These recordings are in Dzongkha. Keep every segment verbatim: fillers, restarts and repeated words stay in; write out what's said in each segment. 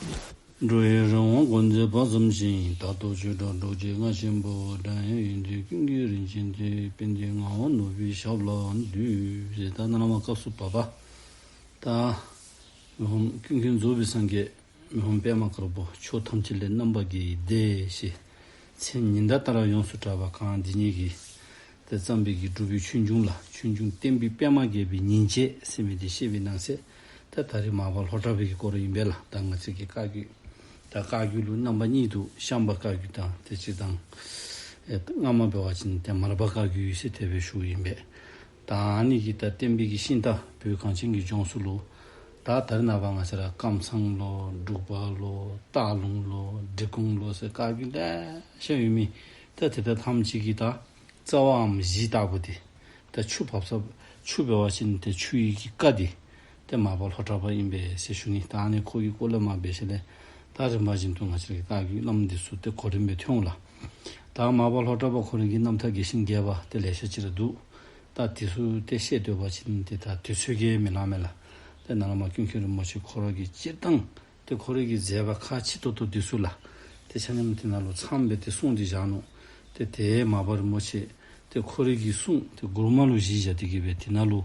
འགྲོ་བའི་རང་དབང་སྒོམ་མཛད་པ་བཟུམ་ཅིག། རྟག་ཏུ་ཆོས་གྲགས་རྡོ་རྗེ་རྔ་ཆེན་པོ། སྒྲ་དབྱངས་ཡོན་ཏན་ཀུན་གྱི་རིན་ཆེན་གཏེར། དཔལ་ལྡན་ངག་དབང་ནོར་བུའི་ཞབས་ལ་འདུད། ཟེར། ད་ནཱ་ལས་མར་སྐབས་སུ་བབ་པ། ད་མི་ཕམ་ཀུན་མཁྱེན་རྫོགས་པའི་སངས་རྒྱས། མི་ཕམ་པདྨ་དཀར་པོ། ཕྱོགས་ཐམས་ཅད་ལས་རྣམ་པར་རྒྱལ་བའི་སྡེ་ཞེས། མཚན་ཉིད་ལྟར་དར་ཡོངས་སུ་གྲགས་པ་གང་འདི་ཉིད་ཀྱིས། ཏེ་བརྩམས་པའི་གི་སྒྲུབ་པའི་ཆོས་འབྱུང་ལ། ཆོས་འབྱུང་བསྟན་པའི་པདྨ་རྒྱས་པའི་ཉིན་བྱེད་ཟེར་མི་འདི་བཤད་པའི་ནང་གསེས། ད་ད་རེས་མར་པ་ལྷོ་བྲག་པའི་གི་སྐོར་ཨིན་པས་ལགས། ད་ང་བཅས་ཀྱི་བཀའ་བརྒྱུད། ད་བཀའ་བརྒྱུད་ལུ་རྣམ་པ་གཉིས་འདུག། ཤངས་པ་བཀའ་བརྒྱུད་དང་དེ་གཅིག་དང་། ཨེ་སྔ་མ་འབད་བ་ཅིན་ཏེ་མར་པ་བཀའ་བརྒྱུད་ཟེར་དེ་སྦེ་ཞུཝ་ཨིན་པས། ད་ཨ་ནི་གི་ད་བསྟན་པའི་གི་ཤིང་རྟ་བོད་གངས་ཅན་གྱི་ལྗོངས་སུ་ལུ། ད་ད་རེས་ནངས་པ་ང་བཅས་ར་ཀམ་ཚང་ལོ། འབྲུག་པ་ལོ། སྟག་ལུང་ལོ། འབྲི་གུང་ལོ་ཟེར་བཀའ་བརྒྱུད་ལེ་ཤ་ཡོད་མི། ད་དེ་དག་ཐམས་ཅད་ཀྱི་ད་རྩ་བའམ་གཞི་ལྟ་བུ་འདི། ད་ཆུ་བབས་ས་ཆུ་འབད་བ་ཅིན་ཏེ་ཆུ་ཡི་གི་ཀ་འདི། ཏེ་མར་པ་ལྷོ་བྲག་པ་ཨིན་པས་ཟེར་ཞུ་ནི། ད་ཨ་ནི་ཁོ་གི་སྐོར་ལས་མར་འབད་ཞིནམ་ལས། ད་རིམ་པ་བཞིན་དུ་ང་བཅས་ར་གི་བཀའ་བརྒྱུད་བླམ་འདི་ཚུ་ཏེ་གོ་རིམ་སྦེ་ཐོན་འོང་ལགས། ད་མར་པ་ལྷོ་བྲག་པ་ཁོ་རའི་གི་རྣམ་ཐར་རྒྱས་ཤིང་རྒྱས་པ་ཏེ་ལེ་ཤ་ཅིག་ར་འདུག། ད་འདི་ཚུ་ཏེ་བཤད་སྡོད་པ་ཅིན་ཏེ་ད་དུས་ཚོད་ཀྱིས་མི་ལང་མས་ལགས། ཏེ་ནཱ་ལས་མར་ཀུན་མཁྱེན་རིན་པོ་ཆེ་ཁོ་ར་གིས་སྤྱིར་བཏང་ཏེ་ཁོ་རའི་གི་མཛད་པ་ཁག་ཆེ་ཏོག་ཏོ་འདི་ཚུ་ལགས། ཏེ་ཆ་མཉམ་དེ་ནང་ལུ་ཚངམ་སྦེ་ཏེ་གསུངས་ཏེ་བཞག་ནུག། ཏེ་དེ་མར་པ་རིན་པོ་ཆེ་ཏེ་ཁོ་རའི་གི་གསུང་ཏེ་མགུར་མ་ལུ་གཞི་བཞག་སྟེ་གི་སྦེ་དེ་ནང་ལུ་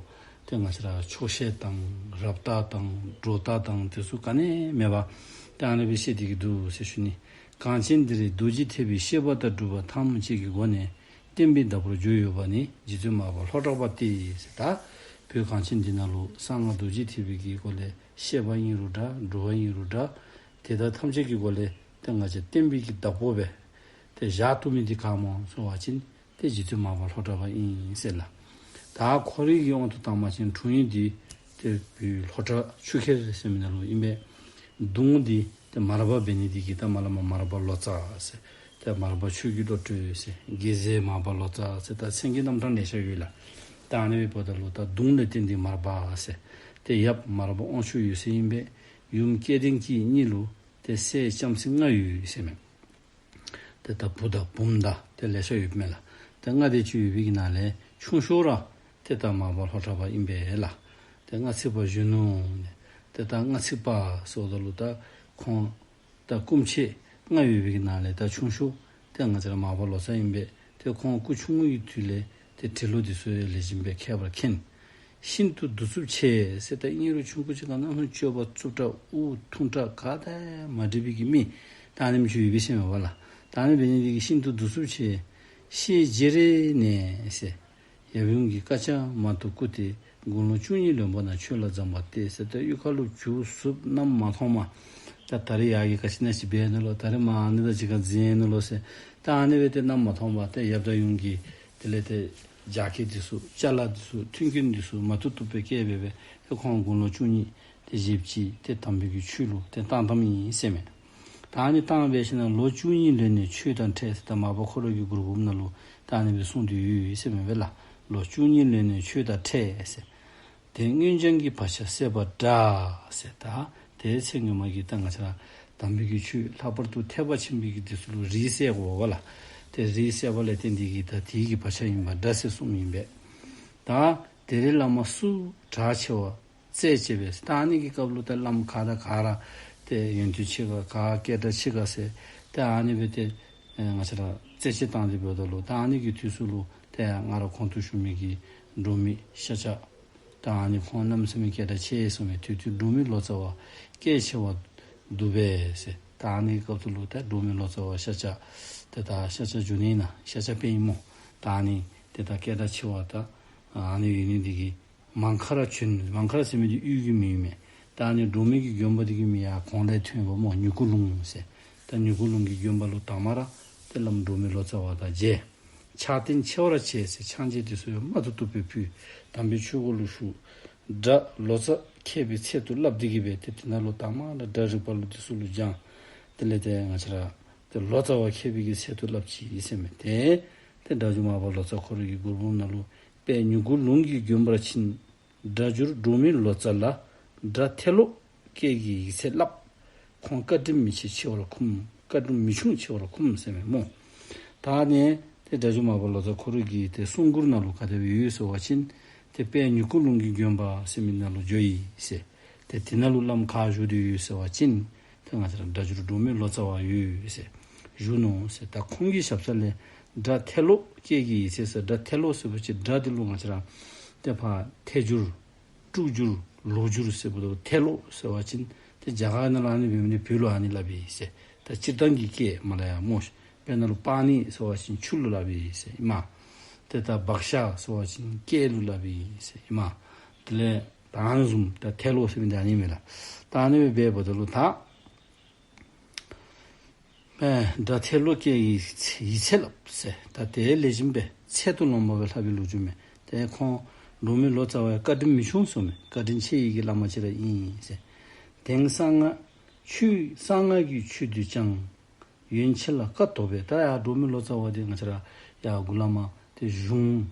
ཏེ་ང་བཅས་ར་ཆོག་ཤེས་དང་རབ་བརྟགས་དང་སྒྲོ་བཏགས་དང་དེ་ཚུ་ག་ནི་མེད་པར། ཏེ་ཨ་ནི་སྦེ་བཤད་དེ་གི་འདུག་ཟེར་ཞུ་ནི། གངས་ཅན་འདིར་རྡོ་རྗེ་ཐེག་པའི་བཤད་པ་དང་སྒྲུབ་པ་ཐམས་ཅད་ཀྱི་སྒོ་ནས་བསྟན་པའི་བདག་པོར་གྱུར་ཡོད་པ་ནི་རྗེ་བཙུན་མར་པ་ལྷོ་བྲག་པ་སྟེ་ཟེར། ད་བོད་གངས་ཅན་འདི་ནང་ལུ་གསང་སྔགས་རྡོ་རྗེ་ཐེག་པའི་གི་སྒོ་ལས་བཤད་པ་ཨིན་རུང་འདྲ། སྒྲུབ་པ་ཨིན་རུང་འདྲ། དེ་དག་ཐམས་ཅད་ཀྱི་སྒོ་ལས་ཏེ་ང་བཅས་བསྟན་པའི་གི་བདག་པོ་སྦེ་ཏེ་བཞག་བཏུབ་མི་འདི་ག་སྨོ་ཟེར་བ་ཅིན་ཏེ་རྗེ་བཙུན་མར་པ་ལྷོ་བྲག་པ་ཨིན་ཟེར་ལགས། ད་ཁོ་རའི་གི་དབང་དུ་བཏང་བ་ཅིན་འཁྲུངས་ཡུལ་འདི་ཏེ་བོད་ལྷོ་བྲག་ཆུ་ཁྱེར་ཟེར་མི་ནང་ལུ་ཨིན་པས། གདུང་འདི་ཏེ་མར་པ་འབད་ནི་འདི་གིས་ད་མར་ལས་མར་མར་པ་ལོ་ཙཱ་ཟེར། ཏེ་མར་པ་ཆོས་ཀྱི་བློ་གྲོས་ཟེར། དགེ་མཛེས་མར་པ་ལོ་ཙཱ་ཟེར། ད་མཚན་གྱི་རྣམ་གྲངས་ལེ་ཤ་ཡོད་ལགས། ད་ཨ་ནི་འབདཝ་ད་ལུ་ད་གདུང་ལས་བརྟེན་ཏེ་མར་པ་ཟེར། ཏེ་ཡབ་མར་པ་དབང་ཕྱུག་ཡོད་ཟེར་ཨིན་པས། ཡུམ་སྐལ་ལྡན་སྐྱེས་གཉིས་ལུ་ཏེ་སྲས་ལྕམ་སྲིང་ལྔ་ཡོད་ཟེར་མས། ཏེ་ད་བུ་དང་བུམོ་དང་ཏེ་ལེ་ཤ་ཡོདཔ་མས་ལགས། ཏེ་ལྔ་དེ་ཅིག་ཡོད་པའི་གི་ནང་ལས་ཆུང་ཤོས་ར་ཏེ་ད་མར་པ་ལྷོ་བྲག་པ་ཨིན་པས་ལགས། ཏེ་ལྔ་ཚིག་པ་གཞོན་ནུ་ནི། ཏེ་ད་ལྔ་ཚིག་པ་ཟེརཝ་ད་ལུ་ད་ཁོང་ད་སྐུ་མཆེད་ལྔ་ཡོད་པའི་གི་ནང་ལས་ད་ཆུང་ཤོས་ཏེ་ང་བཅས་ར་མར་པ་ལོ་ཙཱ་ཨིན་པས། ཏེ་ཁོང་སྐུ་ཆུང་ངུ་གི་དུས་ལས་ཏེ་འབྲི་ཀློག་འདི་ཚུ་ལེགས་ཤོམ་སྦེ་མཁས་པར་མཁྱེན། ཤིན་ཏུ་གདུག་རྩུབ་ཆེ་ཟེར། ད་ཨིན་རུང་ཆུང་ཀུ་ཅིག་ག་ནི་སྤྱོད་པ་རྩུབ་དྲགས་དབུགས་ཐུང་དྲགས་ག་དང་མ་འགྲིག་པའི་གི་མི་ད་ཨ་ནེམ་ཅིག་ཡོད་པས་ཟེར་མས་པ་ལགས། ད་ཨ་ནི་འབད་ནི་འདི་གིས་ཤིན་ཏུ་གདུག་རྩུབ་ཆེ། ཤེས་བརྗེད་རེ་ནས་ཟེར། ཡབ་ཡུམ་གྱི་བཀའ་རྒྱ་མང་དུ་བསྐུར་ཏེ་དགུང་ལོ་བཅུ་གཉིས་ལོན་པ་ན་ཆོས་ལ་བརྫངས་པ་སྟེ་ཟེར། ད་གཡུས་ཁ་ལུ་བྱུག་བསུབ་གནམ་མ་མཐོང་བར། ད་ད་རེས་ཡར་གྱི་ག་ཅི་ཨིན་ན་ཅིག་འབད་ནུག་ལོ། ད་རེས་མར་ཨ་ནི་དང་གཅིག་ཁར་འཛིང་ནུག་ལོ་ཟེར། ད་ཨ་ནི་སྦེ་ཏེ་གནམ་མ་མཐོང་བར་ཏེ་ཡབ་དང་ཡུམ་གྱི་དེ་ལས་ཏེ་རྒྱགས་སྐལ་འདི་ཚུ་ཅ་ལ་འདི་ཚུ་མཐུན་རྐྱེན་འདི་ཚུ་མ་བཏུབ་བཏུབ་སྦེ་བསྐྱལ་སྦེ་སྦེ་ཏེ་ཁོང་དགུང་ལོ་བཅུ་གཉིས་ཏེ་བཞེས་ཅི། ཏེ་དམ་པའི་གི་ཆོས་ལུ་ཏེ་བཏང་བཏངམ་ཨིན་ཟེར་མས། ད་ཨ་ནི་བཏང་སྦེ་ཞིནམ་ལས་ལོ་བཅུ་གཉིས་ལོན་ནས་ཆོས་དང་འཕྲད་ཟེར། ད་མར་པ་ཁོ་ར་གི་མགུར་འབུམ་ནང་ལུ་ད་ཨ་ནི་སྦེ་གསུངས་ཏེ་ཡོད་ཟེར་མས་པ་ལགས། ལོ་བཅུ་གཉིས་ལོན་ནས་ཆོས་དང་འཕྲད་ཟེར། དེ་སྔོན་སྦྱངས་ཀྱི་བག་ཆགས་སད་པ་འདྲ་ཟེར། ད་དེ་ཚེ་སྔོན་མ་གི་ད་ང་བཅས་ར་དམ་པའི་གི་ཆོས་ལྷག་པར་དུ་ཐེག་པ་ཆེན་པོའི་གི་འདི་ཚུ་ལུ་རིགས་སད་དགོ་པ་ལགས། ཏེ་རིགས་སད་པ་ལས་བརྟེན་ཏེ་གི་ད་དེ་གི་བག་ཆགས་ཨིན་པ་འདྲ་ཟེར་གསུངམ་ཨིན་པས། ད་དེ་རིང་བླ་མ་སུ་གྲགས་ཆེ་བ་རྩད་བཅད་པས། ད་ཨ་ནི་གི་སྐབས་ལུ་ད་བླམ་ག་དང་ག་ར་ཏེ་ཡོན་ཏན་ཆེ་ག་ག་སྐད་གྲགས་ཆེ་ག་ཟེར། ད་ཨ་ནི་སྦེ་ཏེ་ཨེ་ང་བཅས་ར་རྩད་བཅད་བཏང་སྟེ་འབདཝ་ད་ལུ་ད་ཨ་ནི་གི་དུས་སུ་ལུ་ཏེ་ང་ར་གོང་དུ་ཞུ་མི་གི་འབྲུག་མི་ཤཱཀྱ། ད་ཨ་ནི་ཁོང་གནམ་མེད་ས་མེད་སྐད་གྲགས་ཆེ་སོང་བས། དེ་དུས་འབྲུག་མི་ལོ་ཙཱ་བ་སྐད་ཆེ་བ་འདུག་པས་ཟེར། ད་ཨ་ནི་གི་སྐབས་སུ་ལུ་ད་འབྲུག་མི་ལོ་ཙཱ་བ་ཤཱཀྱ་ཏེ་ད་ཤཱཀྱ་འབྱུང་གནས་ན་ཤཱཀྱ་པཎ་ཨིན་སྨོ། ད་ཨ་ནི་ཏེ་ད་སྐད་གྲགས་ཆེ་བ་ད་ཨ་ནི་ཡོད་ནི་འདི་གིས་མང་ཁ་ར་བྱོན། མང་ཁ་ར་ཟེར་མི་འདི་གཡུས་ཀྱི་མིང་ཨིན་མས། ད་ཨ་ནི་འབྲུག་མི་གི་དགོན་པ་འདི་གི་མིང་ཡར་གོང་ལས་ཐོན་པ་སྨོ། མྱུ་གུ་ལུང་ཟེར། ད་མྱུ་གུ་ལུང་གི་དགོན་པ་ལུ་དང་པ་ར་ཏེ་བླམ་འབྲུག་མི་ལོ་ཙཱ་བ་དང་མཇལ། ཕྱག་རྟེན་ཆེ་བ་ར་བྱས་ཟེར། ཕྱག་མཇལ་འདི་ཚུ་ཡང་མང་དུ་བཏུབ་སྦེ་ཕུལ། དམ་པའི་ཆོས་སྒོ་ལུ་ཞུགས། སྒྲ་ལོ་ཙཱ་མཁས་པའི་ཚད་དུ་བསླབས་ཏེ་གི་སྦེ་ཏེ་དེ་ནང་ལུ་དང་པ་ར་སྒྲ་རིག་པ་ལུ་འདི་ཚུ་ལུ་སྦྱངས། དེ་ལས་ཏེ་ང་བཅས་ར་ཏེ་ལོ་ཙཱ་བ་མཁས་པའི་གི་ཚད་དུ་བསླབས་ཅི་ཟེར་མས། ཏེ་ཏེ་སྒྲ་བསྒྱུར་མར་པ་ལོ་ཙཱ་ཁོ་རའི་གི་མགུར་འབུམ་ནང་ལུ། དཔལ་མྱུ་གུ་ལུང་གི་དགོན་པར་ཕྱིན། སྒྲ་བསྒྱུར་འབྲུག་མི་ལོ་ཙཱ་ལ། སྒྲ་ཐེ་ལོ་སྐད་ཀྱི་ཡིག་ཚད་བསླབས། ཁོང་བཀའ་དྲིན་མི་ཆེ་ཆེ་བར་འཁུམས། བཀའ་དྲིན་མི་ཆུང་ཆེ་བར་འཁུམས་ཟེར་མས་སྨོ། ད་ནི་ཏེ་སྒྲ་བསྒྱུར་མར་པ་ལོ་ཙཱ་ཁོ་རའི་གི་ཏེ་གསུང་མགུར་ནང་ལུ་ག་དེ་སྦེ་ཡོད་ཟེར་བ་ཅིན་ཏེ་དཔལ་མྱུ་གུ་ལུང་གི་དགོན་པ་ཟེར་མི་ནང་ལུ་འགྱོ་ཡི་ཟེར། ཏེ་དེ་ནང་ལུ་བླམ་ག་བཞུགས་ཏེ་ཡོད་ཟེར་བ་ཅིན་ ཏེ་ང་བཅས་ར་སྒྲ་སྒྱུར་འབྲུག་མི་ལོ་ཙཱ་བ་ཡོད་ཟེར་བཞུགས་ནུག་ཟེར། ད་ཁོང་གི་ཞབས་ས་ལས་སྒྲ་ཐལ་ལོ་སྐད་ཀྱི་ཡིག་ཚད་ཟེར། སྒྲ་ཐལ་ལོ་ཟེར་བ་ཅིན་སྒྲ་འདི་ལུ་ང་བཅས་ར་ཏེ་ཕར་ཐལ་འགྱུར་དཀྲུག་འགྱུར་ལོག་འགྱུར་ཟེར་བ་ལུ་ཐལ་ལོ་ཟེར་བ་ཅིན་ཏེ་རྒྱ་གར་ནང་ལུ་ཨ་ནི་འབད་མི་འདི་བོད་ལུ་ཨ་ནི་སླབ་ཨིན་ཟེར། ད་སྤྱིར་བཏང་གི་སྐད་མ་སླབ་ཡང་སྨོ་ཤིག། དཔེར་ན་ལུ་པཱ་ཎི་ཟེར་བ་ཅིན་ཆུ་ལུ་སླབ་ཨིན་ཟེར་ཨིན་མས། ཏེ་ད་བག་ཤ་ཟེར་བ་ཅིན་སྐད་ལུ་སླབ་ཨིན་ཟེར་ཨིན་མས། དེ་ལས་ད་ཨ་ནི་བཟུམ་ད་ཐལ་ལོ་ཟེར་མི་འདི་ཨ་ནི་མས་ལགས། ད་ཨ་ནི་སྦེ་འབདཝ་ད་ལུ་ད་ཨེ་སྒྲ་ཐལ་ལོ་སྐད་ཀྱི་ཡིག་ཚད་ལགས་ཟེར། ད་དེ་ལས་གཞན་པའི་ཚད་དུ་ལོངས་པ་སྦེ་ལྷག་པའི་ལོ་རྒྱུས་མས། ཏེ་ཁོང་འབྲུག་མི་ལོ་ཙཱ་བ་ཡང་བཀའ་དྲིན་མི་ཆུང་ཟེར་མས། བཀའ་དྲིན་ཆེ་བའི་གི་བླ་མ་ཅིག་ར་ཨིན་ཟེར། དེང་གསང་སྔགས་ཆོས་གསང་སྔགས་ཀྱི་ཆོས་འདོད་ཀྱང་། ཡོན་ཆེ་ལ་བཀའ་དོག་པས། ད་ཡར་འབྲུག་མི་ལོ་ཙཱ་བ་འདི་ང་བཅས་ར་ཡར་མགུ་ལས་མར་ཏེ་གཞུང་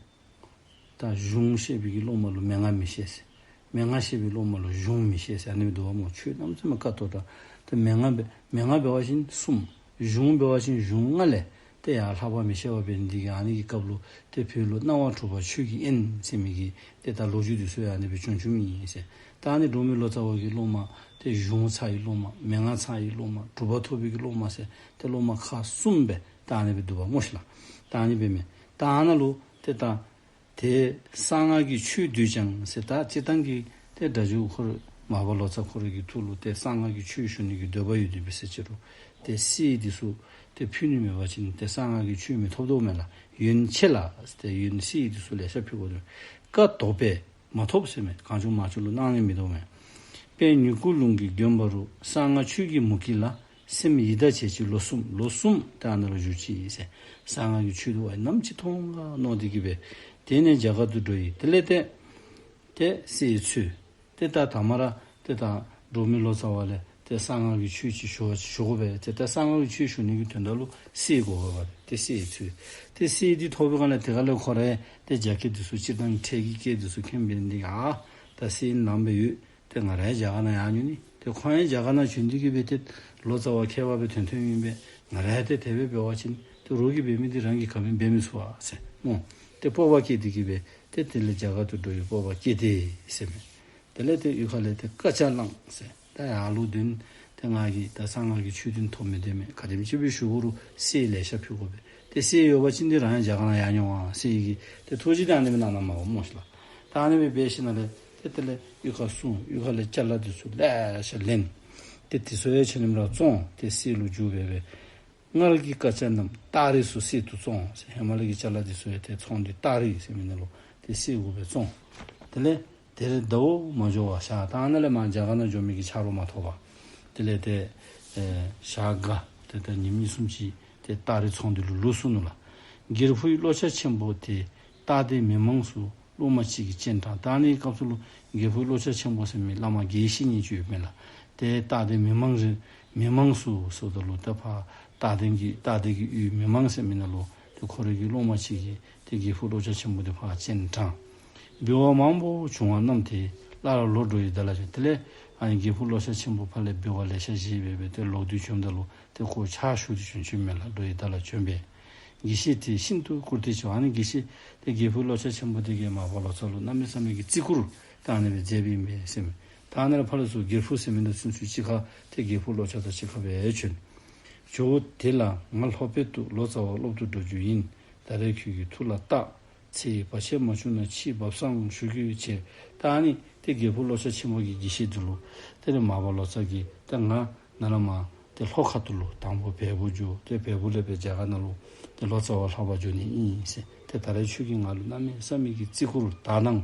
ད་གཞུང་བཤད་པའི་གི་སློབ་མ་ལུ་མན་ངག་མི་ཤེས་ཟེར། མན་ངག་བཤད་པའི་སློབ་མ་ལུ་གཞུང་མི་ཤེས་ཟེར། ཨ་ནི་སྦེ་འདུག་པ་སྨོ། ཆོས་གནམ་མེད་ས་མེད་བཀའ་དོག་ད། ཏེ་མན་ངག་འབད་མན་ངག་འབད་བ་ཅིན་གསུམ། གཞུང་འབད་བ་ཅིན་གཞུང་ལྔ་ལས་ཏེ་ཡར་ལྷག་པ་མི་ཤེས་པ་འབད་ནི་འདི་གིས་ཨ་ནི་གི་སྐབས་ལུ་ཏེ་བོད་ལུ་སྣང་བ་དྲུག་པ་ཆོས་ཀྱི་དབྱིངས་ཟེར་མི་གི་ཏེ་ད་ལོ་རྒྱུས་འདི་ཚུ་ཡང་ཨ་ནི་སྦེ་བྱུང་བྱུངམ་ཨིན་ཟེར། ད་ཨ་ནི་འབྲུག་མི་ལོ་ཙཱ་བ་གི་སློབ་མ་ཏེ་གཞུང་ཚར་བའི་སློབ་མ་མན་ངག་ཚར་བའི་སློབ་མ་གྲུབ་པ་ཐོབ་པའི་གི་སློབ་མ་ཟེར་ཏེ་སློབ་མ་ཁག་གསུམ་སྦེ་ད་ཨ་ནི་སྦེ་འདུག་པ་སྨོ་ཤིག་ལགས། ད་ཨ་ནི་སྦེ་མས། ད་ཨ་ནཱ་ལུ་ཏེ་ད་དེང་གསང་སྔགས་ཀྱི་ཆོས་འདོད་ཀྱང་ཟེར། ད་སྤྱིར་བཏང་གི་ཏེ་སྒྲ་སྒྱུར་ཁོ་ར་མར་པ་ལོ་ཙཱ་ཁོ་ར་གི་ཐུགས་ལུ་ཏེ་གསང་སྔགས་ཀྱི་ཆོས་ཞུ་ནི་གི་འདོད་པ་ཡོད་དེ་འབད་ཟེར་ཅི་རུང་ཏེ་གསེར་འདི་ཚུ་ཏེ་ཕུལ་ནི་མེད་པ་ཅིན་ཏེ་གསང་སྔགས་ཀྱི་ཆོས་མི་ཐོབ་དོ་མས་ལགས། ཡོན་ཆེ་ལ་ཟེར་ཏེ་ཡོན་གསེར་འདི་ཚུ་ལེ་ཤ་ཕུལ་དགོ་དོ། བཀའ་དོག་པས་མ་ཐོབ་ཟེར་མས། གང་བྱུང་མང་བྱུང་ལུ་གནང་ནི་མི་འདུག་མས། དཔལ་མྱུ་གུ་ལུང་གི་དགོན་པ་རུ། གསང་སྔགས་ཆོས་ཀྱི་མུ་གེ་ལ། སེམས་ཡི་དྭགས་བྱས་ཀྱི་ལོ་གསུམ། ལོ་གསུམ་ད་ཨ་ནཱ་ལུ་བཞུགས་ཅི་ཟེར། གསང་སྔགས་ཀྱི་ཆོས་འདི་ཨ་ནམ་ཅིག་མཐོང་ག་མནོ་སྟེ་གི་སྦེ། དེ་ནས་རྒྱ་གར་དུ་འགྲོ་ཡི། དེ་ལས་ཏེ་ཏེ་གསེར་འཚོལ། ཏེ་ད་ད་མ་ར་ཏེ་ད་འབྲུག་མི་ལོ་ཙཱ་བ་ལས་ཏེ་གསང་སྔགས་ཀྱི་ཆོས་ཅིག་ཞུ་ཞུ་དགོ་པས། ཏེ་ད་གསང་སྔགས་ཀྱི་ཆོས་ཞུ་ནི་གི་དོན་དག་ལུ་གསེར་དགོ་པས། ཏེ་གསེར་འཚོལ། ཏེ་གསེར་འདི་ཐོབ་པའི་སྒང་ལས་དེ་ཁ་ལས་ཁོ་ར་ཏེ་རྒྱ་སྐད་འདི་ཚུ་སྤྱིར་བཏང་གི་འཕྲལ་གྱི་སྐད་འདི་ཚུ་མཁྱེན་པའི་འདི་གིས་ཨ་ད་གསེར་ནང་སྦེ་ཡོད། ཏེ་ང་ར་ཡང་རྒྱ་གར་ནང་ཡར་འགྱོ་ནི། ཏེ་ཁོང་ཡང་རྒྱ་གར་ནང་བྱོན་ཏེ་གི་སྦེ་ཏེ་ལོ་ཙཱ་བ་མཁས་པ་སྦེ་ཐོན་ཐོནམ་ཨིན་པས། ང་ར་ཡང་ཏེ་དེ་སྦེ་འབད་བ་ཅིན་ཏེ་རོགས་ཀྱིས་འབད་མི་འདི་རང་གིས་ག་སྦེ་འབད་མི་ཚུགས་པ་ཟེར་སྨོ། ཏེ་སྤོབས་པ་སྐྱེས་ཏེ་གི་སྦེ་ཏེ་དེ་ལས་རྒྱ་གར་དུ་འགྲོ་བའི་སྤོབས་པ་སྐྱེས་ཏེ་ཟེར་མས། དེ་ལས་ཏེ་གཡུས་ཁ་ལས་ཏེ་བཀའ་ཆད་བླངས་ཟེར། ད་ཡར་ལུང་བསྟན་ཏེ་ང་གིས་ད་གསང་སྔགས་ཀྱི་ཆོས་འདི་ཐོབ་མི་བདེ་མས། ག་དེམ་ཅིག་སྦེ་ཞུ་དགོ་རུང་གསེར་ལེ་ཤ་ཕུལ་དགོ་པས། ཏེ་གསེར་ཡོད་པ་ཅིན་འདི་རང་ཡང་རྒྱ་གར་ནང་ཡར་འགྱོ་འོང་ཟེར་གྱི་ཏེ་ཐུགས་རྗེ་ད་ཨ་ནི་སྦེ་གནང་གནངམ་སྨོ་ཤིག་ལགས། ད་ཨ་ནི་སྦེ་འབད་ཞིནམ་ལས་ཏེ་དེ་ལས་གཡུས་ཁར་སོང་། གཡུས་ཁ་ལས་ཅ་ལ་འདི་ཚུ་ལེ་ཤ་ལེན། ཏེ་དེ་ཚུ་ཡང་ཆ་མཉམ་ར་བཙོང་སྟེ་གསེར་ལུ་བསྒྱུར་སྦེ་སྦེ། སྔར་གྱི་བཀའ་ཆད་རྣམས་སྟག་རི་སུ་གསེར་དུ་བཙོངས་ཟེར། ཧེ་མ་ལས་ཀྱི་ཅ་ལ་འདི་ཚུ་ཡང་ཏེ་བཙོང་སྟེ་སྟག་རི་ཟེར་མི་ནང་ལུ་ཏེ་གསེར་དགོ་པས་བཙོང་། དེ་ལས་དེར་ཟླ་བོ་མ་འགྱོ་བར་བཞག། ད་ཨ་ནཱ་ལས་མར་རྒྱ་གར་ནང་འགྱོ་མི་གི་ཆ་རོགས་མ་ཐོབ་པར། དེ་ལས་ཏེ་ཨེ་ཞག་འགའ་ཏེ་ད་ཉིནམ་གཉིས་གསུམ་ཅིག་ཏེ་སྟག་རི་བཙོང་སྟེ་ལུ་ལུས་སོ་ནུག་ལགས། རྒྱལ་པོའི་བློ་ཆགས་ཆེན་པོ་དེ། སྟག་སྡེ་མི་མང་སུ་སློབ་མ་གཅིག་གིས་སྤྱན་དྲངས། ད་ཨ་ནི་སྐབས་སུ་ལུ་རྒྱལ་པོའི་བློ་ཆགས་ཆེན་པོ་ཟེར་མི་བླ་མ་དགེ་བཤེས་གཉིས་ཅིག་ཡོདཔ་མས་ལགས། ཏེ་སྟག་སྡེ་མི་མང་རི་མི་མང་སུ་ཟེརཝ་ད་ལུ་ད་ཕར་སྟག་སྡེ་གི་སྟག་སྡེ་གི་ཡུལ་མི་མང་ཟེར་མི་ནང་ལུ་ཏེ་ཁོ་རའི་གི་སློབ་མ་གཅིག་གིས་ཏེ་རྒྱལ་པོའི་བློ་ཆགས་ཆེན་པོ་འདི་ཕར་སྤྱན་དྲངས། འབུལ་བ་མང་པོ་བྱུང་བ་རྣམས་དེ་སླར་ལོག་འགྲོ་ཡི་བདག་ལ་བྱོན། དེ་ལས་ཨ་ནི་རྒྱལ་པོའི་བློ་ཆགས་ཆེན་པོ་ཕར་ལས་འབུལ་བ་ལེ་ཤ་བཞེས་སྦེ་སྦེ་ཏེ་ལོག་སྟེ་བྱོནམ་ད་ལུ་ཏེ་ཁོ་ཕྱག་ཞུ་སྟེ་བྱོན་བྱོནམ་མས་ལགས། འགྲོ་ཡི་བདག་ལ་བྱོན་པས། དགེ་བཤེས་དེ་ཤིན་ཏུ་བཀུར་སྟི་ཆེ་བ། ཨ་ནི་དགེ་བཤེས་དེ་རྒྱལ་པོའི་བློ་ཆགས་ཆེན་པོ་དེ་གིས་མར་པ་ལོ་ཙཱ་ལུ་གནམ་མེད་ས་མེད་ཀྱི་བརྩི་བཀུར་ད་ཨ་ནི་སྦེ་མཛད་པའི་ཨིན་པས་ཟེར་མས། ད་ཨ་ནི་ལས་ཕར་ལས་ཚུར་རྒྱལ་པོ་ཟེར་མི་འདི་ཚུན་ཚོད་གཅིག་ཁར་ཏེ་རྒྱལ་པོའི་བློ་ཆགས་དང་གཅིག་ཁར་སྦེ་བྱོན། ཇོ་བོ་དེ་ལ་ང་ལྷོ་བོད་དུ་ལོ་ཙཱ་བ་སློབ་ཏུ་འགྲོ་རྒྱུ་ཡིན། ད་རེས་ཁྱོད་ཀྱི་ཐུགས་ལ་བཏགས། ཚེ་ཡི་བར་ཆད་མ་བྱུང་ན་ཕྱིས་བབས་སངས་ཞུ་རྒྱུའི་ཆེད། ད་ཨ་ནི་ཏེ་རྒྱལ་པོ་བློ་ཆགས་ཆེན་པོ་གི་དགེ་བཤེས་འདི་ལུ་ཏེ་ནི་མར་པ་ལོ་ཙཱ་གིས་ཏེ་ང་ནཱ་ལས་མར་ཏེ་ལྷོ་ཁ་ཐུག་ལུ་དང་པོ་བལ་པོ་འགྱོ། ཏེ་བལ་པོ་ལས་སྦེ་རྒྱ་གར་ནང་ལུ་ཏེ་ལོ་ཙཱ་བ་ལྷབ་པར་འགྱོ་ནི་ཨིན་ཟེར། ཏེ་ད་རེས་ཁྱོད་ཀྱིས་ང་ལུ་གནམ་མེད་ས་མེད་ཀྱི་བརྩི་བཀུར་དག་སྣང་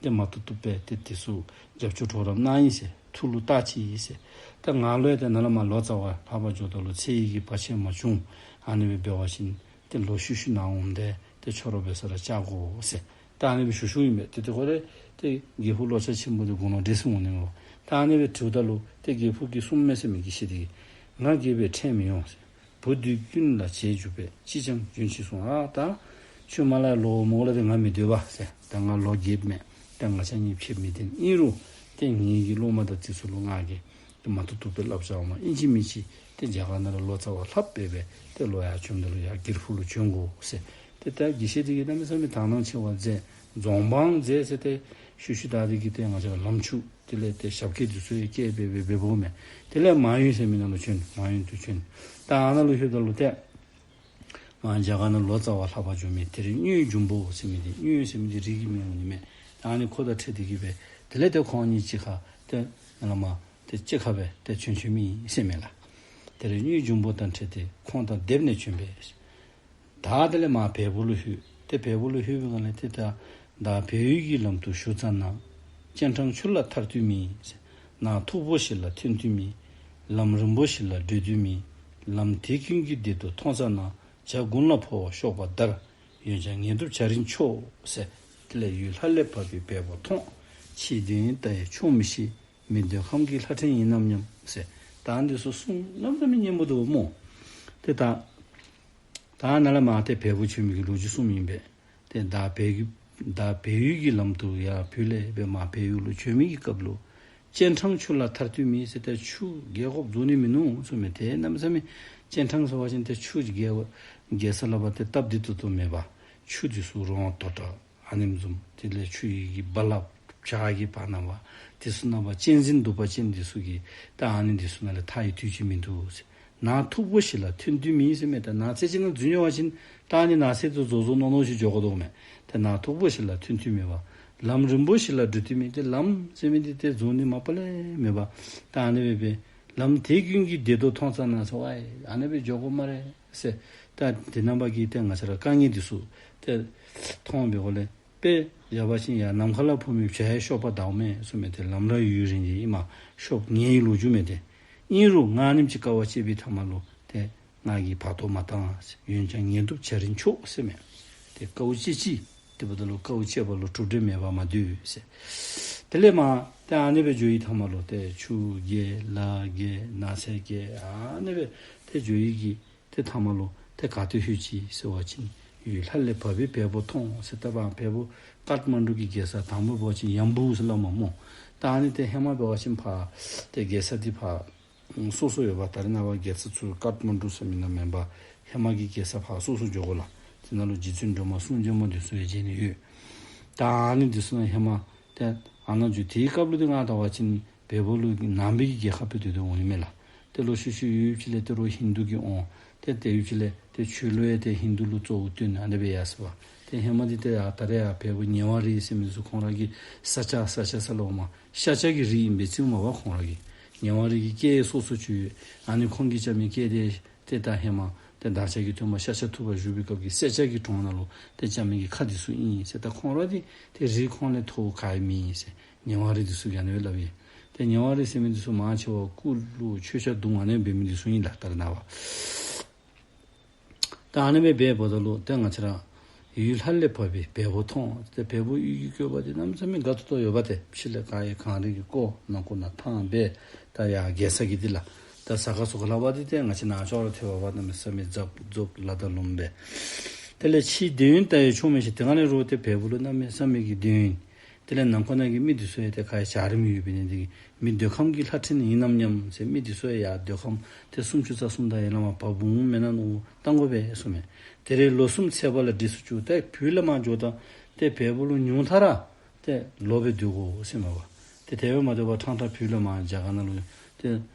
ཏེ་མ་བཏུབ་བཏུབ་སྦེ་ཏེ་དེ་ཚུ་རྒྱབ་སྐྱོར་གྲོགས་རམ་གནང་ཡི་ཟེར་ཐུགས་ལུ་བཏགས་ཅི་ཟེར། ཏེ་ང་ལུ་ཡང་ཏེ་ནཱ་ལས་མར་ལོ་ཙཱ་བ་ལྷབ་པར་འགྱོཝ་ད་ལུ་ཚེ་ཡི་གི་བར་ཆད་མ་བྱུང་། ཨ་ནི་སྦེ་འབད་བ་ཅིན་ཏེ་ལོག་ཤུལ་ཤུལ་ནང་འོངམ་ད་ཏེ་ཁྱོད་ར་འབད་ས་ར་བཅར་དགོ་ཟེར། ད་ཨ་ནི་སྦེ་ཞུ་ཞུཝ་ཨིན་པས། ཏེ་ཏེ་ཁོ་ར་ཏེ་རྒྱལ་པོ་བློ་ཆགས་ཆེན་པོ་འདི་དགུང་ལོ་བགྲེས་སུ་འོང་ནི་སྨོ། ད་ཨ་ནི་སྦེ་དྲིཝ་ད་ལུ་ཏེ་རྒྱལ་པོ་གིས་གསུངམ་མས་ཟེར་མས། དགེ་བཤེས་དེ་གིས་ང་རྒས་པས་ཁྲལ་མི་ཡོང་ཟེར། བུ་འདི་ཀུན་ལ་བྱས་གྱུར་པས་ཅིས་ཀྱང་འབྱོན་ཅི་གསུངས། ཨ་ད་ཁྱོད་མ་ལ་ལོག་འོངམ་ལས་ཏེ་ང་མི་སྡོད་པས་ཟེར། ད་ང་ལོ་རྒསཔ་མས། ད་ང་ཅ་ནི་ཕྱད་མི་བདེན། ཨིན་རུང་ཏེ་ངེ་གི་སློབ་མ་དང་དེ་ཚུ་ལུ་ང་གིས་ཏེ་མ་བཏུབ་བཏུབ་སྦེ་སླབ་བཞགཔ་མས། ཨིན་ཅི་མིན་ཅི་ཏེ་རྒྱ་གར་ནང་ལུ་ལོ་ཙཱ་བ་ལྷབ་སྦེ་སྦེ་ཏེ་ལོག་ཡར་བྱོནམ་ད་ལུ་ཡར་རྒྱལ་པོ་ལུ་བྱོན་དགོ་ཟེར། ཏེ་ད་དགེ་བཤེས་དེ་གིས་གནམ་མེད་ས་མེད་དག་སྣང་ཆེ་བ་མཛད། རྫོང་དཔང་མཛད་ཟེར། ཏེ་ཤུལ་ཤུལ་ད་དེ་གིས་ཏེ་ང་བཅས་ར་ལམ་ཆུ་ དེ་ལས་ཏེ་ཞབས་སྐྱེལ་འདི་ཚུ་ཡང་བཀལ་སྦེ་སྦེ་འབདཝ་མས། དེ་ལས་མང་ཡུལ་ཟེར་མི་ནང་ལུ་བྱོན། མང་ཡུལ་དུ་བྱོན། ད་ཨ་ནཱ་ལུ་ལྷོདཔ་ད་ལུ་ཏེ་མར་རྒྱ་གར་ནང་ལོ་ཙཱ་བ་ལྷབ་པར་འགྱོ་མི་དེ་རིང་གཉོས་འབྱུང་པོ་ཟེར་མི་འདི། གཉོས་ཟེར་མི་འདི་རིགས་ཀྱི་མིང་འོང་ནི་མས། ད་ཨ་ནི་ཁོ་དང་འཕྲད་དེ་གིས་སྦེ་དེ་ལས་ཏེ་ཁོང་གཉིས་གཅིག་ཁར་ཏེ་ནཱ་ལས་མར་ཏེ་གཅིག་ཁར་སྦེ་ཏེ་བྱོན་བྱོན་མི་ཨིན་ཟེར་མས་ལགས། དེ་རིང་གཉོས་འབྱུང་པོ་དང་འཕྲད་དེ་ཁོང་དང་སྡེབ་ནས་བྱོན་པས། ད་དེ་ལས་མར་བལ་པོ་ལུ་ལྷོད། ཏེ་བལ་པོ་ལུ་ལྷོད་པའི་སྒང་ལས་ཏེ་ད་བདག་བལ་ཡུལ་གྱི་ལམ་དུ་ཞུགས་ཙ་ན། སྤྱན་དྲངས་ཆུ་ལ་ཐར་དུས་མེད། ནགས་མཐུག་པོ་ཞིག་ལ་ཐོན་དུས་མེད། ལམ་རིང་པོ་ཞིག་ལ་བགྲོད་དུས་མེད། ལམ་དེ་ཀུན་གྱི་བདེ་སྡུག་མཐོང་ཙ་ན། བྱ་དགུང་ལ་འཕོ་བ་གཤོག་པ་འདར། འོན་ཀྱང་ངལ་དུབ་བྱ་རིན་མཆོག་ཟེར། དེ་ལས་ཡུལ་ལྷ་ལས་བབས་པའི་བལ་པོ་མཐོང་། ཕྱིའི་གདོན་ཡང་བལྟ་ཡང་ཆོག་མི་ཤེས། མི་འདོད་ཁམས་ཀྱི་ལྷ་ཕྲན་ཡིན་ནམ་སྙམ་ཟེར། ད་འདི་ཚུ་གསུང་གནམ་མེད་ས་མེད་སྙན་པོ་འདུག་སྨོ། ཏེ་ད་ད་ནཱ་ལས་མར་ཏེ་བལ་པོ་བྱོན་མི་གི་ལོ་རྒྱུས་གསུངམ་ཨིན་པས། ཏེ་བདག་བལ་གྱི་བདག་བལ་ཡུལ་གྱི་ལམ་དུ་ཡར་བོད་ལས་སྦེ་མར་བལ་ཡུལ་ལུ་བྱོན་མི་གི་སྐབས་ལུ། སྤྱན་དྲངས་ཆུ་ལ་ཐར་དུས་མེད་ཟེར། ཏེ་ཆུ་བརྒལ་དགོཔ་རྫོགས་ནི་མིན་ནུག་གསུངམ་མས། ཏེ་གནམ་མེད་ས་མེད་སྤྱན་དྲངས་ཟེར་བ་ཅིན་ཏེ་ཆུ་བརྒལ་བརྒལ་ས་ལུ་འབད་དེ་སྟབས་བདེ་ཏོག་ཏོ་མེད་པར་ཆུ་འདི་ཚུ་རོང་དོ་དྲག་ཨ་ནེམ་བཟུམ། དེ་ལས་ཆུ་ཡི་གི་རྦ་རླབས་བྱག་གི་བར་ན་བ་དེ་ཚུ་ནང་བ་གཅན་གཟན་གདུག་པ་ཅན་འདི་ཚུ་གིས་ད་ཨ་ནི་འདི་ཚུ་ནང་ལས་ཐར་བའི་དུས་ཅིག་མིན་འདུག་ཟེར། ནགས་མཐུག་པོ་ཞིག་ལ་ཐོན་དུས་མེད་ཟེར་མས། ད་ནགས་ཚལ་ཅིག་ནང་འཛུལ་ཡོང་བ་ཅིན་ད་ཨ་ནི་ནགས་ཚལ་དེ་རྫོག་རྫོག་ནོར་ནོར་ཅིག་འགྱོ་དགོ་དོ་མས། ཏེ་ནགས་མཐུག་པོ་ཞིག་ལ་ཐོན་དུས་མེད་པ། ལམ་རིང་པོ་ཞིག་ལ་བགྲོད་དུས་མེད། ཏེ་ལམ་ཟེར་མི་འདི་ཏེ་རྫོགས་ནི་མ་པ་ལས་མེད་པ། ད་ཨ་ནི་སྦེ་སྦེ་ལམ་དེ་ཀུན་གྱི་བདེ་སྡུག་མཐོང་ཙ་ན་ཟེར་བ་ཨ་ནི་སྦེ་འགྱོ་དགོ་སྨ་རེ་ཟེར། ད་དེ་ནང་བ་གི་ཏེ་ང་བཅས་ར་དཀའ་ངལ་འདི་ཚུ་ཏེ་མཐོང་བའི་སྒོ་ལས། དཔེ་བཞག་པ་ཅིན་ཡར་ནམ་མཁའ་ལ་འཕུར་མི་བྱ་ཡི་གཤོག་པ་འདརཝ་མས་གསུངམ་མས། ཏེ་ལམ་ར་ཡུན་རིང་ཡི་ཨིནམ་གཤོག་ངལ་བའི་ལོ་རྒྱུས་མས། ཏེ་ཨིན་རུང་ང་ནིམ་ཅིག་དཀའ་བ་སྤྱད་པའི་ཐ་མ་ལུ་ཏེ་ང་གིས་བར་དོ་མ་བཏང་། འོན་ཀྱང་ངལ་དུབ་བྱ་རིན་མཆོག་ཟེར་མས། ཏེ་དཀའཝ་སྤྱད་ཅི། དེ་འབདཝ་ད་ལུ་དཀའཝ་སྤྱད་པ་ལུ་གྲུབ་འབྲས་མེད་པར་མ་སྡོད་ཟེར། དེ་ལས་མར་ཏེ་ཨ་ནི་སྦེ་འགྱོ་བའི་ཐ་མ་ལུ་ཏེ་ཆུ་བརྒལ་ལ་བརྒལ་ནགས་ཚལ་བརྒལ་ཨ་ནི་སྦེ་ཏེ་འགྱོ་བའི་གི་ཏེ་ཐ་མ་ལུ་ཏེ་ག་ཏེ་ལྷོད་ཅི་ཟེར་བ་ཅིན་ཡུལ་ལྷ་ལས་བབས་པའི་བལ་པོ་མཐོང་ཟེར། ད་བལ་པོ་ཀཏ་མན་ཌུ་གི་རྒྱལ་ས་དང་པ་འབད་བ་ཅིན་ཡམ་བུ་ཟེར་སླབ་མས་སྨོ། ད་ཨ་ནི་ཏེ་ཧེ་མ་འབད་བ་ཅིན་ཕར་ཏེ་རྒྱལ་ས་འདི་ཕར་སོ་སོ་ཡོད་པ། ད་རེས་ནངས་པ་རྒྱལ་ས་ཚུ་ཀཏ་མན་ཌུ་ཟེར་མི་ནང་མེན་པར་ཧེ་མ་གི་རྒྱལ་ས་ཕར་སོ་སོ་འགྱོ་དགོ་ལགས། དེ་ནང་ལུ་རྗེ་བཙུན་སྒྲོལ་མ་གསུང་རྒྱལ་མ་འདི་ཚུ་ཡང་མཇལ་ནི་ཡོད། ད་ཨ་ནི་འདི་ཚུ་ནང་ཧེ་མ་ཏེ་ཨ་ནཱ་འགྱོ་དེའི་སྐབས་ལུ་ཏེ་ང་བལྟ་བ་ཅིན་བལ་པོ་ལུ་ནང་པའི་གི་རྒྱལ་ཁབ་སྦེ་སྡོད་དོ་འོང་ནི་མས་ལགས། ཏེ་ལོག་ཤུལ་ཤུལ་ཡུན་ཡུན་ཅིག་ལས་ཏེ་རོགས་ཧིན་དུ་གིས་འོང་། ཏེ་དེ་ཡུན་ཅིག་ལས་ཏེ་ཆོས་ལུགས་ཡང་ཏེ་ཧིན་དུ་ལུ་གཙོ་བོ་བཏོན་ཨ་ནི་སྦེ་ཡར་སོང་བ། ཏེ་ཧེ་མ་འདི་ཏེ་ཡར་ད་རེས་ཡར་བལ་པོ་ཉེ་བ་རིགས་ཟེར་མི་ཚུ་ཁོང་ར་གི་ས་སྐྱ་ས་སྐྱ་ཟེར་སླབ་མས། ཤཱཀྱ་གི་རིགས་ཨིན་པས་ཟེརཝ་མས་པ། ཁོང་ར་གི་ཉེ་བ་རིགས་ཀྱི་སྐད་སོ་སོ་ཅིག་ཡོད། ཨ་ནི་ཁོང་གིས་རྐྱབ་མི་སྐད་འདི་ཏེ་ད་ཧེ་མ་ཏེ་བདག་ཅག་གི་སྟོན་པ་ཤཱཀྱ་ཐུབ་པ་བཞུགས་པའི་སྐབས་ཀྱི་སེར་སྐྱ་གི་གྲོང་ནང་ལུ་ཏེ་རྐྱབ་མི་གི་ཁ་འདི་ཚུ་ཨིན་ཟེར། ད་ཁོང་ར་འདི་ཏེ་རིགས་ཁོང་ལས་མཐོ་བོ་ག་ཡང་མེད་ཟེར། ཉེ་བ་རིགས་འདི་ཚུ་གིས་ཨ་ནི་སྦེ་སླབ་ཨིན། ཏེ་ཉེ་བ་རིགས་ཟེར་མི་འདི་ཚུ་མང་ཆེ་བ་སྐུ་ལུ་ཆོས་ཆས་བརྡུང་ཨ་ནི་འབད་མི་འདི་ཚུ་ཨིན་ལགས། ད་རེས་ནངས་པ་ད་ཨ་ནི་སྦེ་འབདཝ་ད་ལུ་ཏེ་ང་བཅས་ར་ཡུལ་ལྷ་ལས་བབས་པའི་བལ་པོ་མཐོང་། ཏེ་བལ་པོ་ཡུལ་གྱི་བཀོད་པ་འདི་གནམ་མེད་ས་མེད་དགའ་ཏོག་ཏོ་ཡོད་པ། ཏེ་ཕྱི་ལས་ག་ཡི་གངས་རི་གིས་བསྐོར། ནང་ཁོག་ནང་ཐང་སྦེ་ད་ཡར་རྒྱལ་ས་གི་འདི་ལགས། ད་ས་ཁ་ཚུ་ག་ལས་བ་འདི་ཏེ་ང་བཅས་ནཱ་ཕྱོགས་ར་ཐོན་པ་བ་གནམ་མེད་ས་མེད་རྫབ་རྫོབ་ལ་དང་ལུང་སྦེ། དེ་ལས་ཕྱིའི་གདོན་ཡང་བལྟ་ཡང་ཆོག་མི་ཤེས། ཏེ་ཨ་ནི་རོགས་ཏེ་བལ་པོ་ལུ་གནམ་མེད་ས་མེད་ཀྱི་གདོན་ཡོད། དེ་ལས་ནང་ཁོག་ནང་གི་མི་འདི་ཚུ་ཡང་ཏེ་ག་ཡི་བྱ་རིམ་ཡོད་པའི་ནི་འདི་གིས་མི་འདོད་ཁམས་ཀྱི་ལྷ་ཕྲན་ཨིན་ནམ་སྙམ་ཟེར། མི་འདི་ཚུ་ཡང་འདོད་ཁམས་ཏེ་སུམ་ཅུ་རྩ་གསུམ་དང་ཡར་ལས་མར་བབས་འོང་མེན་ན་མནོ་བསམ་བཏང་དགོ་པས་གསུངམ་མས། དེ་རིང་ལོ་གསུམ་ཚེས་པ་ལ་འདྲིས་སུ་བཅུག། ཏེ་བོད་ལས་མར་འགྱོཝ་ད་ཏེ་བལ་པོ་ལུ་ཉུང་མཐའ་ར་ཏེ་ལོ་སྦེ་སྡོད་དགོ་ཟེརཝ་མས་པ། ཏེ་དེ་སྦེ་མ་སྡོད་པར་ཕྲང་ཕྲང་བོད་ལས་མར་རྒྱ་གར་ནང་ལུ་ཏེ་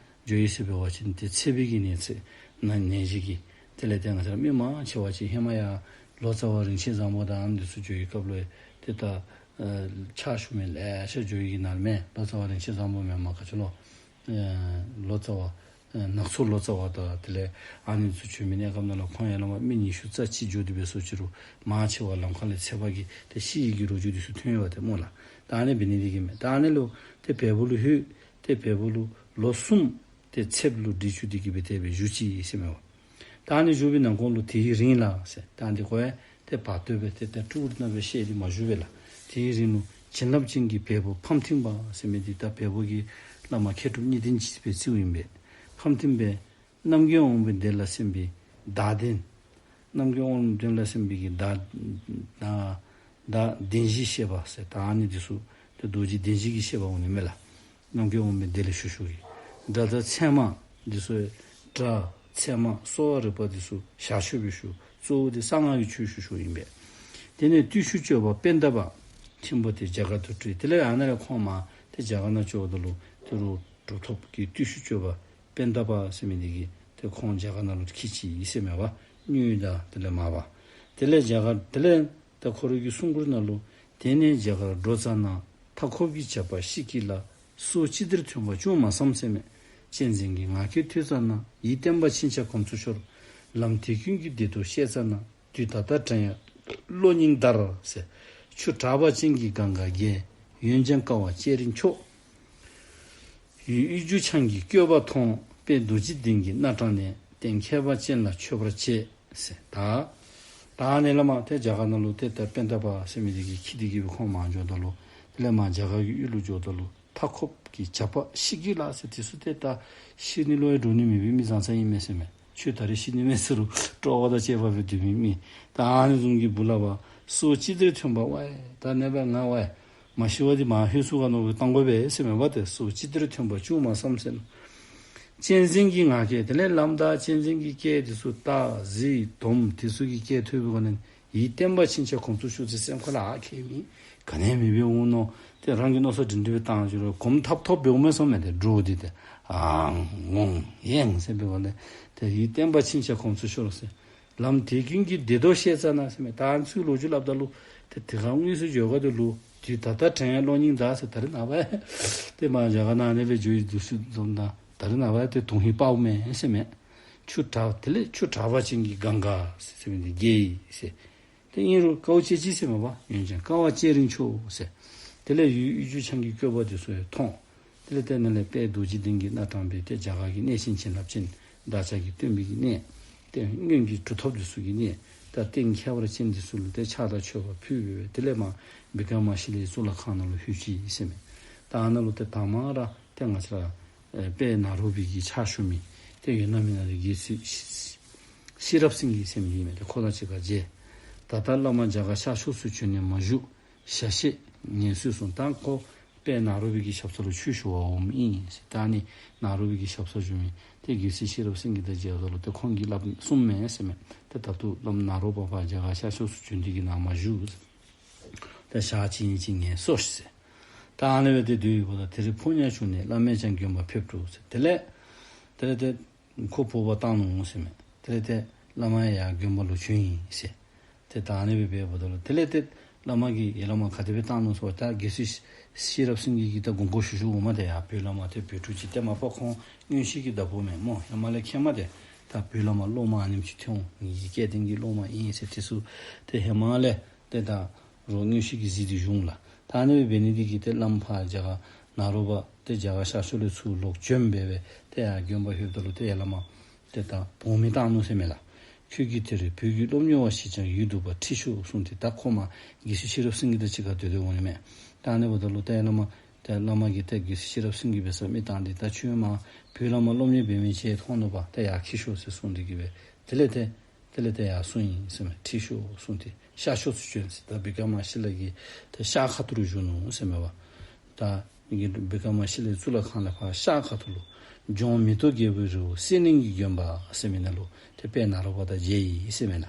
འགྱོ་ཡི་ཟེར་འབད་བ་ཅིན་ཏེ་ཚེས་པའི་གི་ཉིན་ཚེས་ན་ནད་གཞི་གིས། དེ་ལས་ཏེ་ང་བཅས་ར་མི་མང་ཆེ་བ་ཅིག་ཧེ་མ་ཡར་ལོ་ཙཱ་བ་རིན་ཆེན་བཟང་པོ་དང་ཨ་ནི་འདི་ཚུ་འགྱོ་བའི་སྐབས་ལུ་ཏེ་ད་ཨ་ཕྱག་ཞུ་མི་ལེ་ཤ་འགྱོ་ཡི་གི་ནང་ལུ་མས། ལོ་ཙཱ་བ་རིན་ཆེན་བཟང་པོ་མེན་མ་ག་ཅི་ལོ། ཨ་ལོ་ཙཱ་བ་ཨ་ནག་ཚོ་ལོ་ཙཱ་བ་དང་དེ་ལས་ཨ་ནི་ཚུ་བྱོན་མི་གནས་སྐབས་ནང་ལུ་ཁོང་ཡར་ལས་མར་མི་ཉི་ཤུ་རྩ་གཅིག་འགྱོ་སྟེ་འབད་སོང་ཅི་རུང་མང་ཆེ་བ་ལམ་ཁ་ལས་ཚེ་བ་གིས་ཏེ་ཤི་ཡི་གི་ལོ་རྒྱུས་འདི་ཚུ་ཐོན་ཡོད་པ་ཏེ་སྨོ་ལགས། ད་ཨ་ནི་འབད་ནི་འདི་གིས་མས། ད་ཨ་ནི་ལུ་ཏེ་བལ་པོ་ལུ་ལྷོད། ཏེ་བལ་པོ་ལུ་ལོ་གསུམ་ཏེ་ཚེསཔ་ལུ་འདྲིས་བཅུག་སྟེ་གིས་སྦེ་ཏེ་སྦེ་བཞུགས་ཅི་ཟེརཝ་མས་པ། ད་ཨ་ནི་བཞུགས་པའི་ནང་འཁོད་ལུ་དེའི་རིང་ལ་ཟེར་ད་འདི་ཁོ་ཡང་ཏེ་བར་དོ་སྦེ་ཏེ་ཏེ་སྤྲུལ་སྐུ་ནང་སྦེ་བཤད་དེ་མ་བཞུགས་པས་ལགས། དེའི་རིང་ལུ་བྱིན་རླབས་ཅན་གྱི་བལ་པོ་ཕམ་མཐིང་པ་ཟེར་མི་འདི་ད་བལ་པོ་གི་བླ་མ་མཁས་གྲུབ་གཉིས་ལྡན་ཅིག་སྦེ་བརྩིཝ་ཨིན་པས། ཕམ་མཐིང་པས་རྣམ་རྒྱལ་དབང་པོའི་སྡེ་ལ་སེམས་པའི་བདག་ལྡན། རྣམ་རྒྱལ་དབང་པོའི་སྡེ་ལ་སེམས་པའི་གི་བདག་བདག་བདག་བདེན་བཞིའི་བཤད་པ་ཟེར་ད་ཨ་ནི་འདི་ཚུ་ཏེ་རྡོ་རྗེ་བདེན་བཞི་གི་བཤད་པ་འོང་ནི་མས་ལགས། རྣམ་རྒྱལ་དབང་པོའི་སྡེ་ལས་ཞུ་ཞུཝ་གི་སྒྲ་དང་ཚད་མ་འདི་ཚུ་སྒྲ་ཚད་མ་གསོ་བ་རིག་པ་འདི་ཚུ་ཞར་ཞུ་སྦེ་ཞུ། གཙོ་བོ་འདི་གསང་སྔགས་ཀྱི་ཆོས་ཞུ་ཞུཝ་ཨིན་པས། དེ་ནས་བརྟུལ་ཞུགས་སྤྱོད་པ་པེན་ད་པ་ཆེན་པོ་དེ་རྒྱ་གར་དུ་སྤྲུལ། དེ་ལས་ཨ་ནཱ་ལས་ཁོང་མར་ ཏེ་རྒྱ་གར་ནང་འགྱོཝ་ད་ལུ་ཏེ་རུང་གྲུབ་ཐོབ་ཀྱི་བརྟུལ་ཞུགས་སྤྱོད་པ་པཎྜི་ཏ་ཟེར་མི་འདི་གིས་ཏེ་ཁོང་རྒྱ་གར་ནང་ལུ་འཁྱིད་ཅི་ཟེར་མས་པ། དངུལ་དང་དེ་ལས་མར་པ། དེ་ལས་རྒྱ་གར་དེ་ལས་ད་ཁོ་རའི་གི་གསུང་མགུར་ནང་ལུ། དེ་ནས་རྒྱ་གར་འགྲོ་ཙ་ན། མཐའ་འཁོབ་ཀྱི་བྱ་བ་ཤི་གི་ལ། སྲོག་ཅི་བདེར་ཐོན་པ་ཅུང་མ་བསམ་ཟེར་མས། གཅན་གཟན་གྱི་ང་རྒྱལ་ཐོས་ཙ་ན། ཡིད་བརྟན་པ་ཕྱིན་ཆད་གོམས་སུ་ཤོར། ལམ་དེ་ཀུན་གྱི་བདེ་སྡུག་ཤེས་ཙ་ན། དུས་ད་ལྟ་དྲན་ཡང་བློ་སྙིང་འདར་ཟེར། ཆུ་དྲག་པ་ཅན་གྱི་གངྒཱ་བརྒལ། ཡོན་ཅན་དཀའ་བ་སྤྱད་རིན་མཆོག། ཡུལ་དབུས་རྒྱུ་ཆང་གི་བཀོད་པ་མཐོང་། དཔལ་རྡོ་རྗེ་གདན་གྱི་སྣ་དྲངས་ནས། རྟེན་ཁྱད་པར་ཅན་ལ་མཆོད་པར་བྱེད་ཟེར། ད་ད་ཨ་ནི་བླ་མ་ཏེ་རྒྱ་གར་ནང་ལུ་ཏེ་ད་པཎྜི་ཏ་ཟེར་མི་འདི་གིས་འཁྱིད་དེ་གི་སྦེ་ཁོང་མར་འགྱོཝ་ད་ལུ། དེ་ལས་མར་རྒྱ་གར་གྱི་ཡུལ་ལུ་འགྱོཝ་ད་ལུ། མཐའ་འཁོབ་ཀྱི་བྱ་བ་ཤི་གི་ལ་ཟེར། དེ་ཚུ་ཏེ་ད་ཤི་ནི་ལུ་ཡང་འདྲོག་ནི་མེད་པའི་མི་བཟང་ས་ཨིན་མས་ཟེར་མས། ཁྱོད་ད་རིས་ཤི་ནི་མས་ཟེར་རུང་སྤྲོ་བ་དང་བཅས་པ་སྦེ་སྡོད་མི་མི། ད་ཨ་ནི་བཟུམ་གྱི་བུ་ལ་བ་སྲོག་ཅི་བདེར་ཐོན་པ་ཝའི་ད་ནེ་བ་ང་ཝའི་མ་ཤི་བར་འདི་མ་ལྷོད་ཚུགས་ག་མནོ་བའི་གཏང་དགོ་པས་ཟེར་མས་པ། ཏེ་སྲོག་ཅི་བདེར་ཐོན་པ་ཅུང་མ་བསམ་ཟེར་ན། གཅན་གཟན་གྱི་ང་རྒྱལ་དེ་ལས་ལམ་བདའ་གཅན་གཟན་གྱི་སྐད་དེ་ཚུ་སྟག་གཟིག་དོམ་དེ་ཚུ་གི་སྐད་ཐོས་པའི་སྒང་ལས་ཡིད་བརྟན་པ་ཕྱིན་ཆད་གོམས་སུ་ཤོར་ཟེར། སེམས་ཁ་ལུ་ཨ་ཁེ་མི་ག་ནི་མེད་པའི་འོང་མནོ། ཏེ་རང་གི་མནོ་བསམ་སྒྲིང་སྒྲིང་སྦེ་བཏང་ཞིནམ་ལས་གོམ་ཐབ་ཐོབ་འབདཝ་མས་ཟེར་མས། ཏེ་འདྲོག་སྟེ་ཏེ་ཨང་ངོང་ཡེངས་ཟེར་བའི་སྒང་ལས་ཏེ་ཡིད་བརྟན་པ་ཕྱིན་ཆད་གོམས་སུ་ཤོར་ཟེར། ལམ་དེ་ཀུན་གྱི་བདེ་སྡུག་ཤེས་ཙ་ན་ཟེར་མས། ད་ཚུར་ལོ་རྒྱུས་སླབ་ད་ལུ་ཏེ་དེ་ཁར་དངོས་སུ་འགྱོ་ག་དེ་ལུ་དུས་ད་ལྟ་དྲན་ཡང་བློ་སྙིང་འདར་ཟེར། ད་རིས་ནངས་པ་ཏེ་མར་རྒྱ་གར་ནང་ཨ་ནི་སྦེ་འགྱོ་ཡི་འདུག་ཟེར་དོ་ད་ད་རིས་ནངས་པ་ཏེ་དོན་ཧིང་པའུ་མས་ཟེར་མས། ཆུ་དྲག་དེ་ལས་ཆུ་དྲག་པ་ཅན་གྱི་གངྒཱ་ཟེར་མི་འདི་བརྒལ་ཡི་ཟེར། ཏེ་ཨིན་རུང་དཀའཝ་སྤྱད་ཅི་ཟེར་མས་པ། ཡོན་ཅན་དཀའ་བ་སྤྱད་རིན་ཆོག་ཟེར། དེ་ལས་ཡུལ་དབུས་རྒྱུ་ཆང་གི་བཀོད་པ་དེ་ཚུ་ཡང་མཐོང་། དེ་ལས་ཏེ་ནཱ་ལས་དཔལ་རྡོ་རྗེ་གདན་གྱི་སྣ་དྲངས་པའི་ཏེ་རྒྱ་གར་གྱི་གནས་ཆེན་བྱིན་རླབས་ཅན་བདག་ཅག་གི་སྟོན་པའི་གི་གནས། ཏེ་སྔོན་གྱི་གྲུབ་ཐོབ་དེ་ཚུ་གི་གནས། ད་རྟེན་ཁྱད་པར་ཅན་དེ་ཚུ་ལུ་ཏེ་ཕྱག་དང་མཆོད་པ་ཕུལ་བའི་དེ་ལས་མར་བི་ཀྲ་མ་ཤི་ལའི་གཙུག་ལག་ཁང་ནང་ལུ་ལྷོད་ཅི་ཟེར་མས། ད་ཨ་ནཱ་ལུ་ཏེ་དང་པ་ར་ཏེ་ང་བཅས་ར་ཨེ་དཔལ་ནཱ་རོ་པའི་གི་ཕྱག་ཞུ་མི་ཏེ་ཡོད་ན་མེད་ན་ཏེ་རྒྱལ་སྲས་ཤེས་རབ་སེང་གེ་ཟེར་མི་ཨིན་མས། ཏེ་ཁོ་དང་གཅིག་ཁར་མཇལ། ད་ལྟ་བླ་མ་རྒྱ་གར་ཤར་ཕྱོགས་སུ་བྱོན་ནས་མ་བཞུགས། ཞལ་བཞེས་ངལ་གསོས་སོང་། ད་ཁོ་དཔལ་ནཱ་རོ་པའི་གི་ཞབས་ས་ལུ་ཆོས་ཞུ་བར་འོངམ་ཨིན་ཟེར། ད་ནི་ནཱ་རོ་པའི་གི་ཞབས་སར་བཞུགས་མི་ཏེ་རྒྱལ་སྲས་ཤེས་རབ་སེང་གེ་དང་མཇལཝ་ད་ལུ་ཏེ་ཁོང་གིས་སླབ་གསུངམ་མས་ཟེར་མས། ཏེ་ད་ལྟོ་བླམ་ནཱ་རོ་པ་ཕར་རྒྱ་གར་ཤར་ཕྱོགས་སུ་བྱོན་ཏེ་གི་ནཱ་མ་བཞུགས་ཟེར། ཏེ་ཞག་གཅིག་གཉིས་ཅིག་ངལ་གསོ་ཤིག་ཟེར། ད་ཨ་ནི་སྦེ་ཏེ་སྡོད་ཡོདཔ་ད་དེར་ཕོ་ཉ་བྱུང་ནས་བླ་མས་ཀྱང་དགོན་པར་ཕེབས་འགྲོ་ཟེར། དེ་ལས་དེ་ལས་ཏེ་ཁོ་འབོ་བར་བཏང་ནུག་ཟེར་མས། དེ་ལས་ཏེ་བླ་མ་ཡར་དགོན་པ་ལུ་བྱོན་ཡི་ཟེར། ཏེ་ད་ཨ་ནི་སྦེ་འབདཝ་ད་ལུ་དེ་ལས་ཏེ་བླ་མ་གིས་ཡ་བླ་མ་ག་དེ་སྦེ་བཏང་ནུག་ཟེར་བ་ད་རྒྱལ་སྲས་ཤེས་རབ་སེང་གེ་གིས་ད་དགོངས་སྐོར་ཞུ་ཞུཝ་མས། ཏེ་ཡར་བོད་བླ་མ་ཏེ་བོད་ཕྲུག་ཅིག་ཏེ་མ་པ་ཁོང་མངོན་ཤེས་ཀྱི་བདག་པོ་མས་སྨོ། ཧེ་མ་ལས་མཁྱེནམ་ཏེ་ད་བོད་བླ་མ་སློབ་མ་ཨ་ནེམ་ཅིག་ཐོན་འོང་། ངེ་གི་སྐལ་ལྡན་གྱི་སློབ་མ་ཨིན་ཟེར། དེ་ཚུ་ཏེ་ཧེ་མ་ལས་ཏེ་ད་རོགས་མངོན་ཤེས་ཀྱིས་གཟིགས་ཏེ་བཞུགས་ལགས། ད་ཨ་ནི་སྦེ་འབད་ནི་འདི་གིས་ཏེ་བླམ་ཕར་རྒྱ་གར་ནཱ་རོ་པ་ཏེ་རྒྱ་གར་ཤར་ཕྱོགས་ལས་ཚུར་ལོག་བྱོན་སྦེ་སྦེ་ཏེ་ཡར་དགོན་པ་ལྷོདཔ་ད་ལུ་ཏེ་ཡ་བླ་མ་ཏེ་ད་བུད་མེད་བཏང་ནུག་ཟེར་མས་ལགས། ཁྱོད་ཀྱིས་དེར་བོད་ཀྱི་སློབ་གཉེར་བ་ཞིག་ཀྱང་ཡོད་འདུག་པ་དྲིས་ཤོག་གསུངས་ཏེ། ད་ཁོ་མར་རྒྱལ་སྲས་ཤེས་རབ་སེང་གེ་དང་གཅིག་ཁར་སྡོད་སྡོདཔ་འོང་ནི་མས། ད་ཨ་ནི་འབདཝ་ད་ལུ་ཏེ་ཡ་བླ་མ་ཏེ་བླ་མ་གིས་ཏེ་རྒྱལ་སྲས་ཤེས་རབ་སེང་གེ་འབད་སར་མི་བཏང་སྟེ་ད་ཁྱོད་མར་བོད་བླ་མ་སློབ་གཉེར་འབད་མི་ཅིག་མཐོང་ནུག་པ། ཏེ་ཡར་འཁྱིད་ཤོག་ཟེར་གསུངས་ཏེ་གི་སྦེ་དེ་ལས་ཏེ་དེ་ལས་ཏེ་ཡར་སོང་ཡི་ཟེར་མས། ཁྲིད་ཤོག་གསུངས་ཏེ་ཤར་ཕྱོགས་སུ་བྱོན་ཟེར། ད་བི་ཀྲ་མ་ཤི་ལ་གི་ཏེ་ཤར་ཁ་ཐུག་ལུ་བཞུགས་ནུག་ཟེར་མས་པ། ད་མི་གི་བི་ཀྲ་མ་ཤི་ལའི་གཙུག་ལག་ཁང་ལས་ཕར་ཤར་ཁ་ཐུག་ལུ་ལྗོངས་མེ་ཏོག་རྒྱལ་པོའི་རི་བོ་གསེར་གླིང་གི་དགོན་པ་ཟེར་མི་ནང་ལུ་ཏེ་དཔལ་ནཱ་རོ་པ་དང་མཇལ་ཡི་ཟེར་མས་ལགས།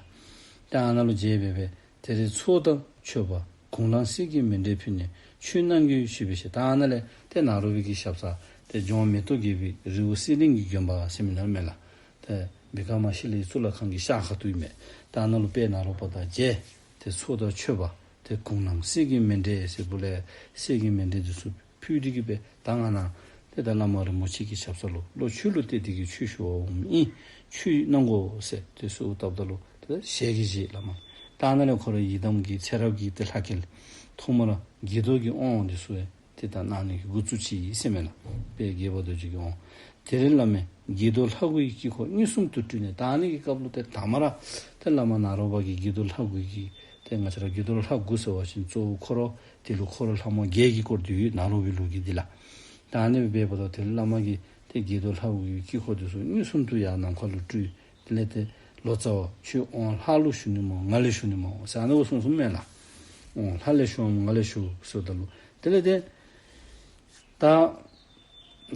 ཏེ་ཨ་ནཱ་ལུ་མཇལ་སྦེ་སྦེ་དེར་ཚོགས་དང་མཆོད་པ་གུང་ལྷང་གསེར་གྱི་མཎྜལ་ཕུལ་ནས་ཆོས་གནང་དགོས་ཞུས་པས་ཟེར། ད་ཨ་ནཱ་ལས་ཏེ་ནཱ་རོ་པའི་གི་ཞབས་ས་ཏེ་ལྗོངས་མེ་ཏོག་རྒྱལ་པོའི་རི་བོ་གསེར་གླིང་གི་དགོན་པ་ཟེར་མི་ནང་མས་ལགས། ཏེ་བི་ཀྲ་མ་ཤི་ལའི་གཙུག་ལག་ཁང་གི་ཤར་ཁ་ཐུག་ཨིན་མས། ད་ཨ་ནཱ་ལུ་དཔལ་ནཱ་རོ་པ་དང་མཇལ། ཏེ་ཚོགས་དང་མཆོད་པ་ཏེ་གུང་ལྷང་གསེར་གྱི་མཎྜལ་ཟེར་བུ་ལས་གསེར་གྱི་མཎྜལ་འདི་ཚུ་ཕུལ་ཏེ་གི་སྦེ་ད་ང་ནཱ་ཏེ་ད་བླ་མ་རིན་པོ་ཆེ་གི་ཞབས་ས་ལུ་ལོག་ཆོས་ལུ་གཏད་དེ་གི་ཆོས་ཞུ་བར་འོངམ་ཨིན། ཆོས་གནང་དགོ་ཟེར་ཏེ་གསོལཝ་བཏབ་ད་ལུ་ཏེ་ཞལ་གྱིས་བཞེས་བླ་མ། ད་ཨ་ནཱ་ལས་ཁོ་ར་ཡི་དམ་གྱི་ཚེ་རབས་ཀྱི་ཏེ་ལྷ་སྐལ་ཐོག་མར་དགྱེས་རྡོར་གྱི་དབང་འདི་ཚུ་ཡང་ཏེ་ད་གནང་ནི་གི་འགོ་བཙུགས་ཅི་ཟེར་མས་ལགས། དཔལ་དགྱེས་པ་རྡོ་རྗེ་གི་དབང་། དེར་བླ་མས་དགྱེས་རྡོར་ལྷ་དགུ་ཡི་དཀྱིལ་འཁོར་མངོན་སུམ་དུ་སྤྲུལ་ནས། ད་ཨ་ནི་གི་སྐབས་ལུ་ཏེ་དང་པ་ར་ཏེ་བླ་མ་ནཱ་རོ་པ་གིས་དགྱེས་རྡོར་ལྷ་དགུ་གི་ཏེ་ང་བཅས་ར་དགྱེས་རྡོར་ལྷ་དགུ་ཟེར་བ་ཅིན་གཙོ་བོ་འཁོར་ལོ་དེ་ལུ་འཁོར་ལྷ་མོ་བརྒྱད་ཀྱིས་བསྐོར་ཏེ་ཡོད། ནཱ་རོ་པའི་ལུགས་ཀྱི་འདི་ལགས། ད་ཨ་ནི་སྦེ་འབདཝ་ད་ཏེ་བླ་མ་གིས་ཏེ་དགྱེས་རྡོར་ལྷ་དགུ་གི་དཀྱིལ་འཁོར་དེ་ཚུ་མངོན་སུམ་དུ་ཡར་ནམ་མཁའ་ལུ་སྤྲུལ། དེ་ལས་ཏེ་ལོ་ཙཱ་བ་ཁྱོད་དབང་ལྷ་ལུ་ཞུ་ནི་སྨོ་ང་ལུ་ཞུ་ནི་སྨོ་ཟེར་ཨ་ནི་སྦེ་གསུངས་གསུངསམ་མས་ལགས། དབང་ལྷ་ལས་ཞུ་འམ་ང་ལས་ཞུ་ཟེརཝ་ད་ལུ་དེ་ལས་ཏེ་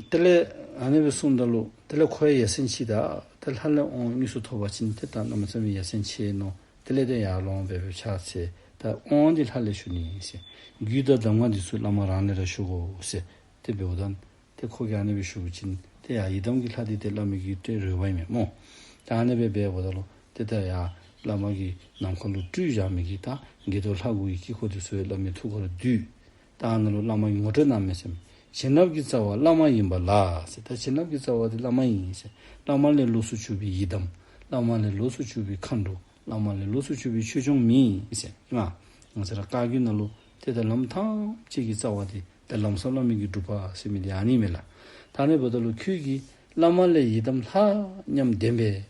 ད་དེ་ལས་ཨ་ནི་སྦེ་གསུངསམ་ད་ལུ་དེ་ལས་ཁོ་ཡང་ཡ་མཚན་ཆེ་ད། ཏེ་ལྷ་ལས་དབང་དངོས་སུ་ཐོབ་པ་ཅིན་ཏེ་ད་གནམ་མེད་ས་མེད་ཡ་མཚན་ཆེ་ནོ། དེ་ལས་ཏེ་ཡར་ལོང་སྦེ་སྦེ་ཕྱག་འཚལ། ད་དབང་འདི་ལྷ་ལས་ཞུ་ནི་ཟེར། རྒྱུད་དང་གདམས་ངག་འདི་ཚུ་བླ་མ་རང་ལས་ར་ཞུ་དགོ་ཟེར། ཏེ་འབདཝ་ད་ཏེ་ཁོ་གིས་ཨ་ནི་སྦེ་ཞུ་བ་ཅིན་ཏེ་ཡར་ཡི་དམ་གྱི་ལྷ་འདི་ཏེ་བླ་མའི་གི་ཏེ་རོལ་པ་ཨིན་མས་སྨོ། ད་ཨ་ནི་སྦེ་འབདཝ་ད་ལུ་ཏེ་ད་ཡར་བླ་མ་གིས་ནམ་མཁའ་ལུ་སྤྲུལ་བཞག་མི་གི་ད་དགྱེས་རྡོར་ལྷ་དགུ་གི་དཀྱིལ་འཁོར་འདི་ཚུ་བླ་མའི་ཐུགས་ཀར་བསྡུས། ད་ཨ་ནཱ་ལུ་བླ་མ་གིས་ངོ་སྤྲོད་གནངམ་མས་ཟེར། བྱིན་རླབས་ཀྱི་རྩ་བ་བླ་མ་ཡིན་པ་ལ་ཟེར། ད་བྱིན་རླབས་ཀྱི་རྩ་བ་འདི་བླ་མ་ཨིན་ཟེར། བླ་མ་ལས་ལོགས་སུ་གྱུར་པའི་ཡི་དམ། བླ་མ་ལས་ལོགས་སུ་གྱུར་པའི་མཁའ་འགྲོ། བླ་མ་ལས་ལོགས་སུ་གྱུར་པའི་ཆོས་སྐྱོང་མི་ཟེར། ཨིན་མས། ང་བཅས་ར་བཀའ་བརྒྱུད་ནང་ལུ་ཏེ་ད་ལམ་ཐམས་ཅད་ཀྱི་རྩ་བ་འདི་ད་ལམ་ཟབ་བླ་མའི་གི་སྒྲུབ་པ་ཟེར་མི་འདི་ཨ་ནི་མས་ལགས། ད་ཨ་ནི་འབདཝ་ད་ལུ་ཁྱོད་ཀྱིས་བླ་མ་ལས་ཡི་དམ་ལྷག་མཉམ་ལྡན་པས།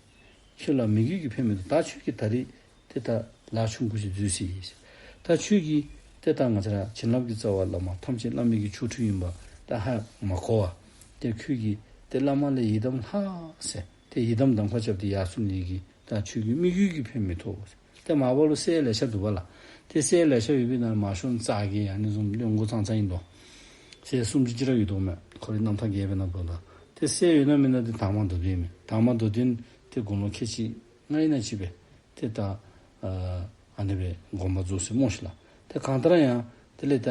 ཁྱོད་ལ་མི་དགོས་ཀྱི་ཕན་མི་ཐོགས། ད་ཁྱོད་ཀྱིས་ད་རིས་ཏེ་ད་ལཱ་ཆུང་ཀུ་ཅིག་མཛད་ཅི་ཟེར། ད་ཁྱོད་ཀྱིས་ཏེ་ད་ང་བཅས་ར་བྱིན་རླབས་ཀྱི་རྩ་བ་བླ་མ་ཐམས་ཅད་བླ་མའི་གི་ཆོ་འཕྲུལ་ཨིནམ་ད་ཧ་མ་གོ་བར་ཏེ་ཁྱོད་ཀྱིས་ཏེ་བླ་མ་ལས་ཡི་དམ་ལྷག་ཟེར། ཏེ་ཡི་དམ་གདམ་ཁ་རྐྱབ་སྟེ་ཡར་སོང་ནི་གིས་ད་ཁྱོད་ཀྱི་དམིགས་ཡུལ་གྱི་ཕན་མི་ཐོགས། ཏེ་མར་པ་ལུ་སྲས་ལེ་ཤ་འདུག་པ་ལགས། ཏེ་སྲས་ལེ་ཤ་ཡོད་པའི་ནང་མར་ཤོང་རྩ་གི་ཨ་ནི་བཟུམ་བློན་པོ་ཙང་ཙང་ཨིན་དོ། སྲས་སུམ་ཅུ་ཅིག་ར་ཡོད་དོ་མས། ཁོ་རའི་རྣམ་ཐར་རྒྱས་པའི་ནང་འབདཝ་ད། ཏེ་སྲས་ཡོད་ན་མེད་ན་ཏེ་དར་མ་མདོ་སྡེ་མས། དར་མ་མདོ་སྡེ་ཏེ་དགུང་ལོ་ཁལ་གཅིག་ལྔ་ཨིན་ན་ཅིག་སྦེ་ཏེ་ད་ཨ་ཨ་ནི་སྦེ་དགོངས་པ་རྫོགས་ཟེར་སྨོ་ཤིག་ལགས། ཏེ་གང་ལྟར་ཡང་དེ་ལས་ད་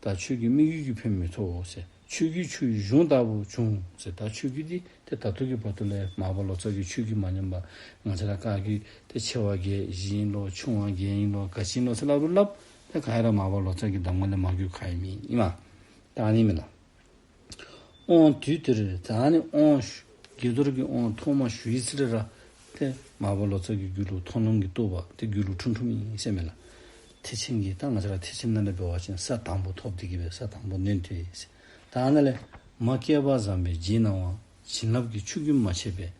ད་ཁྱོད་ཀྱི་དམིགས་ཡུལ་གྱི་ཕན་མི་ཐོགས་ཟེར། ཆོས་ཀྱི་ཆུ་ཡི་གཞུང་ལྟ་བུ་བྱུང་ཟེར། ད་ཆོས་ཀྱི་འདི་ཏེ་ད་ལྟོ་གི་བར་དུ་ལས་མར་པ་ལོ་ཙཱ་གིས་ཆོས་ཀྱི་མ་ཉམས་པ་ང་བཅས་ར་བཀའ་བརྒྱུད་ཏེ་ཆེ་བ་བརྒྱད་བཞི་ཨིན་ལོ་ཆུང་བ་བརྒྱད་ཨིན་ལོ་ག་ཅི་ཨིན་ལོ་ཟེར་སླབ་རུང་སླབ། ཏེ་ག་ཡ་ར་མར་པ་ལོ་ཙཱ་གི་གདམས་ངག་ལས་མ་གྱུར་ག་ཡང་མེད་ཨིན་མས། ད་ཨ་ནི་མས་ལགས། དབང་དུས་དེར་ད་ཨ་ནི་དབང་ཞུ་དགྱེས་རྡོར་གྱི་དབང་ཐོག་མ་ཞུ་ཡི་ཚེ་རེ་ར་ཏེ་མར་པ་ལོ་ཙཱ་གི་རྒྱུད་ལུ་མཐོང་ལམ་གྱི་རྟོགས་པ་ཏེ་རྒྱུད་ལུ་འཁྲུངས་འཁྲུངསམ་ཨིན་ཟེར་མས་ལགས། ཐེག་ཆེན་གྱི་ད་ང་བཅས་ར་ཐེག་ཆེན་ནང་ལས་འབད་བ་ཅིན་ས་དང་པོ་ཐོབ་སྟེ་གི་སྦེ་ས་དང་པོ་ནོན་ཏེ་ཟེར། ད་ཨ་ནཱ་ལས་མ་བསྐལ་པ་བཟང་པོའི་རྗེས་གནང་བ། བྱིན་རླབས་ཀྱི་ཆུ་རྒྱུན་མ་ཆད་པས།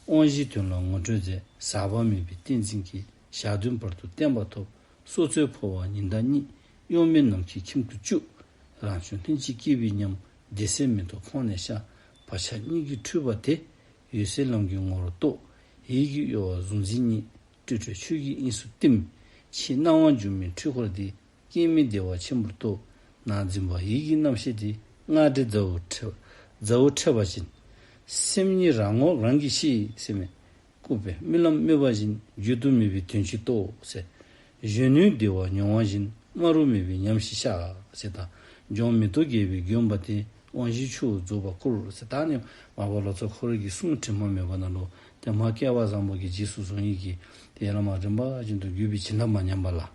དབང་བཞིའི་དོན་ལ་ངོ་སྤྲོད་མཛད། ཟག་པ་མེད་པའི་ཏིང་འཛིན་གྱིས། ཞག་བདུན་བར་དུ་བརྟན་པ་ཐོབ། སྲོག་རྩོལ་འཕོ་བ་ཉི་ཟླ་གཉིས། གཡོ་མེད་ནམ་མཁའི་ཁྱིམ་དུ་བཅུག། རང་བྱུང་ལྷན་ཅིག་སྐྱེས་པའི་ཉམས། བདེ་གསལ་མེ་ཏོག་ཁོང་ནས་ཤར། བག་ཆགས་གཉིད་ཀྱིས་འཁྲུལ་པ་དེ། འོད་གསལ་ལམ་གྱི་ངོ་བོར་རྟོགས། ཡིད་ཀྱི་གཡོ་བ་གཟུང་འཛིན་གཉིད། སྤྲོས་བྲལ་ཆོས་ཀྱི་དབྱིངས་སུ་བསྟིམ། ཕྱི་སྣང་བ་སྒྱུ་མའི་འཁྲུལ་འཁོར་འདི། སྐྱེ་མེད་བདེ་བ་ཆེན་པོར་རྟོགས། ནང་འཛིན་པ་ཡིད་ཀྱི་རྣམ་ཤེས་དེ། སྔར་འདྲའི་མཛའ་བོ་འཕྲད་མཛའ་བོ་འཕྲད་པ་བཞིན། སེམས་ཉིད་རང་ངོ་རང་གིས་ཤེས་ཟེར་མས། སྐུ་པས་རྨི་ལམ་རྨིས་པ་བཞིན། བརྗོད་དུ་མེད་པའི་དོན་ཅིག་རྟོགས་ཟེར། གཞོན་ནུའི་བདེ་བ་མྱོང་བ་བཞིན། སྨྲ་རུ་མེད་པའི་ཉམས་ཤིག་ཤར་ཟེར། ད་ལྗོངས་མེ་ཏོག་རྒྱས་པའི་དགོན་པ་དེ། དབང་བཞིའི་ཆུ་བོ་རྫོགས་པར་བསྐུར་ཟེར། ད་ཨ་ནི་མར་པ་ལོ་ཙཱ་ཁོ་རའི་གི་གསུང་དྲི་མ་མེད་པ་ནང་ལུ་ཏེ་མ་བསྐལ་པ་བཟང་པོ་གི་རྗེས་སུ་བཟུང་ཡི་གི་ཏེ་ཡ་ལ་མ་རིམ་པ་བཞིན་དུ་བརྒྱུད་པའི་བྱིན་རླབས་མ་ཉམས་པ་ལགས།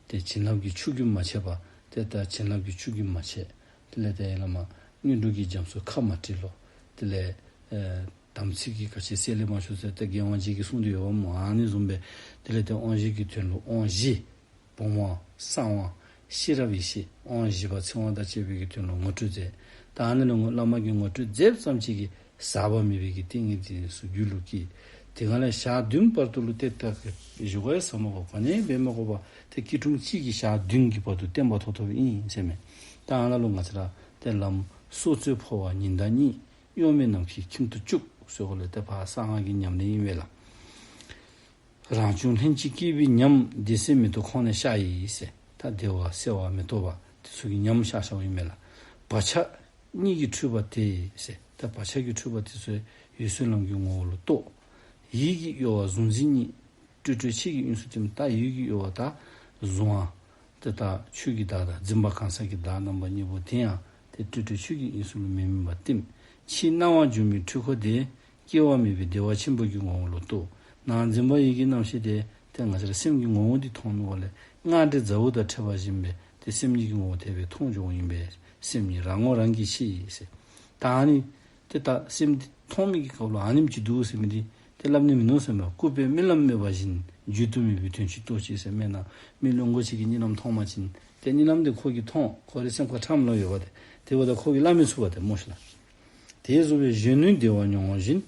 ཏེ་བྱིན་རླབས་ཀྱི་ཆུ་རྒྱུན་མ་ཆད་པ། ཏེ་ད་བྱིན་རླབས་ཀྱི་ཆུ་རྒྱུན་མ་ཆད། དེ་ལས་ཏེ་ཡ་ལ་མ་དངོས་གྲུབ་ཀྱི་རྒྱ་མཚོ་ཁ་མ་བྲལ་ལོ། དེ་ལས་ཨེ་དམ་ཚིག་གི་ག་ཅི་སེལ་ལེ་མ་ཆུ་ཟེར་ཏེ་རྒྱལ་དབང་རྗེ་གིས་གསུངས་ཏེ་ཡོདཔ་སྨོ། ཨ་ནི་བཟུམ་སྦེ་དེ་ལས་ཏེ་དབང་བཞི་གི་དོན་ལུ་དབང་བཞི། བུམ་དབང་གསང་དབང་ཤེས་རབ་ཡེ་ཤེས་དབང་བཞི་པ་ཚེ་དབང་དང་བཅས་པའི་གི་དོན་ལུ་ངོ་སྤྲོད་མཛད། ད་ཨ་ནི་ལུ་ངོ་བླ་མ་གིས་ངོ་སྤྲོད་མཛདཔ་ཙམ་ཅིག་གིས་ཟག་པ་མེད་པའི་གི་ཏིང་ངེ་འཛིན་སུ་རྒྱུད་ལུ་སྐྱེས། དེ་གང་ལས་ཞག་བདུན་བར་དུ་ལུ་ཏེ་ད་གི་བཞུགས་སྒར་ཟ་མ་གོ་ག་ནི་འབད་མ་དགོ་པར་ཏེ་སྐྱིལ་ཀྲུང་གཅིག་གིས་ཞག་བདུན་གྱི་བར་དུ་བརྟན་པ་ཐོབ་ཐོབ་ཨིན་ཟེར་མས། ད་ཨ་ནཱ་ལུ་ང་བཅས་ར་ཏེ་ལམ་སྲོག་རྩོལ་འཕོ་བ་ཉི་ཟླ་གཉིད། གཡོ་མེད་ནམ་མཁའི་ཁྱིམ་དུ་བཅུག་ཟེར་གོ་ལས་ཏེ་ཕར་གསང་སྔགས་ཀྱི་ཉམས་ལེན་ཨིན་པས་ལགས། རང་བྱུང་ལྷན་ཅིག་སྐྱེས་པའི་ཉམས། བདེ་གསལ་མེ་ཏོག་ཁོང་ནས་ཤར་ཡི་ཟེར། ད་བདེ་བ་གསལ་བ་མེ་ཏོག་པ་དེ་ཚུ་གི་ཉམས་ཤར་ཤརཝ་ཨིན་མས་ལགས། བག་ཆགས་གཉིད་ཀྱིས་འཁྲུལ་པ་དེ་ཟེར། ད་བག་ཆགས་ཀྱིས་འཁྲུལ་པ་དེ་ཚུ་འོད་གསལ་ལམ་གྱི་ངོ་བོ་ལུ་རྟོགས། ཡིད་ཀྱི་གཡོ་བ་གཟུང་འཛིན་གཉིད། སྤྲོས་བྲལ་ཆོས་ཀྱི་དབྱིངས་སུ་བསྟིམ། ད་ཡིད་ཀྱི་གཡོ་བ་ད་གཟུང་བ་དེ་ད་ཆོས་ཀྱི་བདག་དང་འཛིན་པ་གང་ཟག་གི་བདག་རྣམ་པ་གཉིས་པོ་དེ་ཡང་ཏེ་སྤྲོས་བྲལ་ཆོས་ཀྱི་དབྱིངས་སུ་ལུ་མི་དམིགས་པར་བསྟིམ། ཕྱི་སྣང་བ་སྒྱུ་མའི་འཁྲུལ་འཁོར་དེ། སྐྱེ་བ་མེད་པའི་བདེ་བ་ཆེན་པོ་གི་ངོ་བོ་ལུ་རྟོགས། ནང་འཛིན་པ་ཡིད་ཀྱི་རྣམ་ཤེས་དེ་ཏེ་ང་བཅས་ར་སེམས་ཀྱི་ངོ་བོ་འདི་མཐོང་ནུག་པ་ལས་སྔར་འདྲའི་མཛའ་བོ་དང་འཕྲད་པ་བཞིན་སྦེ་ཏེ་སེམས་ཉིད་ཀྱི་ངོ་བོ་དེ་སྦེ་མཐོང་འགྱོཝ་ཨིན་པས། སེམས་ཉིད་རང་ངོ་རང་གིས་ཤེས་ཟེར། ད་ཨ་ནི་ཏེ་ད་སེམས་འདི་མཐོང་མི་གི་སྐབས་ལུ་ཨ་ནེམ་ཅིག་འདུག་ཟེར་མི་འདི་ཏེ་སླབ་ནི་མིན་ནུག་ཟེར་མས། སྐུ་པས་རྨི་ལམ་རྨིས་པ་བཞིན། བརྗོད་དུ་མེད་པའི་དོན་ཅིག་རྟོགས་ཅིག་ཟེར་མས་ན། མི་བླུན་པོ་ཅིག་གིས་གཉིད་ལམ་མཐོང་པ་ཅིན་ཏེ་གཉིད་ལམ་འདི་ཁོ་གིས་མཐོང་། ཁོ་རའི་སེམས་ཁར་ཁྲམ་ལ་ཡོད་པ་ཏེ་དེ་འབདཝ་ད་ཁོ་གིས་སླབ་མི་ཚུགས་པ་ཏེ་སྨོ་ཤིག་ལགས། དེ་བཟུམ་སྦེ་གཞོན་ནུའི་བདེ་བ་མྱོང་བ་བཞིན།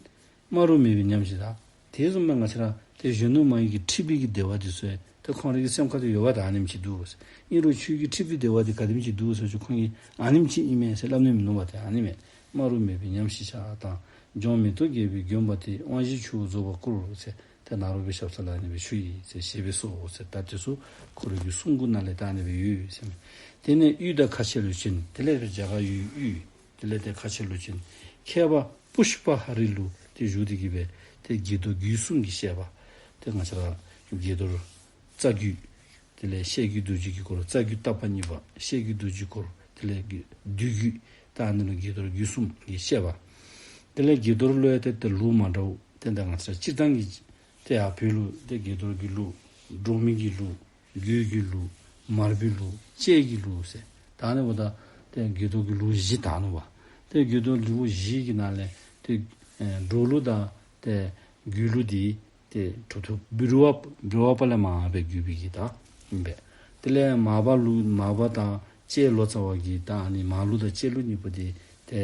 སྨྲ་རུ་མེད་པའི་ཉམས་ཤིག། ད་དེ་བཟུམ་སྦེ་ང་བཅས་ར་ཏེ་གཞོན་ནུ་མ་ཡི་གི་འཁྲིག་པའི་གི་བདེ་བ་དེ་ཚུ་ཏེ་ཁོང་རའི་གི་སེམས་ཁར་ཏེ་ཡོད་པ་ཏེ་ཨ་ནེམ་ཅིག་འདུག་ཟེར། ཨིན་རུང་ཁྱོད་ཀྱི་འཁྲིག་པའི་བདེ་བ་དེ་ག་དེམ་ཅིག་འདུག་ཟེར་ཅི་ཁོང་གིས་ཨ་ནེམ་ཅིག་ཨིན་མས་ཟེར་སླབ་ནི་མིན་ནུག་པ་ཏེ་ཨ་ནི་མས། སྨྲ་རུ་མེད་པའི་ཉམས་ཤིག་ཤར་དང་། ལྗོངས་མེ་ཏོག་རྒྱས་པའི་དགོན་པ་དེ། དབང་བཞིའི་ཆུ་བོ་རྫོགས་པར་བསྐུར་ཟེར། ཏེ་ནཱ་རོ་པའི་ཞབས་ས་ལུ་ཨ་ནི་སྦེ་ཞུ་ཡི་ཟེར་ཞེས་པའི་སོགས་ཟེར། ད་དེ་ཚུ་ཁོ་རའི་གི་གསུང་མགུར་ནང་ལས་ད་ཨ་ནི་སྦེ་ཡོད་ཟེར་མས། དེ་ནས་དབུས་དང་ཁ་ཆེ་ལུ་བྱོན། དེ་ལས་རྒྱ་གར་ཡུལ་དབུས། དེ་ལས་ཏེ་ཁ་ཆེ་ལུ་བྱོན། མཁས་པ་པུཥྤ་ཧ་རི་ལུ་ཏེ་བཞུགས་ཏེ་གི་སྦེ་ཏེ་དགྱེས་རྡོར་རྒྱུད་གསུམ་གྱི་བཤད་པ། ཏེ་ང་བཅས་ར་དགྱེས་རྡོར་རྩ་རྒྱུད། དེ་ལས་བཤད་རྒྱུད་རྡོ་རྗེ་གི་སྐོར། རྩ་རྒྱུད་བརྟག་པ་གཉིས་པ། བཤད་རྒྱུད་རྡོ་རྗེའི་སྐོར། དེ་ལས་བསྡུས་རྒྱུད། ད་ཨ་ནི་ལུ་དགྱེས་རྡོར་རྒྱུད་གསུམ་གྱི་བཤད་པ། དེ་ལས་དགྱེས་རྡོར་ལུ་ཡང་ཏེ་ཏེ་ལུགས་མ་འདྲཝ་ཏེ་ད་ང་བཅས་ར་སྤྱིར་བཏང་གི་ཏེ་ཡར་བོད་ལུ་ཏེ་དགྱེས་རྡོར་གྱི་ལུགས་འབྲོག་མི་གི་ལུགས་རྒོད་ཀྱི་ལུགས་མར་པའི་ལུགས་བཅས་ཀྱི་ལུགས་ཟེར། ད་ཨ་ནི་འབདཝ་ད་ཏེ་དགྱེས་རྡོར་གྱི་ལུགས་བཞི་དར་ནུག་པ། ཏེ་དགྱེས་རྡོར་ལུགས་བཞི་གི་ནང་ལས་ཏེ་ཨེ་འབྲོག་ལུགས་དང་ཏེ་རྒོད་ལུགས་འདི་ཏེ་གྲུབ་ཐོབ་འབུལ་བ་འབུལ་བ་པ་ལས་མར་སྦེ་བརྒྱུད་པའི་གི་ད་ཨིན་པས། དེ་ལས་མར་པ་ལུགས་མར་པ་དང་བཅས་ལོ་ཙཱ་བ་གི་ད་ཨ་ནི་མར་ལུགས་དང་བཅས་ལུགས་གཉིས་པོ་འདི་ཏེ་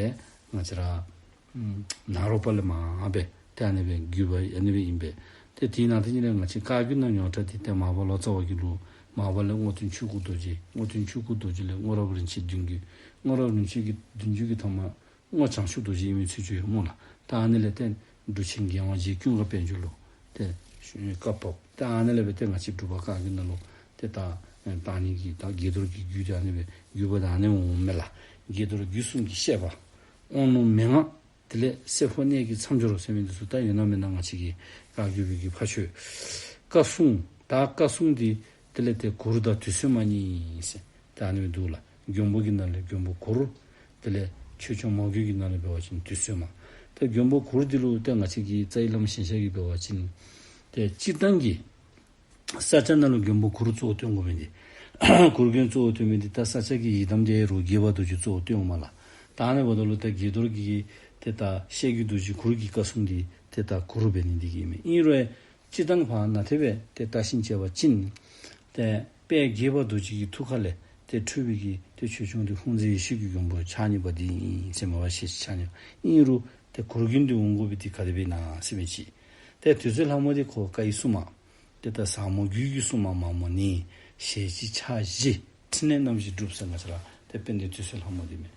ང་བཅས་ར་ཨམ་ནཱ་རོ་པ་ལས་མར་སྦེ་ཏེ་ཨ་ནི་སྦེ་བརྒྱུད་པ་ཨ་ནི་སྦེ་ཨིན་པས། ཏེ་དེའི་ནང་དེ་ཉིད་ལས་ང་བཅས་བཀའ་བརྒྱུད་ནང་ཉོག་དྲ་འདི་ཏེ་མར་པ་ལོ་ཙཱ་བ་གི་ལུགས་མར་པ་ལས་རྔོག་སྟོན་ཆོས་སྐུ་རྡོ་རྗེ། རྔོག་སྟོན་ཆོས་སྐུ་རྡོ་རྗེ་ལས་རྔོག་རབས་རིན་ཆེན་བདུན་བརྒྱུད། རྔོག་རབས་རིན་ཆེན་གྱི་བདུན་བརྒྱུད་ཀྱི་ཐ་མ་རྔོག་བྱང་ཆུབ་རྡོ་རྗེ་ཨིན་མི་ཚུལ་བརྗོད་ཡོད་སྨོ་ལགས། ད་ཨ་ནི་ལས་ཏེ་འབྲུག་ཆེན་རྒྱལ་དབང་རྗེ་ཀུན་དགའ་དཔལ་འབྱོར་ལུ་ཏེ་བཀའ་བབས། ད་ཨ་ནི་ལས་སྦེ་ཏེ་ང་བཅས་འབྲུག་པ་བཀའ་བརྒྱུད་ནང་ལུ་ཏེ་ད་ཨེ་ད་ཨ་ནི་གི་ད་དགྱེས་རྡོར་གྱི་རྒྱུད་ད་ཨ་ནི་སྦེ་བརྒྱུད་པ་ད་ཨ་ནི་འོང་མས་ལགས། དགྱེས་རྡོར་རྒྱུད་གསུམ་གྱི་བཤད་པ། དབང་ལུང་མན་ངག། དེ་ལས་བསྲེ་འཕོ་གནས་ཀྱི་མཚམས་སྦྱོར་ཟེར་མི་འདི་ཚུ་ད་ཡོད་ན་མེད་ན་ང་བཅས་ཀྱིས་བཀའ་བརྒྱུད་པའི་གི་ཕ་ཆོས། བཀའ་སྲུང་། ད་བཀའ་སྲུང་འདི་དེ་ལས་ཏེ་གུར་དང་དུད་སོལ་མ་གཉིས་ཟེར་ད་ཨ་ནི་སྦེ་འདུག་ལགས། མགོན་པོ་གི་ནང་ལས་མགོན་པོ་གུར། དེ་ལས་ཆོས་སྐྱོང་མ་གུར་གྱི་ནང་ལས་འབད་བ་ཅིན་དུད་སོལ་མ། ད་མགོན་པོ་གུར་འདི་ལུ་ཏེ་ང་བཅས་ཀྱི་རྩ་བའི་བླམ་ཞིང་གཤེགས་ཀྱིས་འབད་བ་ཅིན་ཏེ་སྤྱིར་བཏང་གི་ས་སྐྱ་ནང་ལུ་མགོན་པོ་གུར་གཙོ་བོ་སྟོན་དགོ་མི་འདི། གུར་མགོན་གཙོ་བོ་སྟོན་མི་འདི་ད་ས་སྐྱ་གི་ཡི་དམ་དེ་རུ་དགྱེས་པ་རྡོ་རྗེ་གཙོ་བོ་སྟོན་འོང་མས་ལགས། ད་ཨ་ནི་འབདཝ་ད་ལུ་ད་དགྱེས་རྡོར་གྱི་ཏེ་ད་ཤེལ་གྱི་རྡོ་རྗེ་གུར་གྱི་བཀའ་སྲུང་འདི་ཏེ་ད་གུར་འབད་ནི་འདི་གིས་ཨིན་མས། ཨིན་རུང་སྤྱིར་བཏང་ཕར་ནང་དེ་སྦེ་ཏེ་བལྟ་ཞིནམ་ཅིག་འབད་བ་ཅིན་ཏེ་དཔལ་དགྱེས་པ་རྡོ་རྗེ་གི་ཐུགས་ཀ་ལས་ཏེ་འཕྲོས་པའི་གི་ཏེ་ཆོས་སྐྱོང་འདི་ཧཱུྃ་ཟེར་ཡེ་ཤེས་ཀྱི་མགོན་པོ་ཕྱག་གཉིས་པ་འདི་ཨིན་ཟེར་མས་པ། ཤེས་བྱ་ཕྱག་གཉིས་པ། ཨིན་རུང་ཏེ་གུར་མགོན་འདི་འོང་དགོ་པའི་འདི་ག་དེ་སྦེ་ཨིན་ན་ཟེར་མི་ཅིག། ཏེ་དུད་སོལ་ལྷ་མོ་འདི་ཁོ་བཀའི་སྲུང་མ། ཏེ་ད་ཟབ་མོ་རྒྱུད་ཀྱི་སྲུང་མ་མ་མོ་ནི། ཞལ་གཅིག་ཕྱག་བཞི་ཕྲིན་ལས་རྣམ་བཞི་སྒྲུབ་ཟེར་ང་བཅས་ར་ཏེ་དཔལ་ལྡན་དུད་སོལ་ལྷ་མོ་འདི་མས།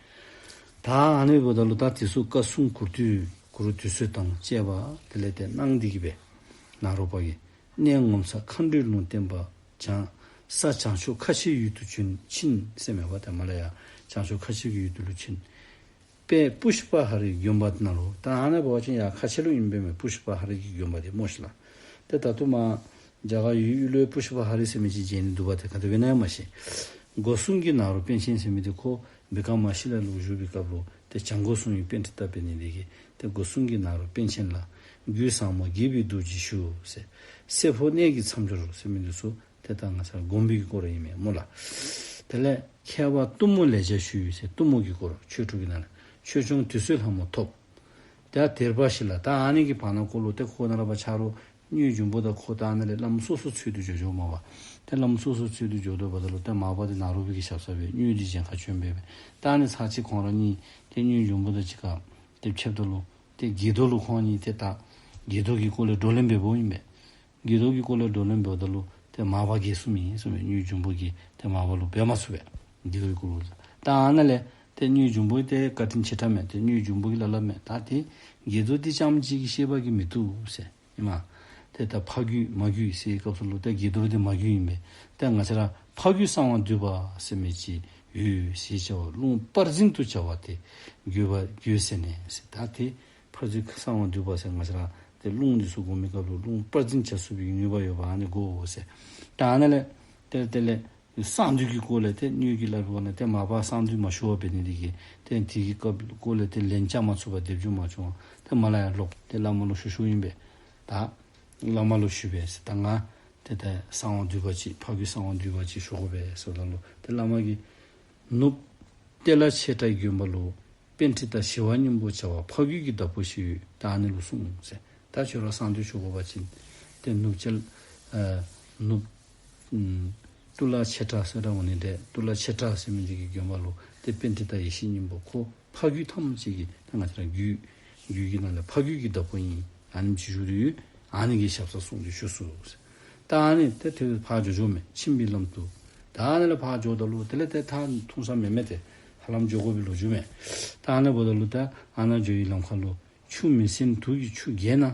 ད་ཨ་ནི་འབདཝ་ད་ལུ་ད་དེ་ཚུ་བཀའ་སྲུང་གུར་དུད་གུར་དུད་སོལ་དང་བཅས་པ་དེ་ལས་ཏེ་གནང་སྟེ་གིས་སྦེ་ནཱ་རོ་པ་གིས་གནས་ངོ་མཚར་མཁའ་འགྲོའི་ལུང་བསྟན་པ་བྱང་། ས་བྱང་ཕྱོགས་ཁ་ཆེའི་ཡུལ་དུ་བྱོན་ཕྱིན་ཟེར་མས་པ། ཏེ་མར་ལས་ཡར་བྱང་ཕྱོགས་ཁ་ཆེ་གི་ཡུལ་དུ་ལུ་བྱོན། དཔལ་པུཥྤ་ཧ་རིའི་དགོན་པ་ནང་ལུ། ད་ཨ་ནཱ་འབད་བ་ཅིན་ཡར་ཁ་ཆེ་ལུ་ཨིན་པས་མས། པུཥྤ་ཧ་རི་གི་དགོན་པ་འདི་སྨོ་ཤིག་ལགས། ཏེ་ད་ལྟོ་མར་རྒྱ་གར་ཡུལ་དབུས་ལུ་པུཥྤ་ཧ་རི་ཟེར་མི་ཅིག་མཇལ་ནི་འདུག་པ། ཏེ་ག་དེ་སྦེ་ཨིན་ན་ཡང་མ་ཤེས། སྒོ་སྲུང་གི་ནཱ་རོ་པཎ་ཆེན་ཟེར་མི་འདི་ཁོ་བི་ཀ་མ་ཤི་ལ་ལུ་བཞུགས་པའི་སྐབས་ལུ་ཏེ་བྱང་སྒོ་སྲུང་བའི་པཎྜི་ཏ་འབད་ནི་འདི་གིས་ཏེ་སྒོ་སྲུང་གི་ནཱ་རོ་པཎ་ཆེན་ལ་རྒྱུད་ཟབ་མོ་དགྱེས་པའི་རྡོ་རྗེ་ཞུ་ཟེར། བསྲེ་འཕོ་གནས་ཀྱི་མཚམས་སྦྱོར་ཟེར་མི་འདི་ཚུ་ཏེ་ད་ང་བཅས་སྒོམ་པའི་སྐོར་ཨིན་མས་སྨོ་ལགས། དེ་ལས་མཁས་པ་གཏུམ་མོ་ལས་སྦྱར་ཞུས་ཟེར། གཏུམ་མོ་གི་སྐོར་ཆོས་དྲུག་གི་ནང་ལས་ཆོས་སྐྱོང་དུད་སོལ་ལྷ་མོ་ཐོབ། ཏེ་དེར་པ་ཞིག་ལ་ད་ཨ་ནི་གི་བར་ན་ཁོ་ལུ་ཏེ་ཁོ་ནཱ་ལས་ཕར་ཆ་རོགས་གཉོས་འབྱུང་པོ་དང་ཁོ་ད་ཨ་ནཱ་ལས་བླམ་སོ་སོ་འཚོལ་དུ་འགྱོ་འགྱོཝ་མས་པ། ཏེ་བླམ་སོ་སོ་འཚོལ་དུ་འགྱོཝ་ད་ལུ་ཏེ་མར་པ་འདི་ནཱ་རོ་པའི་གི་ཞབས་སར་སྦེ་གཉོས་འདི་གཞན་ཁར་བྱོན་སྦེ་སྦེ། ད་ཨ་ནི་ཚར་གཅིག་ཁོང་ར་གཉིས་ཏེ་གཉོས་འབྱུང་པོ་དང་གཅིག་ཁར་ཏེ་ཕྱདཔ་ད་ལུ་ཏེ་དགྱེས་རྡོར་ལུ་ཁོང་གཉིས་ཏེ་ད་དགྱེས་རྡོར་གྱི་སྐོར་ལས་བགྲོ་གླེང་འབདཝ་ཨིན་པས། དགྱེས་རྡོར་གྱི་སྐོར་ལས་བགྲོ་གླེང་འབདཝ་ད་ལུ་ཏེ་མར་པ་དགྱེས་སོ་མི་ཨིན་གསུངས་པས། གཉོས་འབྱུང་པོ་གིས་ཏེ་མར་པ་ལུ་འབད་མ་ཚུགས་པས། དགྱེས་རྡོར་གྱི་སྐོར་ལུ། ད་ཨ་ནཱ་ལས་ཏེ་གཉོས་འབྱུང་པོ་ཏེ་བཀའ་དྲིན་ཆེ་དྲགས་མས། ཏེ་གཉོས་འབྱུང་པོ་གིས་སླབ་སླབ་མས། ད་ཏེ་དགྱེས་རྡོར་འདི་རྐྱངམ་གཅིག་གིས་ཤེས་པ་གིས་མི་བཏུབ་ཟེར་ཨིན་མས། ཏེ་ད་ཕ་རྒྱུད་མ་རྒྱུད་ཟེར་བའི་སྐབས་སུ་ལུ་ཏེ་དགྱེས་རྡོར་འདི་མ་རྒྱུད་ཨིན་པས། ཏེ་ང་བཅས་ར་ཕ་རྒྱུད་གསང་བ་འདུས་པ་ཟེར་མི་ཅིག་ཡོད་ཟེར་བྱ་བ་ལུང་སྤར་འཛིན་དུ་བྱ་བ་དེ་དགོས་པ་དགོས་ཟེར་ནས་ཟེར། ད་ཏེ་ཕ་རྒྱུད་གསང་བ་འདུས་པ་ཟེར་ང་བཅས་ར་ཏེ་ལུང་འདི་ཚུ་སྒོམ་པའི་སྐབས་ལུ་ལུང་སྤར་འཛིན་བྱ་ཚུགས་པའི་ནུས་པ་ཡོད་པ་ཨ་ནི་དགོ་ཟེར། ད་ཨ་ནཱ་ལས་ཏེ་དེ་ལས་གསང་འདུས་ཀྱི་སྐོར་ལས་ཏེ་གཉོས་ཀྱིས་སླབ་པའི་སྐོར་ལས་ཏེ་མར་པ་གསང་འདུས་མ་ཞུ་བར་འབད་ནི་འདི་གིས་ཏེ་དེ་གི་སྐབས་སྐོར་ལས་ཏེ་ལན་རྐྱབ་མ་ཚུགས་པར་སྡེབ་སྦྱོར་མ་བྱུང་བར་ཏེ་མར་ལས་ཡར་ལོག་ཏེ་བླ་མ་ལུ་ཞུ་ཞུཝ་ཨིན་པས། ད་བླ་མ་ལུ་ཞུ་བས་ཟེར། ད་ང་ཏེ་ད་གསང་བ་འདུས་པ་ཅིག་ཕ་རྒྱུད་གསང་བ་འདུས་པ་ཅིག་ཞུ་དགོ་པས་ཟེརཝ་ད་ལུ་ཏེ་བླ་མ་གིས་ནུབ་ཏེ་ལ་ཆེ་ཏྲ་དགོན་པ་ལུ་པཎྜི་ཏ་ཞི་བ་སྙིང་པོ་བྱ་བ་ཕ་རྒྱུད་ཀྱི་བདག་པོ་ཞིག་ཡོད། ད་ཨ་ནི་ལུ་གསུངས་ཟེར། ད་ཁྱོད་ར་གསང་འདུས་ཞུ་དགོ་པ་ཅིན་ཏེ་ནུབ་ཅལ་ཨ་ནུབ་ཨམ་ཏུ་ལ་ཆེ་ཏྲ་ཟེར་ར་འོང་ནི་འདྲས། ཏུ་ལ་ཆེ་ཏྲ་ཟེར་མི་འདི་གི་དགོན་པ་ལུ་ཏེ་པཎྜི་ཏ་ཡེ་ཤེས་སྙིང་པོ་ཁོ་ཕ་རྒྱུད་ཐམས་ཅད་ཀྱི་ད་ང་བཅས་ར་རྒྱུད་རྒྱུད་ཀྱི་ནང་ལས་ཕ་རྒྱུད་ཀྱི་བདག་པོ་ཨིན། ཨ་ནེམ་ཅིག་བཞུགས་ཏེ་ཡོད། ཨ་ནི་གི་ཞབས་སར་གསུངས་ཏེ་བཞུགས་སོ་ཟེར། ད་ཨ་ནི་ཏེ་དེ་ཕར་འགྱོ་འགྱོཝ་མས། ཕྱིན་པའི་ལམ་དུ། ད་ཨ་ནི་ལས་ཕར་འགྱོཝ་ད་ལུ་དེ་ལས་ཏེ་ད་ཐུང་ས་མེན་མས། ཏེ་ཧ་ལམ་འགྱོ་དགོ་པའི་ལོ་རྒྱུས་མས། ད་ཨ་ནི་འབདཝ་ད་ལུ་ད་ཨ་ནཱ་འགྱོ་བའི་ལམ་ཁར་ལུ་ཆུ་མིང་སྲིང་དུག་གི་ཆུ་བརྒྱད་ན་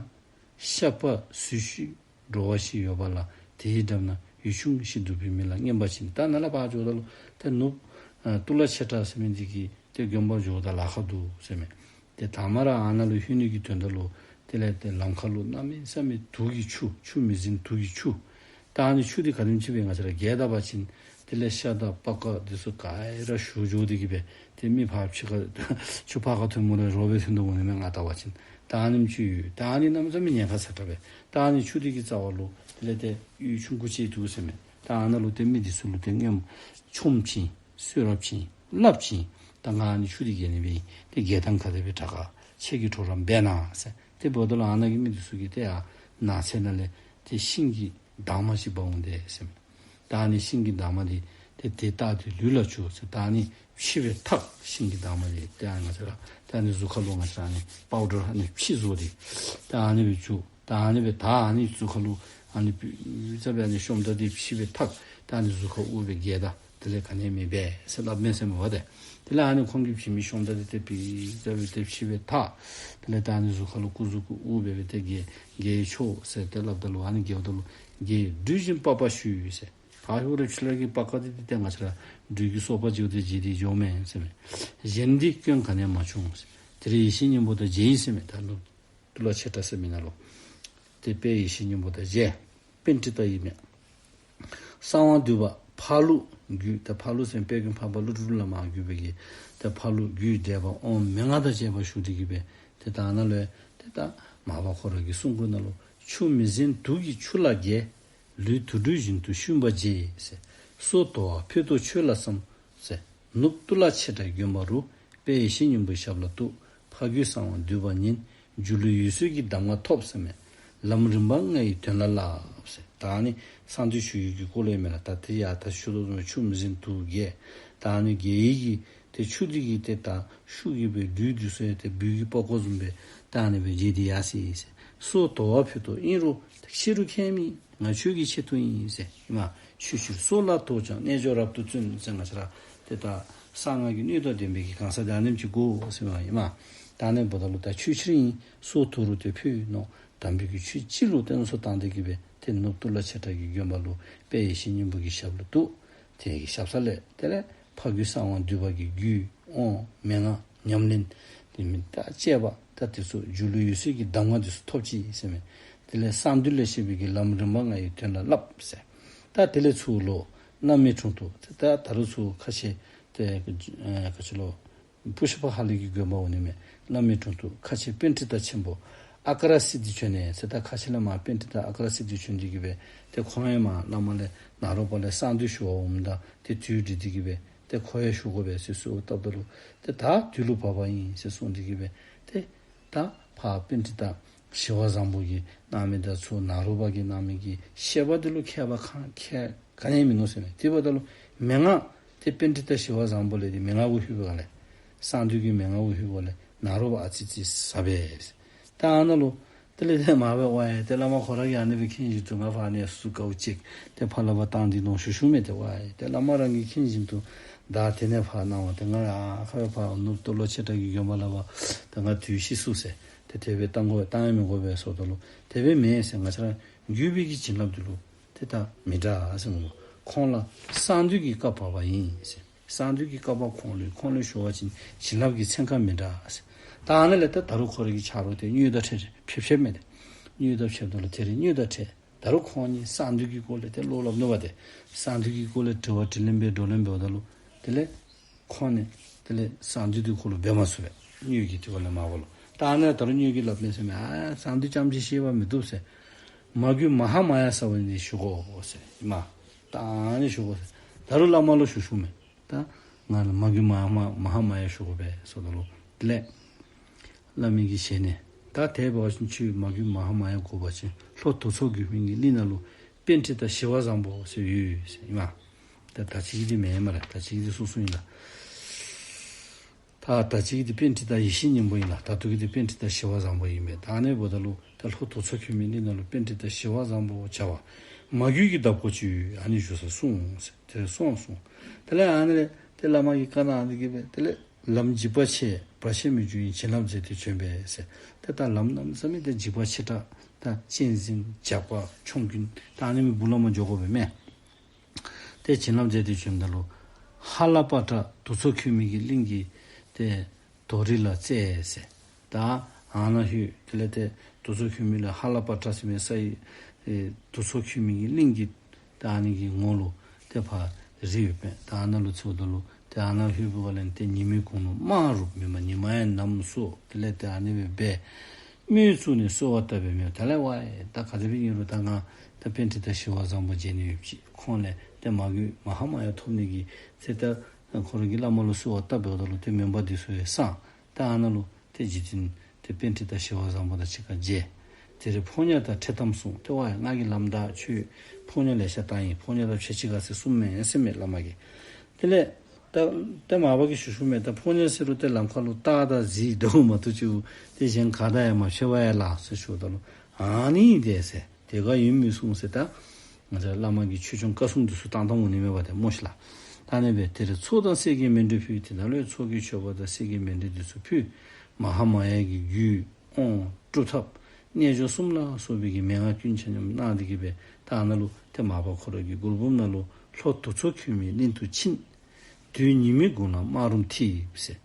ཤ་པ་ཟུར་ཞིག་འགྲོ་བ་ཞིག་ཡོད་པ་ལ་དེའི་འགྲམ་ན་ཡུལ་ཆུང་ཞིག་འདུག་པའི་མི་ལ་སྙན་པ་བྱིན། ད་ནཱ་ལས་ཕར་འགྱོཝ་ད་ལུ་ཏེ་ནུབ་ཨ་ཏུ་ལ་ཆེ་ཏྲ་ཟེར་མི་འདི་གི་ཏེ་དགོན་པར་འགྱོཝ་ད་ལཱ་ཁག་འདུག་ཟེར་མས། ཏེ་ད་མ་ར་ཨ་ནཱ་ལུ་ལྷོད་ནི་གི་དོན་དག་ལུ་དེ་ལས་ཏེ་ལམ་ཁར་ལུ་གནམ་མེད་ས་མེད་དུག་གི་ཆུ་ཆུ་མིང་སྲིང་དུག་གི་ཆུ། ད་ཨ་ནི་ཆུ་འདི་ག་དེམ་ཅིག་སྦེ་ང་བཅས་ར་བརྒལ་ད་པ་ཅིན་ དེ་ལས་ཤ་དང་པགས་ཀ་འདི་ཚུ་ག་ར་ཞུ་འགྱོ་སྟེ་གི་སྦེ་ཏེ་མི་ཕར་ཕྱི་ཁར་ཆུ་ཕར་ཁར་ཐོན་མི་ལས་རོགས་སྦེ་ཐོན་དོ་འོང་ནི་མས། ང་བལྟ་བ་ཅིན་ད་ཨ་ནེམ་ཅིག་ཡོད། ད་ཨ་ནི་གནམ་མེད་ས་མེད་ཉེན་ཁ་ཚ་དྲགས་པས། ད་ཨ་ནི་ཆུ་འདི་གི་རྩ་བ་ལུ་དེ་ལས་ཏེ་གཡུས་ཆུང་ཀུ་ཅིག་འདུག་ཟེར་མས། ད་ཨ་ནཱ་ལུ་ཏེ་མི་འདི་ཚུ་ལུ་ཏེ་ངོ་མ་ཆོམ་ཅི་གསོལ་རས་ཅི་སླབ་ཅི། ད་ང་ཨ་ནི་ཆུ་འདི་བརྒལ་ནི་སྦེ་ཏེ་བརྒལ་ཐངས་ག་དེ་སྦེ་དྲག་ག། ཁྱེད་ཀྱིས་གྲོགས་རམ་འབད་གནང་ཟེར། ཏེ་འབདཝ་ད་ལུ་ཨ་ནཱ་གི་མི་འདི་ཚུ་གིས་ཏེ་ཨ་ནགས་ཚལ་ནང་ལས་ཏེ་ཤིང་གི་འདབ་མ་ཅིག་འབག་འོང་དེས་ཟེར་མས། ད་ཨ་ནི་ཤིང་གི་འདབ་མ་འདི་ཏེ་དེ་བཏགས་ཏེ་ལུས་ལ་བྱུགས་ཟེར། ད་ཨ་ནི་ཕྱེ་བས་འཐག། ཤིང་གི་འདབ་མ་འདི་ཏེ་ཨ་ནི་ང་བཅས་ར་ད་ཨ་ནི་གཟུགས་ཁ་ལུ་ང་བཅས་ར་ཨ་ནི་པའུ་ཌར་ཨ་ནི་ཕྱེ་བཟོ་སྟེ་ད་ཨ་ནི་སྦེ་བྱུགས། ད་ཨ་ནི་སྦེ་ད་ཨ་ནི་གཟུགས་ཁ་ལུ་ཨ་ནི་ཕྱེ་བས་ཨ་ནི་ཤོམ་ད་འདི་ཕྱེ་བས་འཐག། ད་ཨ་ནི་གཟུགས་ཁར་དབུར་སྦེ་བརྒྱལ་ད། དེ་ལས་ག་ནི་མེད་པས་ཟེར་སླབ་མས་ཟེར་མས་པ་ཏེ། དེ་ལས་ཨ་ནི་ཁོང་གིས་བྱིན་མི་ཤོམ་ད་འདི་ཏེ་ཕྱེ་བས་ཏེ་ཕྱེ་བས་འཐག། དེ་ལས་ད་ཨ་ནི་གཟུགས་ཁ་ལུ་སྐུ་གཟུགས་ཀྱི་དབུར་སྦེ་སྦེ་ཏེ་བརྒྱལ་བརྒྱལ་ཆོག་ཟེར་ཏེ་སླབ་ད་ལུ་ཨ་ནི་བརྒྱལཝ་ད་ལུ་བརྒྱལ་སྦྲུལ་བཞིན་པགས་པ་བཤུས་ཟེར། ཕར་ཧོར་རི་ཕྱི་ལོགས་ཀྱི་པགས་ཀ་འདི་ཏེ་ང་བཅས་ར་སྦྲུལ་གྱི་སོ་པ་བརྗེ་སྟེ་བརྗེ་སྟེ་འགྱོཝ་མས་ཟེར་མས། གཞན་འདི་སྐྱོན་ག་ནི་ཡང་མ་བྱུང་ཟེར། དེ་རིང་ཡེ་ཤེས་སྙིང་པོ་དང་མཇལ་ཡི་ཟེར་མས། ད་ནུབ་ཏུ་ལ་ཆེ་དྲགས་ཟེར་མི་ནང་ལུ་ཏེ་དཔལ་ཡེ་ཤེས་སྙིང་པོ་དང་མཇལ། པཎྜི་ཏ་ཨིན་མས། གསང་བ་འདུས་པ་ཕ་ལུ་རྒྱུད། ད་ཕ་ལུ་ཟེར་དཔལ་མགོན་འཕགས་པ་ཀླུ་སྒྲུབ་བླ་མ་བརྒྱུད་པའི་གི་ད་ཕ་ལུ་རྒྱུད་འདས་པ་དབང་མན་ངག་དང་བཅས་པ་ཞུ་སྟེ་གི་སྦེ་ཏེ་ད་ནཱ་ལུ་ཏེ་ད་མར་པ་ཁོ་ར་གི་གསུང་མགུར་ནང་ལུ་ཆུ་མི་ཟད་དུག་གི་ཆུ་ལ་བརྒལ། ལུས་དུད་འགྲོ་བཞིན་དུ་ཞུམ་པར་བྱེད་ཟེར། སོ་དོར་བར་ཕུད་དོ་ཆོས་ལ་བསམ་ཟེར། ནུབ་ཏུ་ལ་ཆེ་དྲགས་དགོན་པ་རུ། དཔལ་ཡེ་ཤེས་སྙིང་པོའི་ཞབས་ལ་གཏུགས། ཕ་རྒྱུད་གསང་བ་འདུས་པ་ཉིད། སྒྱུ་ལུས་འོད་གསལ་གྱི་གདམས་ངག་ཐོབ་ཟེར་མས། ལམ་རིམ་པ་ལྔ་ཡི་དོན་ལ་བསླབ་ཟེར། ད་ཨ་ནི་གསང་འདུས་ཞུ་ཡི་གི་སྐོར་ལས་མེན་ལགས། ད་དེ་ཡང་ད་ཞུ་དོ་བཟུམ་ཆུ་མི་ཟད་དུག་བརྒལ། ད་ཨ་ནི་བརྒལ་ཡི་གི་ཏེ་ཆུ་འདི་གིས་ཏེ་ད་ཤུགས་ཀྱིས་སྦེ་ལུས་འདི་ཚུ་ཡང་ཏེ་སྦུལ་གྱི་པགས་ཀོ་བཟུམ་སྦེ་ད་ཨ་ནི་སྦེ་བརྗེ་སྟེ་ཡར་སོ་ཡི་ཟེར། སོ་དོར་བར་ཕུད་དོ་ཨིན་རུང་ཕྱི་རུ་ཁྱད་མེད། ང་ཆོས་ཀྱི་ཆེད་དུ་ཡིན་ཟེར། ཨིན་མས། ཆོས་ཕྱིར་སྲོག་ལ་དོར་ཀྱང་རྣལ་འབྱོར་རབ་ཏུ་བརྩོན་ཟེར། ང་བཅས་ར་ཏེ་ད་གསང་སྔགས་ཀྱི་སྣོད་དང་ལྡན་པའི་གི་གང་ཟག་འདི་ཨ་ནེམ་ཅིག་དགོ་ཟེར་མས། ཨིན་མས། ད་ཨ་ནི་འབདཝ་ད་ལུ་ད་ཆོས་ཕྱིར་ཡིན་སྲོག་དོར་རུང་ཏེ་ཕུད་ནོ། དམ་པའི་གི་ཆོས་སྤྱི་ལུ་བརྟེན་སོ་བཏང་སྟེ་གི་སྦེ་ཏེ་ནུབ་ཏུ་ལ་ཆེ་དྲགས་ཀྱི་དགོན་པ་ལུ་དཔལ་ཡེ་ཤེས་སྙིང་པོ་གི་ཞབས་ལུ་གཏུགས། དེ་གི་ཞབས་ས་ལས་དེ་ལས་ཕ་རྒྱུད་གསང་བ་འདུས་པ་གི་རྒྱུད་དབང་མན་ངག་ཉམས་ལེན་དེ་མིན་ད་བཅས་པ་ད་དེ་ཚུ་སྒྱུ་ལུས་འོད་གསལ་གྱི་གདམས་ངག་དེ་ཚུ་ཐོབ་ཅི་ཟེར་མས། དེ་ལས་གསང་འདུས་ལས་བཤད་པའི་གི་ལམ་རིམ་པ་ལྔ་ཡི་དོན་ལ་བསླབ་ཟེར། ད་དེ་ལས་ཚུར་ལོག་བླ་མའི་དྲུང་དུ་ད་ད་རུང་ཚུར་ཁ་ཆེ་ཏེ་ཨེ་ག་ཅི་ལོ་པུ་ཤ་པ་ཧ་ལས་ཀྱི་དགོན་པ་འོང་ནི་མས། བླ་མའི་དྲུང་དུ་ཁ་ཆེ་པཎྜི་ཏ་ཆེན་པོ་ཨ་ཀ་ར་སིདྡྷི་བྱོན་ནས་ཟེར། ད་ཁ་ཆེ་ལས་མར་པཎྜི་ཏ་ཨ་ཀ་ར་སིདྡྷི་བྱོན་ཏེ་གི་སྦེ་ཏེ་ཁོང་ཡང་མར་བླ་མ་ལས་ནཱ་རོ་པ་ལས་གསང་འདུས་ཞུ་བར་འོངམ་ད་ཏེ་དུས་འདི་འདི་གི་སྦེ་ཏེ་ཁོ་ཡང་ཞུ་དགོ་པས་ཟེར་གསོལཝ་བཏབ་ད་ལུ་ཏེ་ད་དུས་ལུ་བབ་པ་ཡིན་ཟེར་གསུངས་ཏེ་གི་སྦེ་ཏེ་ད་ཕར་པཎྜི་ཏ་ཞི་བ་བཟང་པོ་གིས་གནང་མི་དང་ཚུར་ནཱ་རོ་པ་གིས་གནང་མི་གི་བཤད་པ་འདི་ལུ་ཁྱད་པར་གང་ཁྱད་ག་ནི་ཡང་མིན་ནུག་ཟེར་མས། དེ་འབདཝ་ད་ལུ་མན་ངག་ཏེ་པཎྜི་ཏ་ཞི་བ་བཟང་པོ་ལས་ཏེ་མན་ངག་གུ་ལྷོད་པའི་སྒང་ལས་གསང་འདུས་ཀྱི་མན་ངག་གུ་ལྷོད་པའི་སྒང་ལས་ནཱ་རོ་པ་ཨ་ཙི་ཙི་ཟབ་པས། ད་ཨ་ནཱ་ལུ་དེ་ལས་ཏེ་མར་སྦེ་ཝའི་ཡ་ཏེ་བླ་མ་ཁོ་ར་གིས་ཨ་ནི་སྦེ་མཁྱེན་བཞིན་དུ་ང་ཕར་ཨ་ནི་སུ་དཀའཝ་སྤྱད་དེ་ཕར་ལས་ཕར་བཏང་སྟེ་ནོ་ཞུ་ཞུཝ་མས། ཏེ་ཝའི་ཏེ་བླ་མ་རང་གིས་མཁྱེན་བཞིན་དུ་ད་དེ་ནས་ཕར་གནང་བ་ཏེ་ང་ཡར་ཁ་སྦེ་ཕར་ནུབ་ཏོ་ལོ་ཆེ་དྲགས་ཀྱི་དགོན་པ་ལས་ཕར་ད་ང་དུས་ཤི་སུ་ཟེར་ཏེ་དེ་སྦེ་བཏང་དགོ་བཏང་ཡང་མི་དགོ་པས་ཟེརཝ་ད་ལུ་དེ་སྦེ་མེན་ཟེར། ང་བཅས་ར་བརྒྱུད་པའི་གི་བྱིན་རླབས་འདི་ལུ་ཏེ་ད་མི་འདྲ་ཟེར་མས། ཁོང་ལ་གསང་འདུས་ཀྱི་བཀའ་བབས་པ་ཡིན་ཟེར། གསང་འདུས་ཀྱི་བཀའ་བབས་ཁོང་ལུ་ཁོང་ལུ་ཞུ་བ་ཅིན་བྱིན་རླབས་ཀྱི་ཚན་ཁ་མི་འདྲ་ཟེར། ད་ཨ་ནཱ་ལས་ད་ད་རུང་ཁོ་ར་གི་ཆ་རོགས་ཏེ་སྨྱོས་དར་ཁྲིད་ཕེབས་ཕེབསཔ་མས་ཏེ། སྨྱོས་དར་ཕེབསཔ་ད་ལུ་དེ་རིང་སྨྱོས་དར་ཁྲིད་ད་རུང་ཁོང་གཉིས་གསང་འདུས་ཀྱི་སྐོར་ལས་ཏེ་བློ་སླབ་ནུག་པ་ཏེ། གསང་འདུས་ཀྱི་སྐོར་ལས་དྲི་བ་དྲིས་ལན་འབད་བགྲོ་གླེང་འབདཝ་ད་ལུ་དེ་ལས་ཁོང་ནི་དེ་ལས་གསང་འདུས་འདི་ཁོ་ལུ་འབད་མ་ཚུགས་པས། སྨྱོས་ཀྱིས་དེ་སྒང་ལས་མ་གོ་ལོ། ད་ཨ་ནཱ་ད་རུང་སྨྱོས་ཀྱིས་སླབ་མས་ཟེར་མས། ཨ་གསང་འདུས་རྐྱངམ་ཅིག་ཤེས་པ་མི་བཏུབ་ཟེར། མ་གུས་མ་ཧཱ་མཱ་ཡ་ཟེར་བ་འདི་ཞུ་དགོ་ཟེར། ཨིན་མས། ད་ཨ་ནི་ཞུ་དགོ་ཟེར། ད་རུང་བླ་མ་ལུ་ཞུ་ཞུཝ་མས། ད་ང་ལུ་མ་གུས་མ་ཧཱ་མཱ་མ་ཧཱ་མཱ་ཡ་ཞུ་དགོ་པས་ཟེརཝ་ད་ལུ་དེ་ལས་བླ་མའི་གི་ཞལ་ནས་ད་དེ་འབད་བ་ཅིན་ཁྱོད་མ་གུས་མ་ཧཱ་མཱ་ཡ་དགོ་པ་ཅིན་ལྷོ་དོལ་ཚོགས་མགོན་པོའི་གླིང་ནང་ལུ་པཎྜི་ཏ་ཞི་བ་བཟང་པོ་ཟེར་ཡོད་ཟེར། ཨིན་མས། ད་ད་ཅི་གི་འདི་མེན་མས་ལགས། ད་ཅི་གི་འདི་སོ་སོ་ཨིན་ལགས། ད་ད་ཅི་གི་འདི་པཎྜི་ཏ་ཡེ་ཤེས་སྙིང་པོ་ཨིན་ལགས། ད་ལྟོ་གི་འདི་པཎྜི་ཏ་ཞི་བ་བཟང་པོ་ཨིན་མས། ད་ཨ་ནི་འབདཝ་ད་ལུ་ད་ལྷོ་དོལ་ཚོགས་མགོན་པོའི་གླིང་ནང་ལུ་པཎྜི་ཏ་ཞི་བ་བཟང་པོ་བྱ་བ་མ་གུས་ཀྱི་བདག་པོ་ཅིག་ཨ་ནི་བཞུགས་ས་གསུངས་ཟེར། དེ་སོང་གསུངས། དེ་ལས་ཨ་ནི་ལས་ཏེ་བླ་མ་གིས་བཀའ་གནང་སྟེ་གི་སྦེ་དེ་ལས་ལམ་འཇིགས་པ་ཆེ་བར་ཆད་མི་འབྱུང་བའི་བྱིན་རླབས་མཛད་དེ་བྱོན་པས་ཟེར། ཏེ་ད་ལམ་གནམ་མེད་ས་མེད་ཏེ་འཇིགས་པ་ཆེ་དྲགས་ད་གཅན་གཟན་ཇག་པ་ཆོམ་རྐུན་ད་ཨ་ནི་མི་བུ་ལ་མ་འགྱོ་དགོ་པས་མས། ཏེ་བྱིན་རླབས་མཛད་དེ་བྱོནམ་ད་ལུ་ཧ་ལ་པ་ཏྲ་དོལ་ཚོགས་མགོན་པོའི་གླིང་གི་ཏེ་དོ་རི་ལ་བཙས་ཟེར། ད་ཨ་ནཱ་ལྷོད། དེ་ལས་ཏེ་དོལ་ཚོགས་མགོན་པོ་ལས་ཧ་ལ་པ་ཏྲ་ཟེར་མི་ས་ཡི་ཨེ་དོལ་ཚོགས་མགོན་པོའི་གླིང་གི་ད་ཨ་ནི་གི་ངོ་ལུ་ཏེ་ཕར་ རི་ཡོདཔ་མས། ད་ཨ་ནཱ་ལུ་འཚོལཝ་ད་ལུ་ཏེ་ཨ་ནཱ་ལྷོདཔ་ད་ལུ་ཏེ་ཉི་མའི་གུང་ལུ་དམར་རུ་མེན་པར་ཉི་མ་ཡང་ནམ་སོ། དེ་ལས་ཏེ་ཨ་ནི་སྦེ་སྦེ་མིག་བཙུམས་ནས་གསོལ་བ་བཏབ་པའི་མེ་ཏོག། ད་ལས་ཝའེ་ད་ག་དེ་སྦེ་ཨིན་རུང་ད་ང་ད་པཎྜི་ཏ་ཞི་བ་བཟང་པོ་མཇལ་ནི་ཡོདཔ་ཅིག། ཁོང་ལས་ཏེ་མ་གུ་མ་ཧཱ་མ་ཡ་ཐོབ་ནི་གི་ཚེ་ད་ཁོ་ར་གི་བླ་མ་ལུ་གསོལ་བ་བཏབ་འབདཝ་ད་ལུ་ཏེ་མོས་པ་འདི་ཚུ་ཡང་སངས། ད་ཨ་ནཱ་ལུ་ཏེ་རྗེ་བཙུན་ཏེ་པཎྜི་ཏ་ཞི་བ་བཟང་པོ་དང་གཅིག་ཁར་མཇལ། དེར་ཕོ་ཉ་དང་འཕྲད་དམ་གསུངས། ཏེ་ཝའེ་ང་གིས་ལམ་བདའ། ཁྱོད་ཕོ་ཉ་ལེ་ཤ་བཏང་ཡི། ཕོ་ཉ་དང་ཕྱད་ཅི་ག་ཟེར་གསུངམ་མས་ཟེར་མས་བླ་མ་གིས། དེ་ལས་ད་ཏེ་མར་པ་གིས་ཞུ་ཞུཝ་མས། ད་ཕོ་ཉ་ཟེར་རུང་ཏེ་ལམ་ཁ་ལུ་སྟག་དང་གཟིག་འདྲཝ་མ་གཏོགས་ཅིག་ཏེ་གཞན་ག་དང་ཡང་མ་ཕྱད་པས་ལགས་ཟེར་ཞུཝ་ད་ལུ་ཨ་ནི་ཨིན་ཏེ་ཟེར། དེ་ག་ཡིན་མི་གསུང་ཟེར། ད་ང་བཅས་བླ་མ་གིས་ཆོས་སྐྱོང་བཀའ་སྲུང་འདི་ཚུ་བཏང་བཏངམ་འོང་ནི་མས་པ་ཏེ་སྨོ་ཤིག་ལགས། ད་ཨ་ནི་སྦེ་དེར་ཚོགས་དང་གསེར་གྱི་མཎྜལ་ཕུལ། དེ་ནང་ལུ་ཡང་ཚོགས་ཀྱི་མཆོད་པ་དང་གསེར་གྱི་མཎྜལ་འདི་ཚུ་ཕུལ། མ་ཧཱ་མ་ཡ་གི་རྒྱུད་དབང་སྒྲུབ་ཐབས་རྣལ་འབྱོར་གསུམ་ལ་སོགས་པའི་གི་མན་ངག་ཀུན་ཆ་མཉམ་གནང་སྟེ་གི་སྦེ་ད་ཨ་ནཱ་ལུ་ཏེ་མར་པ་ཁོ་ར་གི་མགུར་འབུམ་ནང་ལུ་ལྷོ་དུར་ཚོགས་ཁོལ་མའི་གླིང་དུ་ཕྱིན། དུས་ཉི་མའི་གུང་ལ་དམར་རུམ་འཐིབས་ཟེར།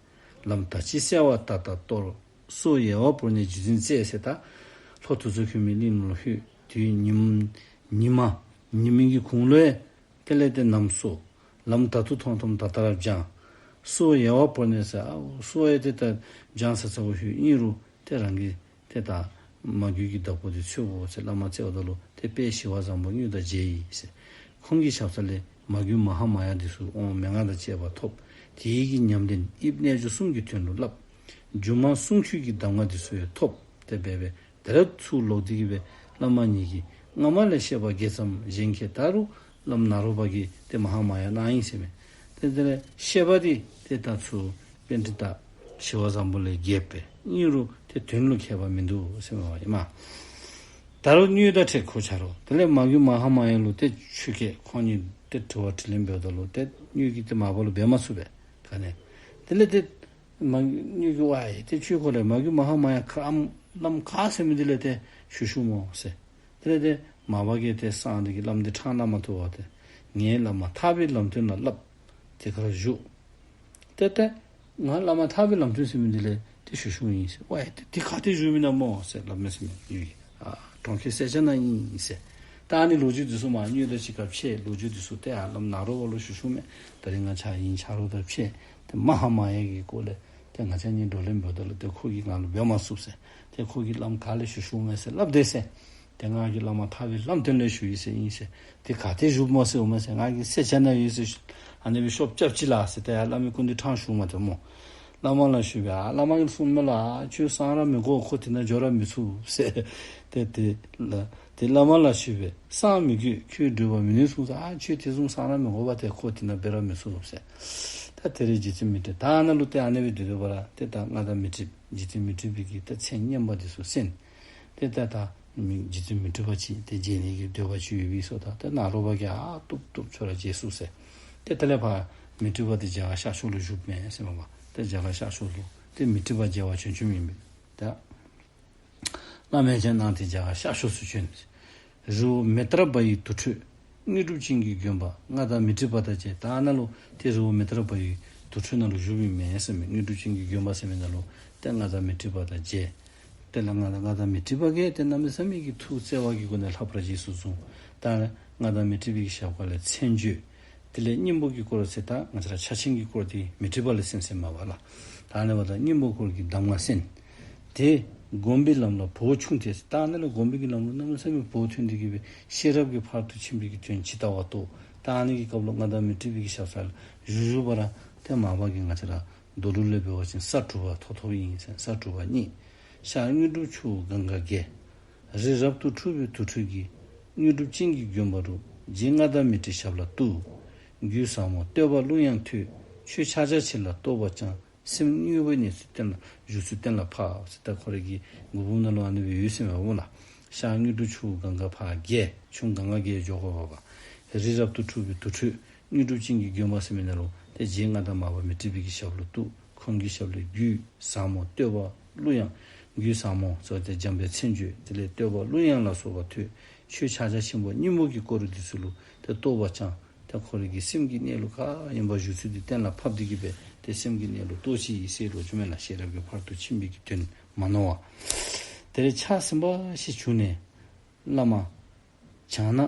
ལམ་ད་ཅི་གསལ་བ་ཏག་ཏག་སྟོར། སོ་ཡལ་བ་བོར་ནས་རྗེ་བཙུན་བཙལ་ཟེར། ད་ལྷོ་དུར་ཚོགས་ཁོལ་མའི་གླིང་ལུ་ལྷོད། དུས་ཉིམ་ཉི་མ་ཉི་མའི་གི་གུང་ལུ་ཡང་དེ་ལས་ཏེ་ནམ་སོ། ལམ་ད་དུང་ཐོམ་ཐོམ་ད་ལྟ་ར་བྱང་། སོ་ཡལ་བ་བོར་ནས་ཟེར། ཨའུ་སོ་ཡང་ཏེ་ད་བྱང་ས་ཚ་བོ་ལྷོད་ཨིན་རུང་ཏེ་རང་གི་ཏེ་ད་མ་གུ་གི་བདག་པོ་འདི་འཚོལ་དགོ་ཟེར་བླ་མ་བཙལཝ་ད་ལུ་ཏེ་དཔལ་ཞི་བ་བཟང་པོ་དངོས་དང་མཇལ་ཡི་ཟེར། ཁོང་གི་ཞབས་ས་ལས་མ་གུ་མ་ཧཱ་མ་ཡ་འདི་ཚུ་དབང་མན་ངག་དང་བཅས་པ་ཐོབ། དེའི་གི་ཉམས་ལེན་དབྱིབས་རྣལ་འབྱོར་གསུམ་གྱི་དོན་ལུ་བསླབ། སྒྱུ་མ་གསུང་ཆོས་ཀྱི་གདམས་ངག་འདི་ཚུ་ཡང་ཐོབ། ཏེ་སྦེ་སྦེ་དེ་ར་ཚུར་ལོག་སྟེ་གི་སྦེ་བླ་མ་ཉིད་ཀྱིས་སྔ་མ་ལས་བཤད་པ་རྒྱས་ཙམ་བཞེངས་ཁྱད་ད་རུང་བླམ་ནཱ་རོ་པ་གིས་ཏེ་མ་ཧཱ་མ་ཡ་གནང་ཡི་ཟེར་མས། ཏེ་དེ་ལས་བཤད་པ་འདི་ཏེ་ད་ཚུར་པཎྜི་ཏ་ཞི་བ་བཟང་པོ་ལས་རྒྱས་པས་ཨིན་རུང་ཏེ་དོན་ལུ་ཁྱད་པར་མིན་འདུག་ཟེར་མས་པ་ཨིན་མས། ད་རུང་དངོས་དང་འཕྲད་གོ་ཆ་རོགས། དེ་ལས་མ་གུ་མ་ཧཱ་མ་ཡ་ལུ་ཏེ་ཆོས་བཀོད། ཁོང་གཉིས་ཏེ་དྲི་བ་དྲིས་ལན་འབདཝ་ད་ལུ་ཏེ་དངོས་ཀྱིས་ཏེ་མར་པ་ལུ་འབད་མ་ཚུགས་པས་ག་ནི། དེ་ལས་ཏེ་མ་དངོས་ཀྱིས་ཝའེ་ཏེ་ཁྱོད་ཁོ་ལས་མ་གུ་མ་ཧཱ་མ་ཡ་ག་ཨམ་བླམ་ག་ཟེར་མི་འདི་ལས་ཏེ་ཞུ་ཞུཝ་སྨོ་ཟེར། དེ་ལས་ཏེ་མར་པ་གིས་ཏེ་གསང་སྟེ་གི་བླམ་འདི་ཕྲང་ན་མ་ཐུབ་པར་ཏེ་ངའི་བླ་མ་ཐར་པའི་ལམ་སྟོན་ལ་བསླབ། དེ་ཁར་བཞུགས། ཏེ་ཏེ་ང་བླ་མ་ཐར་པའི་ལམ་སྟོན་ཟེར་མི་འདི་ལས་ཏེ་ཞུ་ཞུཝ་ཨིན་ཟེར། ཝའེ་ཏེ་དེ་ག་ཏེ་བཞུགས་མི་ཨིན་ན་སྨོ་ཟེར་སླབ་མས་ཟེར་མས། ཨ་གྲོང་ཁྱེར་སེར་སྐྱ་ནང་ཨིན་ཟེར། ད་ཨ་ནི་ལོ་རྒྱུས་འདི་ཚུ་མར་དངོས་དང་གཅིག་ཁར་ཕྱད། ལོ་རྒྱུས་འདི་ཚུ་ཏེ་ཨ་བླམ་ནཱ་རོ་པ་ལུ་ཞུ་ཞུཝ་མས། ད་རིས་ང་ཆ་ཡིན་ཆ་རོགས་དང་ཕྱད། ཏེ་མ་ཧཱ་མ་ཡ་གི་སྐོར་ལས་ཏེ་ང་ཆ་གཉིས་བགྲོ་གླེང་འབདཝ་ད་ལུ་ཏེ་ཁོ་གིས་ང་ལུ་འབད་མ་ཚུགས་ཟེར། ཏེ་ཁོ་གིས་བླམ་ག་ལས་ཞུ་ཞུཝ་མས་ཟེར་སླབ་དེས་ཟེར། ཏེ་ང་གིས་བླ་མ་ཐར་པའི་ལམ་སྟོན་ལས་ཞུ་ཡི་ཟེར་ཨིན་ཟེར། ཏེ་ག་ཏེ་བཞུགས་སྨོ་ཟེར་འོང་མས་ཟེར། ང་གིས་སེར་སྐྱ་ནང་ཡོད་ཟེར། ཨ་ནི་སྦེ་ཤོབ་རྐྱབ་ཅི་ལགས་ཟེར། ཏེ་ཡར་བླ་མའི་སྐུ་མདུན་ཕྲང་ཞུཝ་མས་ཏེ་སྨོ། བླ་མ་ལ་ཞུ་སྦེ་ཨ་བླ་མ་གིས་གསུངམ་མས་ལགས། ཨ་ཁྱོད་གསང་ར་མི་དགོ། ཁོ་དེ་ནང་འགྱོ་ར་མི་ཚུགས་ཟེར། ཏེ་དེ་ལ་ཏེ་བླ་མ་ལ་ཞུ་སྦེ་གསང་མི་དགོས། ཁྱོད་འདྲོག་པ་མི་ནུས་གསུངས་ཟེར། ཨ་ཁྱོད་དེ་བཟུམ་གསང་ར་མི་དགོ་པ་ཏེ་ཁོ་དེ་ནང་འབད་ར་མི་ཚུགས་ཟེར། ད་དེ་རེ་རྗེ་བཙུན་མཻ་ཏྲི་ད་ཨ་ནཱ་ལུ་ཏེ་ཨ་ནི་སྦེ་སྡོད་སྡོད་པ་ར་ཏེ་ད་མངའ་བདག་མཻ་ཏྲི་རྗེ་བཙུན་མཻ་ཏྲི་པའི་གི་ད་མཚན་སྙན་པ་འདི་ཚུ་གསན། ཏེ་ད་ད་མི་རྗེ་བཙུན་མཻ་ཏྲི་པ་ཅིག་ཏེ་མཇལ་ནི་གི་འདོད་པ་ཅིག་ཡོད་པས་ཟེརཝ་ད་ཏེ་ནཱ་རོ་པ་གིས་ཨ་བཏུབ་བཏུབ་ཁྱོད་ར་མཇལ་ཚུགས་ཟེར། ཏེ་དེ་ལས་ཕར་མཻ་ཏྲི་པ་འདི་རྒྱ་གར་ཤར་ཕྱོགས་ལུ་བཞུགསཔ་མས་ཟེར་མས་པ། ཏེ་རྒྱ་གར་ཤར་ཕྱོགས་ལུ་ཏེ་མཻ་ཏྲི་པ་མཇལ་བར་བྱོན་བྱོནམ་ཨིན་པས། ད་བླ་མའི་མཚན་གནང་སྟེ་རྒྱ་གར་ཤར་ཕྱོགས་སུ་བྱོན། རི་བོ་མེ་ཏྲ་བ་ཡི་དུར་ཁྲོད་དངོས་གྲུབ་ཅན་གྱི་དགོན་པ་མངའ་བདག་མཻ་ཏྲི་པ་དང་མཇལ། ད་ཨ་ནཱ་ལུ་ཏེ་རི་བོ་མེ་ཏྲ་བ་ཡི་དུར་ཁྲོད་ནང་ལུ་བཞུགསཔ་ཨིན་མས་ཟེར་མས། དངོས་གྲུབ་ཅན་གྱི་དགོན་པ་ཟེར་མི་ནང་ལུ་ཏེ་མངའ་བདག་མཻ་ཏྲི་པ་དང་མཇལ། དེ་ལས་མངའ་བདག་མངའ་བདག་མཻ་ཏྲི་པ་གིས་ཏེ་གནམ་མེད་ས་མེད་ཀྱི་ཐུགས་བརྩེ་བ་གི་སྒོ་ནས་ལྷག་པར་རྗེས་སུ་བཟུང་། ད་མངའ་བདག་མཻ་ཏྲི་པའི་གི་ཞབས་ཁ་ལས་མཚན་བརྗོད། དེ་ལས་སྙིང་པོ་གི་སྐོར་ཟེར་ད་ང་བཅས་ར་ཕྱག་ཆེན་གྱི་སྐོར་འདི་མཻ་ཏྲི་པ་ལས་གསན་གསནམ་མས་པ་ལགས། ད་ཨ་ནི་འབདཝ་ད་སྙིང་པོ་སྐོར་གྱི་གདམས་ངག་གསན། ཏེ་སྒོམ་པའི་ལམ་ལ་བོགས་ཆུང་སྟེ། ད་ཨ་ནི་ལུ་སྒོམ་པའི་གི་ལམ་ལུ་གནམ་མེད་ས་མེད་བོགས་ཐོན་ཏེ་གི་སྦེ་ཤེས་རབ་ཀྱི་ཕ་རོལ་ཏུ་ཕྱིན་པའི་གི་དོན་ཇི་ལྟ་བ་རྟོགས། ད་ཨ་ནི་གི་སྐབས་ལུ་མངའ་བདག་མཻ་ཏྲི་པའི་གི་ཞབས་ས་ལུ་བཞུགས་བཞུགས་པ་ར་ཏེ་མར་པ་གིས་ང་བཅས་ར་མདོ་ལུགས་ལས་འབད་བ་ཅིན་ས་དྲུག་པ་ཐོབ་ཐོབ་ཨིན་ཟེར། ས་དྲུག་པ་བརྙེས། ཤར་དངོས་གྲུབ་ཆུ་བོ་གངྒཱ་བརྒལ། རི་རབ་ཏུ་འཁྲུགས་པའི་དུར་ཁྲོད་ཀྱི། དངོས་གྲུབ་ཅན་གྱི་དགོན་པ་རུ། རྗེ་མངའ་བདག་མཻ་ཏྲིའི་ཞབས་ལ་གཏུགས། རྒྱུད་ཟབ་མོ་བསྟོད་པ་གླུ་དབྱངས་ཐོས། ཆོས་ཕྱག་རྒྱ་ཆེ་ལ་རྟོགས་པ་བཅངས། སེམས་དངོས་པོའི་གནས་ཚུལ་གཏན་ལ་བཞུགས་ཚུལ་གཏན་ལ་ཕབ་ཟེར། ད་ཁོ་རའི་གི་མགུར་འབུམ་ནང་ལུ་ཨ་ནི་སྦེ་ཡོད་ཟེར་མས་པ་ལགས། ཤར་དངོས་གྲུབ་ཆུ་བོ་གངྒཱ་ཕར་བརྒལ། ཆུ་གངྒཱ་བརྒལ་འགྱོ་དགོ་པ་པ། རི་རབ་ཏུ་འཁྲུགས་པའི་དུར་ཁྲོད། དངོས་གྲུབ་ཅན་གྱི་དགོན་པ་ཟེར་མི་ནང་ལུ་ཏེ་རྗེ་མངའ་བདག་མར་པ་མཻ་ཏྲི་པའི་གི་ཞབས་ལུ་གཏུགས། ཁོང་གི་ཞབས་ལས་རྒྱུད་ཟབ་མོ་བསྟོད་པ་གླུ་དབྱངས། རྒྱུད་ཟབ་མོ་ཟེར་ཏེ་འཇམ་པའི་མཚན་བརྗོད། དེ་ལས་བསྟོད་པ་གླུ་དབྱངས་ལ་སོགས་པ་ཐོས། ཆོས་ཕྱག་རྒྱ་ཆེན་པོ་སྙིང་པོ་གི་སྐོར་འདི་ཚུ་ལུ་ཏེ་རྟོགས་པ་བཅངས། ཏེ་ཁོ་རའི་གི་སེམས་ཀྱི་གནས་ལུགས་ག་ཨིནམ་བཞུགས་ཚུལ་འདི་གཏན་ལ་ཕབ་སྟེ་གི་སྦེ་ཏེ་སེམས་ཀྱི་གནས་ལུགས་རྟོགས་ཅི་ཨིན་ཟེར་ལོ་རྒྱུས་མས་ལགས། ཤེས་རབ་ཀྱི་ཕ་རོལ་ཏུ་ཕྱིན་པའི་གི་དོན་མ་ནོར་བ། དེ་ལས་ཕྱག་ཟིན་པ་ཞིག་བྱུང་ནས་བླ་མ་བྱང་ན་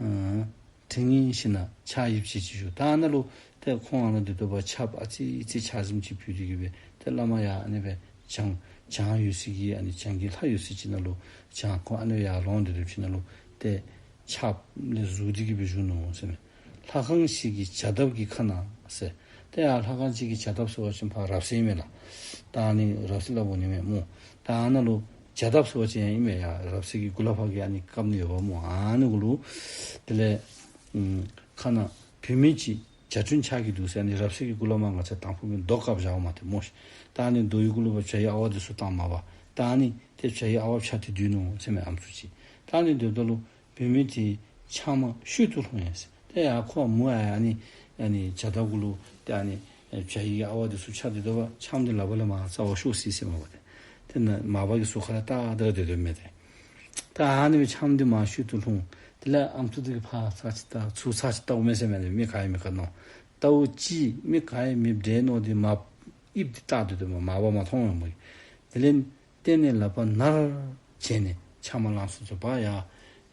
ཨ་ དྲི་ངན་ཞིག་ན་ཕྱག་ཡིབ་ཅིག་ཅིག་ཞུ། ད་ཨ་ནཱ་ལུ་ཏེ་ཁོང་ཨ་ནཱ་སྡོད་སྡོད་པ་ཆརཔ་ཨ་ཙི་ཙི་ཆར་ཟིམ་ཅིག་ཕུད་དེ་གི་སྦེ་ཏེ་བླ་མ་ཡར་ཨ་ནི་སྦེ་བྱང་བྱང་ཡོད་ས་གི་ཨ་ནི་བྱང་གི་ལྷ་ཡོད་ས་ཅིག་ནང་ལུ་བྱང་ཁོང་ཨ་ནི་ཡར་ལོང་སྡོད་སྡོདཔ་ཅིག་ནང་ལུ་ཏེ་ཆརཔ་ལས་ཟུར་ཏེ་གི་སྦེ་བཞུགས་ནུག་ཟེར་མས། ལྷ་ཁང་ཞིག་གི་བྱ་འདབ་ཀྱི་ཁ་ན་ཟེར། ཏེ་ཡར་ལྷ་ཁང་ཅིག་གི་བྱ་འདབ་ཟེར་བ་ཅིན་ཕར་རབ་གསལ་ཨིན་མས་ལགས། ད་ཨ་ནི་རབ་གསལ་སླབ་འོང་ནི་མས་སྨོ། ད་ཨ་ནཱ་ལུ་བྱ་འདབ་ཟེར་བ་ཅིན་ཡང་ཨིན་མས། ཡར་རབ་གསལ་གྱི་གུ་ལུ་ཕར་གི་ཨ་ནི་བཀབ་ནི་ཡོདཔ་སྨོ། ཨ་ནི་གུ་ལུ་དེ་ལས་ཨམ་ཁ་ན་བུད་མེད་ཅིག་བྱ་ཁྲུན་ཆགས་ཀྱི་འདུག་ཟེར། ཨ་ནི་རབ་གསལ་གྱི་གུ་ལུ་མར་ང་བཅས་དང་ཕུ་གི་མདོག་བཀབ་བཞགཔ་མས་ཏེ་སྨོ་ཤིག། ད་ཨ་ནི་མདོག་གི་གུ་ལུ་ཕར་བྱ་ཡི་ཨ་ཝ་འདི་ཚུ་བཏང་མ་པ། ད་ཨ་ནི་ཏེ་བྱ་ཡི་ཨ་ཝ་ཕྱར་ཏེ་སྡོད་ནུག་ཟེར་མས་ཨམ་སྲུ་ཅིག། ད་ཨ་ནི་སྡོདཔ་ད་ལུ་བུད་མེད་དེ་ཆང་མ་བཤུད་དུ་ལྷུང་ཡི་ཟེར། ཏེ་ཡར་ཁོ་མུ་ཨ་ཨ་ནི་ཨ་ནི་བྱ་འདབ་གུ་ལུ་ཏེ་ཨ་ནི་ཨེ་བྱ་ཡི་ཨ་ཝ་འདི་ཚུ་ཕྱར་ཏེ་སྡོད་པ་ཆང་འདི་ལག་པ་ལས་མར་ཚར་བ་ཤོར་སོ་ཡི་ཟེར་མས་པ་ཏེ། ཏེ་ནཱ་མར་པ་གི་ཟུར་ཁ་ལས་ལྟ་སྟེ་ར་སྡོད་སྡོདཔ་མས་ཏེ། ད་ཨ་ནི་སྦེ་ཆང་འདི་མར་བཤུད་དུ་ལྷུང་། དེ་ལས་ཨམ་སྲུ་འདི་གིས་ཕར་ཚར་ཅིག་བལྟ་ཚུར་ཚར་ཅིག་བལྟཝ་མས་ཟེར་མས་ཏེ། མི་ག་ཡང་མེད་ག་མནོ། བལྟཝ་ཅིག་མི་ག་ཡང་མེདཔ་འདྲས་མནོ་སྟེ་མར་དབྱིབས་འདི་བལྟ་སྟེ་སྡོདཔ་མས། མར་པ་མ་མཐོང་བས་སྨོ། དེ་ལས་སྟེང་ནས་ལག་པ་ནར་བྱས་ནས་ཆང་མར་བླངས་སོ་ཟེར། ཕར་ཡར་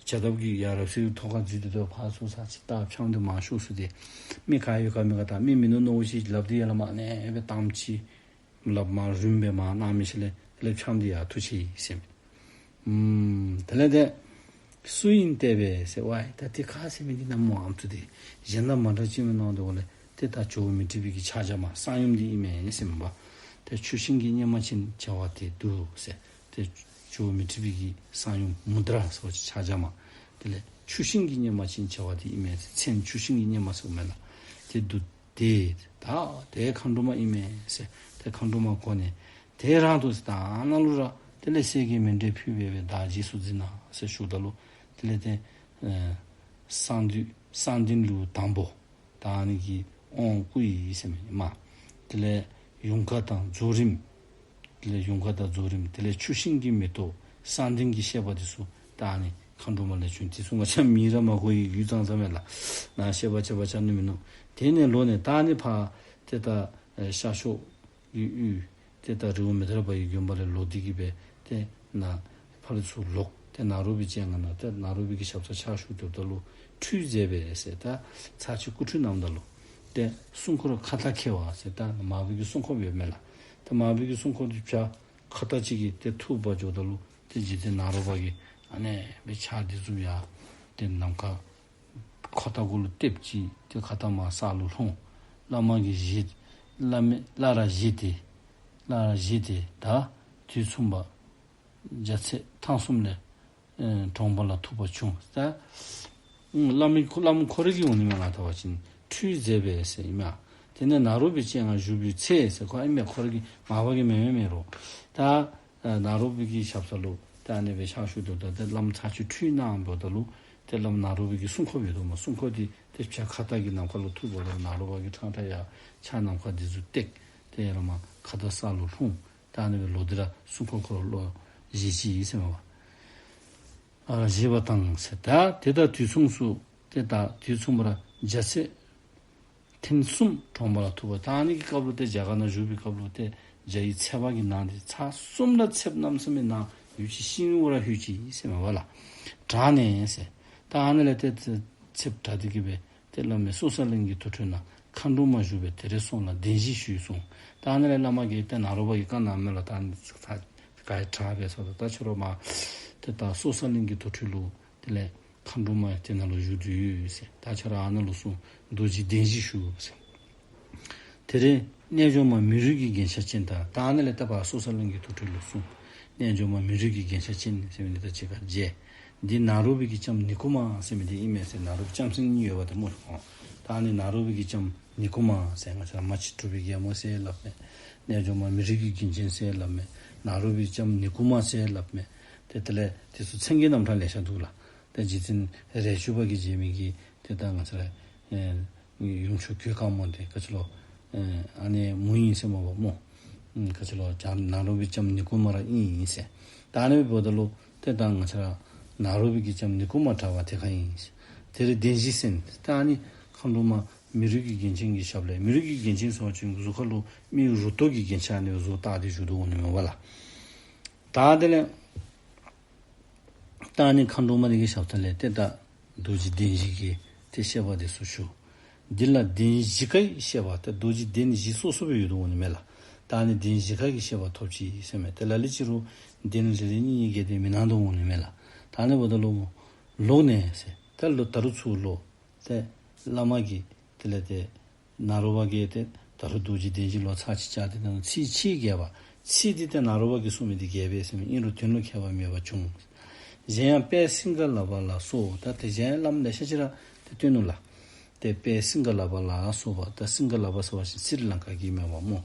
བྱ་འདབ་ཀྱི་ཡར་རབ་གསལ་ཐོག་ཁར་འཛུལ་ཏེ་སྡོད། ཕར་ཚུར་ཚར་ཅིག་བལྟ། ཆང་འདི་མར་ཤོར་སོ་ཏེ། མི་ག་ཡོད་ག་མེད་ག་ད་མི་མིན་ནུག་མནོཝ་ཅིག་ལགཔ་འདི་ཡར་ལས་མར་ཨ་ནི་སྦེ་བཏངམ་ཅིག་ལགཔ་མར་རིངམ་སྦེ་མར་གནང་མི་ཅིག་ལས་དེ་ལས་ཆང་འདི་ཡར་འཐུ་ཆི་ཡི་ཟེར་མས། ཨམ་དེ་ལས་ཏེ་སུ་ཨིན་བལྟས་པས་ཟེར། ཝའི་ད་འདི་ག་ཟེར་མི་འདི་ནམ་སྨོ་ཨམ་སྲུ་འདི་གཞན་དང་མ་འདྲཝ་ཅིག་མས་མནོ་སྟེ་འོ་ལས་ཏེ་ད་ཇོ་བོ་མཻ་ཏྲི་པའི་གི་ཕྱག་རྒྱ་མ་གསང་ཡུམ་འདི་ཨིན་མས་ཟེར་མས་པ། ཏེ་ཆུ་ཤིང་གི་སྙེ་མ་ཅན་བྱ་བ་དེ་འདུག་ཟེར། ཏེ་ཇོ་བོ་མཻ་ཏྲི་པའི་གི་གསང་ཡུམ་མུ་དྲ་ཟེར་བ་ཅིན་ཕྱག་རྒྱ་མ། དེ་ལས་ཆུ་ཤིང་གི་སྙེ་མ་ཅན་བྱ་བ་དེ་ཨིན་མས་ཟེར། མཚན་ཆུ་ཤིང་གི་སྙེ་མ་ཟེརཝ་མས་ལགས། དེ་འདུག་སྟེ་ད་དེ་མཁའ་འགྲོ་མ་ཨིན་མས་ཟེར། ཏེ་མཁའ་འགྲོ་མ་གོ་ནི་དེ་རང་དུ་ཟེར། ད་ཨ་ནཱ་ལུ་ར་དེ་ལས་གསེར་གྱི་མཎྜལ་ཕུལ་སྦེ་སྦེ་བདག་རྗེས་སུ་འཛིན་གནང་ཟེར་ཞུཝ་ད་ལུ་དེ་ལས་ཏེ་ཨེ་གསང་འདུས་གསང་ལྡན་ལུ་དང་པོ་ད་ཨ་ནི་གི་དབང་བསྐུར་ཡི་ཟེར་མས་མ། དེ་ལས་ཡུངས་ཀར་དང་རྫོགས་རིམ། དེ་ལས་ཡུངས་ཀར་དང་རྫོགས་རིམ། དེ་ལས་ཆུ་ཤིང་གི་མེ་ཏོག་གསང་ལྡན་གྱི་བཤད་པ་འདི་ཚུ་ད་ཨ་ནི་མཁའ་འགྲོ་མ་ལས་བྱུང་། དེ་ཚུ་ང་བཅས་མིང་ར་མ་གོ་ཡི། ཡུལ་ཙང་ཙང་མས་ལགས། ནཱ་བཤད་པ་བྱས་པ་ཆ་ནི་མིན་ནུག། དེ་ནས་ལོག་ནས་ད་ཨ་ནི་ཕར་ཏེ་ད་ཨེ་ཤར་ཕྱོགས་ཀྱི་ཡུལ་ཏེ་ད་རི་བོ་མི་ཐར་པ་གི་དགོན་པ་ལས་ལོག་སྟེ་གི་སྦེ་ཏེ་ནཱ་ཕར་ཚུར་ལོག། ཏེ་ནཱ་རོ་པའི་སྤྱན་སྔ་ནང་ཏེ་ནཱ་རོ་པའི་གི་ཞབས་སར་ཕྱག་ཞུ་སྡོདཔ་ད་ལུ་ཁྲུས་མཛད་པས་ཟེར། ད་ཚར་ཅིག་སྐུ་ཁྲུས་གནངམ་ད་ལུ་ཏེ་སྲུང་འཁོར་ཁ་ཏ་ཁྱེར་བ་ཟེར། ད་མར་པ་གི་སྲུང་འཁོར་ཡོད་མས་ལགས། ད་མར་པ་གི་སྲུང་འཁོར་འདི་བྱ་ཁ་ཏ་ཅིག་གིས་ཏེ་འཐུ་འབག་འགྱོཝ་ད་ལུ་ཏེ་འཇིག་རྟེན་ནཱ་རོ་པ་གིས་ཨ་ནི་སྦེ་ཕྱག་འདི་བཙུགསཔ་ཡར་ཏེ་ནམ་མཁའ་ཁ་ཏ་གུ་ལུ་གཏདཔ་ཅིག་ཏེ་ཁ་ཏ་མར་ས་ལུ་ལྷུང་། བླ་མ་གིས་བཞེས། བླ་མས་བླ་ར་བཞེས་ཏེ་བླ་ར་བཞེས་ཏེ་ད་དུས་མཚུངས་པ་རྒྱ་ཚད་ཐང་གསུམ་ལས་ཨེ་དྲོངས་པ་ལ་ཐུག་པ་བྱུང་། ད་ཨུམ་བླ་མ་ཁོ་བླ་མ་ཁོ་ར་གིས་འོང་ནི་མས་ལགས། ད་འབད་བ་ཅིན་ཁྲུས་མཛད་པས་ཟེར་ཨིན་མས། དེ་ནས་ནཱ་རོ་པའི་སྤྱན་སྔར་བཞུགས་པའི་ཚེ་ཟེར་ཁོ་ཨིན་མས། ཁོ་ར་གི་མར་པ་གི་མེན་མེན་མེན་རུང་ད་ཨེ་ནཱ་རོ་པའི་གི་ཞབས་ས་ལུ་ད་ཨ་ནི་སྦེ་ཕྱག་ཞུ་སྡོདཔ་ད་ཏེ་བླ་མ་ཚར་ཅིག་ཁྲུས་གནང་འབདཝ་ད་ལུ་ཏེ་བླ་མ་ནཱ་རོ་པའི་གི་སྲུང་འཁོར་ཡོད་དོ་མས། སྲུང་འཁོར་འདི་ཏེ་བྱ་ཁ་ཏ་གིས་ནམ་མཁའ་ལུ་འཐུ་འབདཝ་ད་ནཱ་རོ་པ་གིས་ཕྲང་ཕྲང་ཡར་ཕྱག་ནམ་མཁའ་འདི་ཚུ་བཏེགས། ཏེ་ཡར་ལས་མར་ཁ་ཏ་ས་ལུ་ལྷུང་། ད་ཨ་ནི་སྦེ་ལོག་སྟེ་ར་སྲུང་འཁོར་ཁོ་ར་ལོག་བཞེས་ཅི་ཨིན་ཟེར་མས་པ། ཨ་བཞེས་པ་དང་ཟེར། ད་དེ་དང་དུས་མཚུངས་སུ་ཏེ་ད་དུས་མཚུངས་པ་ར་རྒྱ་ཚད་ཐེངས་གསུམ་དྲོངས་པ་ལ་ཐུག་པ། ད་ཨ་ནི་གི་སྐབས་ལུ་ཏེ་རྒྱ་གར་ནང་བཞུགས་པའི་སྐབས་ལུ་ཏེ་རྒྱ་ཡི་ཚད་པ་གི་ནང་འདི་ཚར་གསུམ་ལ་ཚདཔ་གནམ་མེད་ས་མེད་ནང་ཡུད་ཅིག་ཤིང་རུ་ར་ལྷོད་ཅི་ཟེར་མས་པ་ལགས། དྲག་ནས་ཟེར། ད་ཨ་ནི་ལས་ཏེ་ཚདཔ་དྲག་སྟེ་གི་སྦེ་ཏེ་བླ་མས་སོ་ས་གླིང་གི་དུར་ཁྲོད་ན་མཁའ་འགྲོ་མ་བཞུགས་པས། དེར་སོང་ལ་བདེན་བཞི་ཞུས་གསུངས། ད་ཨ་ནི་ལས་བླ་མ་གིས་ཏེ་ནཱ་རོ་པ་གིས་བཀའ་གནངམ་མས་ལགས། ད་ཨ་ནི་ཚུ་ད་ག་ཡི་དྲག་པས་ཟེརཝ་ད་ད་ཁྱོད་ར་མར་ཏེ་ད་སོ་ས་གླིང་གི་དུར་ཁྲོད་ལུ་དེ་ལས་མཁའ་འགྲོ་མ་དེ་ནང་ལུ་བཞུགས་ཏེ་ཡོད་ཟེར། ད་ཁྱོད་ར་ཨ་ནཱ་ལུ་སོང་རྡོ་རྗེ་གདན་བཞི་ཞུ་ཟེར། དེར་རྣལ་འབྱོར་མ་མི་རུས་ཀྱི་རྒྱན་ཆ་ཅན་དང་། ད་ཨ་ནཱ་ལས་ད་ཕར་སོ་ས་གླིང་གི་དུར་ཁྲོད་ལུ་སོང་། རྣལ་འབྱོར་མ་མི་རུས་ཀྱི་རྒྱན་ཆ་ཅན་ཟེར་མི་འདི་ད་ཅི་ག་མཇལ། འདི་ནཱ་རོ་པའི་གི་ལྕམ་ནི་ཀུ་མ་ཟེར་མི་འདི་ཨིན་མས་ཟེར། ནཱ་རོ་པའི་ལྕམ་སྲིང་གཉིས་ཡོད་པ་དེ་སྨོ། ད་ཨ་ནི་ནཱ་རོ་པའི་གི་ལྕམ་ནི་ཀུ་མ་ཟེར། ང་བཅས་ར་མ་གཅིག་གྲུབ་པའི་རྒྱལ་མོ་ཟེར་སླབ་མས། རྣལ་འབྱོར་མ་མི་རུས་ཀྱི་རྒྱན་ཅན་ཟེར་སླབ་མས། ནཱ་རོ་པའི་ལྕམ་ནི་ཀུ་མ་ཟེར་སླབ་མས། ཏེ་དེ་ལས་དེ་ཚུ་མཚན་གྱི་རྣམ་གྲངས་ལེ་ཤ་འདུག་ལགས། ཏེ་རྗེ་བཙུན་རས་ཆུང་པ་གིས་མཇལ་མི་གི་ཏེ་ད་ང་བཅས་ར་ཨེ་ཡུམ་མཆོག་གོས་དཀར་མོ་འདི་ག་ཅི་ལོ་ཨེ་ཨ་ནི་མོ་ཨིན་ཟེར་མས་པ་སྨོ། ཨེ་ག་ཅི་ལོ་ལྕམ་ནཱ་རོ་པའི་ལྕམ་ནི་ཀུ་མ་ར་ཨིན་ཨིན་ཟེར། ད་ཨ་ནི་འབདཝ་ད་ལུ་ཏེ་ད་ང་བཅས་ར་ནཱ་རོ་པའི་གི་ལྕམ་ནི་ཀུ་མ་དྲག་པ་དེ་ག་ཨིན་ཟེར། དེར་གདན་བཞི་གསན། ད་ཨ་ནི་མཁའ་འགྲོ་མ་མི་རུས་ཀྱི་རྒྱན་ཅན་གྱི་ཞབས་ལས། མི་རུས་ཀྱི་རྒྱན་ཅན་ཟེར་བ་ཅིན་གཟུགས་ཁ་ལུ་མི་རུ་ཏོག་གི་རྒྱན་ཆ་ཨ་ནི་བཟོ་བཏགས་ཏེ་བཞུགས་དོ་འོང་ནི་མས་པ་ལགས། ད་དེ་ལས་ད་ཨ་ནི་མཁའ་འགྲོ་མ་འདི་གི་ཞབས་ས་ལས་ཏེ་ད་རྡོ་རྗེ་གདན་བཞི་གི་ ཏེ་བཤད་པ་འདི་ཚུ་ཞུ། འདི་ལ་གདན་བཞི་ཀ་གི་བཤད་པ་ཏེ་རྡོ་རྗེ་གདན་བཞི་སོ་སོ་སྦེ་ཡོད་དོ་འོང་ནི་མས་ལགས། ད་ཨ་ནི་གདན་བཞི་ཀ་གི་བཤད་པ་ཐོབ་ཅི་ཟེར་མས། ཏེ་ལ་ལུ་ཅིག་རུང་གདན་རེ་རེ་གཉིས་གཉིས་བརྒལ་ཏེ་མི་གནང་དོ་འོང་ནི་མས་ལགས། ད་ཨ་ནི་འབདཝ་ད་ལུ་ལོག་ནས་ཟེར་ད་ལོག་ད་རུང་ཚུར་ལོག་ཏེ་བླ་མ་གིས་དེ་ལས་ཏེ་ནཱ་རོ་པ་གིས་ཏེ་ད་རུང་རྡོ་རྗེ་གདན་བཞི་ལོག་ཚར་གཅིག་བཅར་ཏེ་ད་ཚིག་གཅིག་བརྒལ་བ། ཚིག་འདི་ཏེ་ནཱ་རོ་པ་གིས་གསུངས་མི་འདི་རྒྱས་པས་ཟེར་མས། ཨིན་རུང་དོན་ལུ་ཁྱད་པར་མེད་པ་བྱུང་། གཞན་ཡང་དཔལ་སིང་ག་ལ་པ་ལ་སོགས། ད་དེ་གཞན་བླམ་ལེ་ཤ་ཅིག་ར་ཏེ་བསྟེན་ནུག་ལགས། ཏེ་དཔལ་སིང་ག་ལ་པ་ལ་སོགས་པ། ད་སིང་ག་ལ་པ་ཟེར་བ་ཅིན་སི་རི་ལང་ཀ་གི་མེན་པ་སྨོ།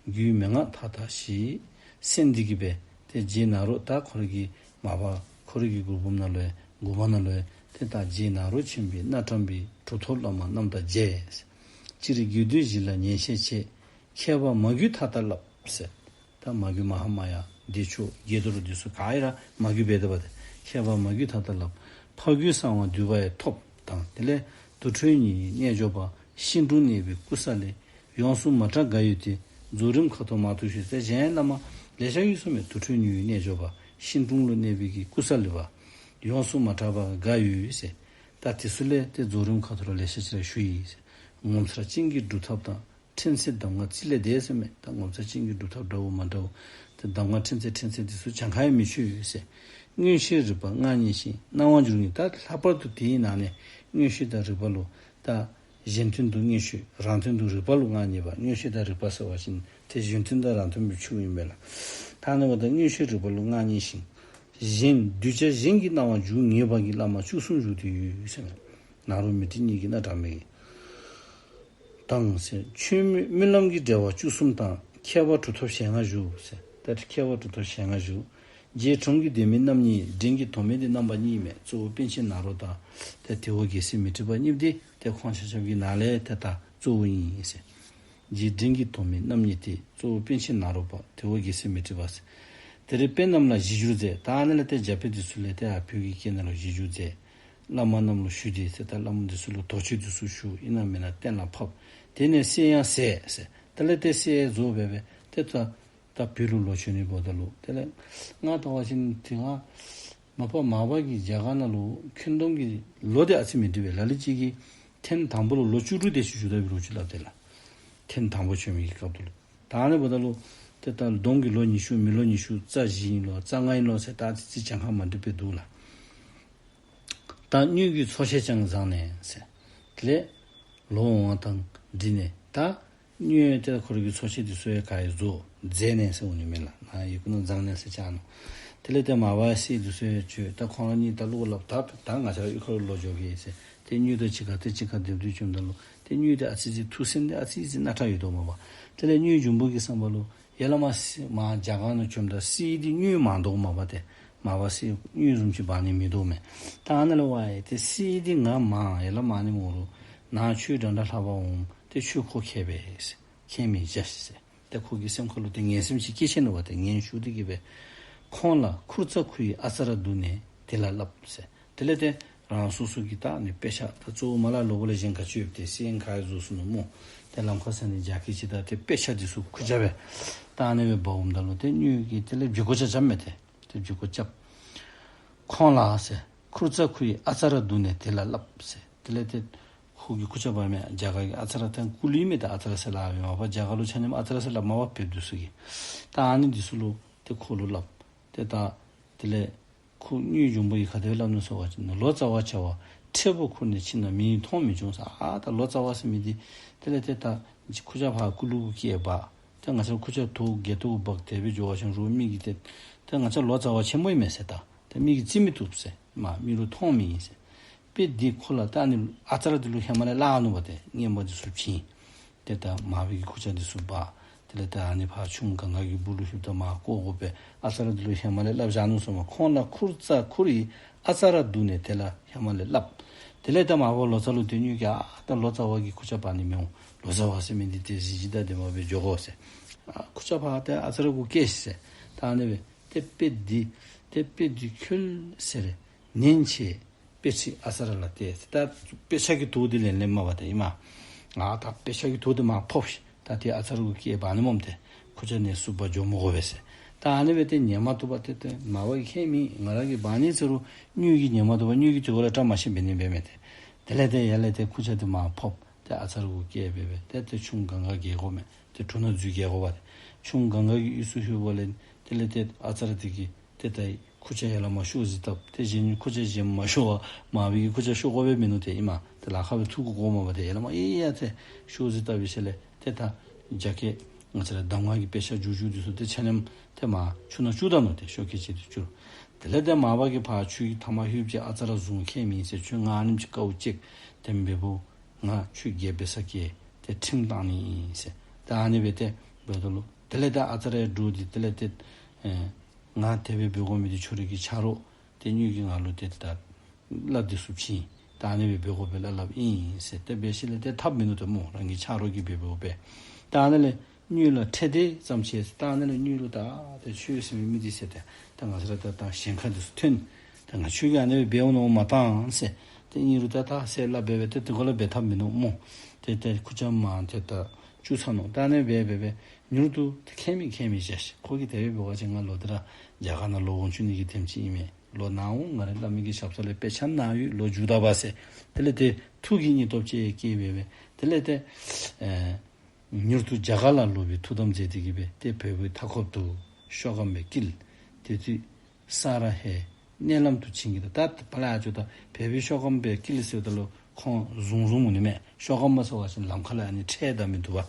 རྒྱུད་མན་ངག་མཐའ་དག་ཞེས། སེམས་འདི་གིས་སྦེ་ཏེ་རྗེ་ནཱ་རོ་ད་ཁོ་ར་གི་མ་པ་ཁོ་ར་གི་མགུར་འབུམ་ནང་ལུ་ཡང་མགུར་མ་ནང་ལུ་ཡང་ཏེ་ད་རྗེ་ནཱ་རོ་ཆེན་པོའི་སྣ་ཁྲམ་པའི། གྲུབ་ཐོབ་བླ་མ་རྣམས་དང་མཇལ། སྤྱིར་རྒྱུད་སྡེ་བཞི་ལ་ཉན་བཤད་བྱེད། མཁས་པ་མ་རྒྱུད་མཐའ་དག་བསླབ་ཟེར། ད་མ་རྒྱུད་མ་ཧཱ་མ་ཡ་བདེ་མཆོག་དགྱེས་རྡོར་འདི་ཚུ་ག་ཡ་ར་མ་རྒྱུད་འབད་དེ་འབད་དེ་མཁས་པ་མ་རྒྱུད་མཐའ་དག་བསླབ། ཕ་རྒྱུད་གསང་བ་འདུས་པ་ཡང་ཐོབ་དང་། དེ་ལས་དུར་ཁྲོད་ཉི་འོད་རྣལ་འབྱོར་པ། ཤིང་དྲུང་གནས་པའི་སྐུ་ས་ལས། ཡོངས་སུ་མ་གྲགས་འགའ་ཡོད་དེ། རྫོགས་རིམ་ཁ་ཐོར་མ་གཏོགས་ཞུས། ཏེ་གཞན་བླ་མ་ལེ་ཤ་ཡོད་ཟེར་མས། དུར་ཁྲོད་ཉི་འོད་རྣལ་འབྱོར་པ། ཤིང་དྲུང་ལུ་གནས་པའི་གི་སྐུ་ས་ལས་པ། ཡོངས་སུ་མ་གྲགས་པ་འགའ་ཡོད་ཟེར། ད་དེ་ཚུ་ལས་ཏེ་རྫོགས་རིམ་ཁ་ཐོར་ལེ་ཤ་ཅིག་ར་ཞུ་ཡི་ཟེར། ངོ་མཚར་ཅན་གྱི་སྒྲུབ་ཐབས་དང་། ཕྲན་ཚེགས་གདམས་ངག་རྩིས་ལས་འདས་ཟེར་མས། ད་ངོ་མཚར་ཅན་གྱི་སྒྲུབ་ཐབས་འདྲཝ་མ་འདྲཝ་ཏེ་གདམས་ངག་ཕྲན་ཚེགས་ཕྲན་ཚེགས་འདི་ཚུ་གྱངས་ཁ་ཡང་མི་ཆོད་ཟེར། མངོན་ཤེས་རིག་པ་མངའ་བརྙེས་ཤིང་། སྣང་བ་འགྱུར་ངེས། ད་ལྷག་པར་དུ་དེའི་ནང་ནས་མངོན་ཤེས་དང་རིག་པ་ལུ་ད་གཞན་དོན་དུ་མངོན་ཤེས། རང་དོན་དུ་རིག་པ་ལུ་མངའ་བརྙེས་པ། མངོན་ཤེས་དང་རིག་པ་ཟེར་བ་ཅིན་ཏེ་གཞན་དོན་དང་རང་དོན་སྦེ་ཞུཝ་ཨིན་པས་ལགས། ད་ཨ་ནི་འབདཝ་ད་མངོན་ཤེས་རིག་པ་ལུ་མངའ་བརྙེས་ཤིང་། གཞན་གདུལ་བྱ་གཞན་གྱི་སྣང་བ་འཇུག་ངེས་པ་གི་བླ་མ་བཅུ་གསུམ་བཞུགས་ཏེ་ཡོད་ཟེར་མས། ནཱ་རོ་མཻ་ཏྲི་གཉིས་ཀྱི་སྣ་དྲངས་མི་གི་དང་ཟེར། ཆོས་མེད་རྨི་ལམ་གྱི་འབྲེལ་བ་བཅུ་གསུམ་དང་། མཁས་པ་གྲུབ་ཐོབ་ཞལ་སྔ་བཞུགས་ཟེར། ད་མཁས་པ་གྲུབ་ཐོབ་ཞལ་སྔ་བཞུགས། རྗེ་གྲོང་གི་སྡེ་མི་རྣམ་གཉིས། འབྲིང་གི་དོན་མེད་འདི་རྣམ་པ་གཉིས་མས། གཙོ་བོ་པཎ་ཆེན་ནཱ་རོ་དང་། ཏེ་དེ་འོག་རྒྱལ་སྲས་མཻ་ཏྲི་པ་གཉིས་འདི་ཏེ་ཁོང་ཆ་ཁྱབ་ཀྱི་ནང་ལས་ཏེ་ད་གཙོ་བོ་ཨིན་ཟེར། རྗེ་འབྲིང་གི་དོན་མེད་རྣམ་གཉིས་ཏེ། གཙོ་བོ་པཎ་ཆེན་ནཱ་རོ་པ། དེ་འོག་རྒྱལ་སྲས་མཻ་ཏྲི་པ་ཟེར། དེ་རིང་དཔེ་རྣམས་ལ་གཞི་བསྒྱུར་མཛད། ད་ཨ་ནི་ལས་ཏེ་རྒྱ་དཔེ་འདི་ཚུ་ལས་ཏེ་ཨ་བོད་ཀྱི་སྐད་ནང་ལུ་གཞི་བསྒྱུར་མཛད། བླ་མ་རྣམས་ལུ་ཞུས་ཏེ་ཟེར། ད་བླ་མ་འདི་ཚུ་ལུ་དོགས་གཅོད་འདི་ཚུ་ཞུ། ཨིན་ན་མེན་ན་གཏན་ལ་ཕབ། དེ་ནས་གསེར་ཡང་ཟད་ཟེར། དེ་ལས་ཏེ་གསེར་རྫོགས་སྦེ་སྦེ་ཏེ་ད་ད་བོད་ལུ་ལོག་བྱོན་ནི་འབདཝ་ད་ལུ་དེ་ལས་ང་ལྟ་བ་ཅིན་དེ་སྔ་མ་པ་མར་པ་གི་རྒྱ་གར་ནང་ལུ་འཁོན་སྡོམ་གྱི་ལོ་འདི་ཨ་ཙི་མི་འགྲིག་པས། ལ་ལུ་ཅིག་གིས་ཐེངས་དང་པོ་ལུ་ལོ་བཅུ་དྲུག་དེ་ཅིག་བཞུགས་ད་པའི་རོ་ཅིག་སླབ་དེ་ལགས། ཐེངས་དང་པོ་བྱོན་མི་གི་སྐབས་དེ་ལུ། ད་ཨ་ནི་འབདཝ་ད་ལུ་ཏེ་ད་སྡོམ་གྱི་ལོ་ཉི་ཤུ་མི་ལོ་ཉི་ཤུ་རྩ་བཞི་ཨིན་ལོ་རྩ་ལྔ་ཨིན་ལོ་ཟེར་ད་ཨ་ཙི་ཙི་གྱངས་ཁ་མ་འགྲིག་པས་འདུག་ལགས། ད་དངོས་ཀྱི་འཚོ་བྱེད་ཀྱང་བཟང་ནས་ཟེར། དེ་ལས་ལོ་འོང་བ་དང་འདྲིས་ནས་ད་དངོས་ཏེ་ཁོ་ར་གི་འཚོ་བྱེད་འདི་ཚུ་ཡང་ག་ཡང་རྫོགས་མཛད་ནས་ཟེར་འོང་ནི་མས་ལགས། ནཱ་ཡི་གུ་ནང་བཟང་ནས་ཟེར་བྱ་ནུག། དེ་ལས་ཏེ་མར་པ་གསེར་འདི་ཚུ་ཡང་བཅོས། ད་ཁོང་ར་གཉིས་ད་ལོག་སླབ། ད་ད་ང་བཅས་ར་གཡུས་ཁར་ལོག་འགྱོ་གེ་ཟེར། ཏེ་དངུལ་དང་གཅིག་ཁར་ཏེ་གཅིག་ཁར་སྡེབ་སྡེབ་བྱོནམ་ད་ལུ་ཏེ་དངུལ་དེ་ཨ་ཙི་ཙི་ཐུགས་སེམས་དེ་ཨ་ཙི་ཙི་སྣ་ཁྲལ་ཡོད་དོ་མས་པ། དེ་ལས་དངུལ་འབྱུང་པོ་གི་བསམ་པ་ལུ་ཡ་བླ་མ་གསེར་མར་རྒྱ་གར་ནང་བྱོནམ་ད་གསེར་འདི་དངུལ་མང་དོ་མས་པ། ཏེ་མར་པ་གསེར་དངུལ་བཟུམ་ཅིག་འབག་ནི་མིན་འདུག་མས། ད་ཨ་ནཱ་ལས་པ་ཡ་ཏེ་གསེར་འདི་ང་མང་ཡ་ལ་མང་ནི་མོ་རུ་ནཱ་ཁྱོད་འདྲ་འདྲ་ལྷག་པ་འོང་། ཏེ་ཁྱོད་ཁོ་མཁས་པས་ཟེར། མཁས་མི་བྱ་ཞིག་ཟེར། ཏེ་ཁོ་གི་སེམས་ཁ་ལུ་ཏེ་ངན་སེམས་ཅིག་སྐྱེས་ཆི་ནུག་པ། ཏེ་ངན་ཤུགས་དེ་གིས་སྦེ་ཁོང་ལ་ཁུར་ཙ་ཁུར་ཡི་ཨ་ཙ་ར་བསྡུས་ནས་དེ་ལ་སླབ་ཟེར། དེ་ལས་ཏེ་རང་སོ་སོ་གི་ད་ཨ་ནི་དཔེ་ཆ་ད་གཙོ་བོ་མ་ལ་ལོ་པོ་ལས་གཞན་ག་ཅི་ཡོད་ཏེ་གསེར་ག་ཡང་རྫོགས་སོ་ནུག་སྨོ། ཏེ་ལམ་ཁར་ས་ནི་རྒྱ་སྐད་ཅིག་ད་ཏེ་དཔེ་ཆ་འདི་ཚུ་ཁུར་ཆ་སྦེ་ད་ཨ་ནི་སྦེ་འབག་འོངམ་ད་ལུ་ཏེ་དངུལ་གྱི་དེ་ལས་འཇུག་སྒོ་རྐྱབ་རྐྱབ་མས། ཏེ་ཏེ་འཇུག་སྒོ་རྐྱབ། ཁོང་ལ་ཟེར་ཁུར་ཙ་ཁུར་ཡི་ཨ་ཙ་ར་བསྡུས་ནས་དེ་ལ་སླབ་ཟེར། དེ་ལས་ཏེ་ཁོ་གིས་ཁུར་ཆ་འབག་མི་རྒྱ་གར་གྱི་ཨ་ཙ་ར་ཏེ་ཀུ་ལུ་ཨིན་མས། ཏེ་ཨ་ཙ་ར་ཟེར་སླབ་མས། མ་པ་རྒྱ་གར་ལུ་ཆ་མཉམ་ཨ་ཙ་ར་ཟེར་སླབ་མས་པ། བོད་འདི་ཚུ་གིས། ད་ཨ་ནི་འདི་ཚུ་ལུ་ཏེ་ཁོ་ལུ་སླབ། ཏེ་ད་དེ་ལས་ཁོ་དངུལ་འབྱུང་པོ་གིས་ག་དེ་སྦེ་སླབ་ནུག་ཟེར་བ་ཅིན་ལོ་ཙཱ་བ་བྱ་བ་ཁྲེལ་པོ་ཁུར་ནས་ཕྱིན་ན་མིག་མཐོང་མི་འབྱུང་ཟེར། ཨ་ད་ལོ་ཙཱ་བ་ཟེར་མི་འདི་དེ་ལས་ཏེ་ད་ཁུར་ཆ་ཕར་ཀུ་ལུ་གུ་བཀལ་འབག། ཏེ་ང་བཅས་ཁུར་ཆ་དོ་གུ་སྒལ་ཏོ་གུ་འབག་དེ་སྦེ་འགྱོ་བ་ཅིན་རོགས་མི་གིས་ཏེ་ཏེ་ང་བཅས་ལོ་ཙཱ་བ་ཆེན་པོ་ཨིན་མས་ཟེར། ད་ཏེ་མི་གིས་བརྩི་མི་བཏུབ་ཟེར། མ་མིག་ལུ་མཐོང་མི་ཨིན་ཟེར། དཔེ་འདི་ཁོ་ལ་ད་ཨ་ནི་ཨ་ཙ་ར་འདི་ལུ་ཧེ་མ་ལས་སླབ་ནུག་པ། ཏེ་རྔན་པ་འདི་ཚུ་བྱིན། ཏེ་ད་མར་པའི་གི་ཁུར་ཆ་འདི་ཚུ་འབག། དེ་ལས་ད་ཨ་ནི་ཕར་ཆུ་གངྒཱ་གི་སྦུག་ལུ་ལྷོདཔ་ད་མར་བཀོ་དགོ་པས། ཨ་ཙ་ར་འདི་ལུ་ཧེ་མ་ལས་སླབ་བཞག་ནུག་ཟེར་མས། ཁོང་ལ་ཁུར་ཙ་ཁུར་ཡི་ཨ་ཙ་ར་བསྡུས་ནས་དེ་ལ་ཧེ་མ་ལས་སླབ། དེ་ལས་ད་མར་པ་ལོ་ཙཱ་ལུ་ཏེ་དངུལ་གྱི་ཨ་ད་ལོ་ཙཱ་བ་གིས་ཁུར་ཆ་འབག་ནི་མི་འོང་། ལོ་ཙཱ་བ་ཟེར་མི་འདི་ཏེ་གཟི་བརྗིད་དང་ལྡན་པ་སྦེ་འགྱོ་དགོ་ཟེར། ཨ་ཁུར་ཆ་ཕར་ཏེ་ཨ་ཙ་ར་གུ་བཀལ་ཤིག་ཟེར། ད་ཨ་ནི་སྦེ་ཏེ་དཔེ་འདི་ཏེ་དཔེ་འདི་ཁྱོད་ཟེར་ནན་ཆེ། དཔེ་ཁྲིད་ཨ་ཙ་ར་ལ་གཏད། ད་དཔེ་ཆ་གི་དོགས་འདི་ལེན་ལེནམ་མས་པ་ཏེ་ཨིན་མས། ཨ་ད་དཔེ་ཆ་གི་དོགས་འདི་མར་ཕབ་ཤིག། ད་ཏེ་ཨ་ཙ་ར་གུ་བཀལ་འབག་ནི་སྨོ་ཏེ། ཁུར་ཆ་ནི་སུ་འབག་འགྱོ་མི་དགོ་པས་ཟེར། ད་ཨ་ནི་སྦེ་ཏེ་ཉན་མ་བཏུབ་པར་ཏེ་ཏེ་མར་པ་གིས་ཁྱད་མེད་ང་ར་གིས་འབག་ནི་ཟེར་རུང་དངུལ་གྱིས་ཉན་མ་བཏུབ་པར་དངུལ་གྱིས་དེ་གུ་ལུ་བཀྲ་མ་ཤིསཔ་འབད་ནི་འབད་མས་ཏེ། དེ་ལས་ཏེ་ཡར་ལས་ཏེ་ཁུར་ཆ་དེ་མར་ཕབ། ཏེ་ཨ་ཙར་གུ་བཀལ་སྦེ་སྦེ་ཏེ་ཏེ་ཆུ་གངྒཱ་བརྒལ་དགོ་མས། ཏེ་གྲུ་ནང་འཛུལ་བརྒལ་དགོ་པས། ཏེ་ཆུ་གངྒཱ་གི་དབུས་སུ་ལྷོདཔ་ལས་དེ་ལས་ཏེ་ཨ་ཙར་དེ་གིས་ཏེ་ད་ཁུར་ཆ་ཡར་ལས་མར་ཤོག་ཟེར་བཏབ། ཏེ་གཞན་ཁུར་ཆ་གཞན་མ་ཤོར་བར་མར་བའི་གི་ཁུར་ཆ་ཤོར་དགོ་པས་མིན་ནུག། ཏེ་ཨིན་མས། ཏེ་ལ་ཁ་སྦེ་འཐུ་དགོ་དགོཔ་མས། ཏེ་ཡར་ལས་མར་ཨེ་ཡར་ཏེ་ཤོག་ཟེར་བཏབ་པའི་ཤུལ་ལས་ཏེ་ད་རྒྱ་སྐྱེད་ང་བཅས་ར་གདམས་ངག་གི་དཔེ་ཆ་རྒྱུག་རྒྱུག་དེ་ཚུ་ཏེ་ཆ་མཉམ་ཏེ་མར་ཆུ་ནང་བཅུག་ད་ནུག། ཏེ་ཤོག་ཁལ་ཅིག་ཏུ་བཅུག། དེ་ལས་ཏེ་མར་པ་གིས་ཕར་ཆུ་གི་མཐའ་མར་ལྷོདཔ་ཅིག་ཨ་ཙར་བཟུང་ཁྱད་མེད་ཟེར། ཁྱོད་ང་ཨ་ནེམ་ཅིག་དཀའཝ་སྤྱད། དེ་འབདཝ་ད་ང་ཁྱོད་རྒྱལ་འབད་ས་གི་ཏེ་ཁྲིམས་བཏང་ནི་ཨིན་ཟེར། ད་ཨ་ནི་སྦེ་ཏེ་འབདཝ་ད་ལུ་དེ་ལས་ཏེ་ཨ་ཙར་ཡར་འདྲོགས་ཏེ་དེ་ལས་ཏེ་ཨེ་ང་དེ་སྦེ་འབད་དགོ་མི་འདི་ཁྱོད་རའི་གི་ཆ་རོགས་ཏེ་སྨྱོས་ཀྱིས་ང་ལུ་ཏེ་ད་སླབ་དེ་ཚུ་བྱིན། ད་ཨ་ནི་སྦེ་འབད་དགོ་པས་སླབ་སླབ་ཨིན་ཟེར། ཏེ་འབད་ཞིནམ་ལས་ཏེ་ཐབས་མིན་ནུག། ཏེ་མོ་རང་གི་ཆ་རོགས་ཀྱིས་འབད་འབདཝ་སྦེ། ད་ཨ་ནི་ལས་སྨྱོས་ལ་ཁྲེལ་དེ་ཙམ་བྱས། ད་ཨ་ནི་ལས་སྨྱོས་ལུ་ད་ཏེ་ཁྱོད་ཟེར་མི་མི་འདི་ཟེར་ཏེ་ད་ང་བཅས་ར་ད་ད་ཞེན་ཁ་འདི་ཚུ་ཐོན། ད་ང་ཁྱོད་ཀྱིས་ཨ་ནི་སྦེ་འབདཝ་མནོ་མ་བཏང་ཟེར། ཏེ་ཨིན་རུང་ད་ད་ཟེར་སླབ་སྦེ་སྦེ་ཏེ་དེ་ཁར་ལས་འབད་ཐབས་མིན་ནུག་སྨོ། ཏེ་ཏེ་ཁུར་ཆ་མར་ཏེ་ད་བཅུག་ཚར་ནུག། ད་ཨ་ནི་སྦེ་སྦེ་སྦེ་མྱུར་དུ་ཏེ་ཁྱད་མེད་ཁྱད་མེད་བཞག་ཤིག། ཁོ་གིས་དེ་སྦེ་འབད་བ་ཅིན་ང་ལོག་སྟེ་ར་རྒྱ་གར་ནང་ལོག་འོང་བཅུག་ནི་གི་དེམ་ཅིག་ཨིན་མས། ལོག་ནཱ་འོང་། ང་རའི་བླ་མའི་གི་ཞབས་ས་ལས་དཔེ་ཆ་ནཱ་ཡོད། ལོག་འཇུ་ད་པ་ཟེར། དེ་ལས་ཏེ་ཐུགས་ཀྱི་སྙིང་སྟོབས་ཅིག་སྐྱེས་སྦེ་སྦེ་དེ་ལས་ཏེ་ཨེ་མྱུར་དུ་རྒྱ་གར་ལ་ལོག་པའི་ཐུགས་དམ་མཛད་དེ་གི་སྦེ་ཏེ་བལ་པོའི་མཐའ་འཁོབ་ཏུ་ཤོ་ཀམ་པའི་དཀྱིལ། དེ་དུས་ས་ར་ཧའི་མནལ་ལམ་དུ་བྱིང་གི་ད། ད་ཕར་ལས་ཡར་ཅིག་ད་བལ་པོའི་ཤོ་ཀམ་པའི་དཀྱིལ་ཟེརཝ་ད་ལུ་ཁོང་བཟུང་བཟུངམ་འོང་ནི་མས། ཤོ་ཀམ་པ་ཟེར་བ་ཅིན་ལམ་ཁ་ལུ་ཨ་ནི་ཁྲལ་བཏབ་མི་འདུག་པ།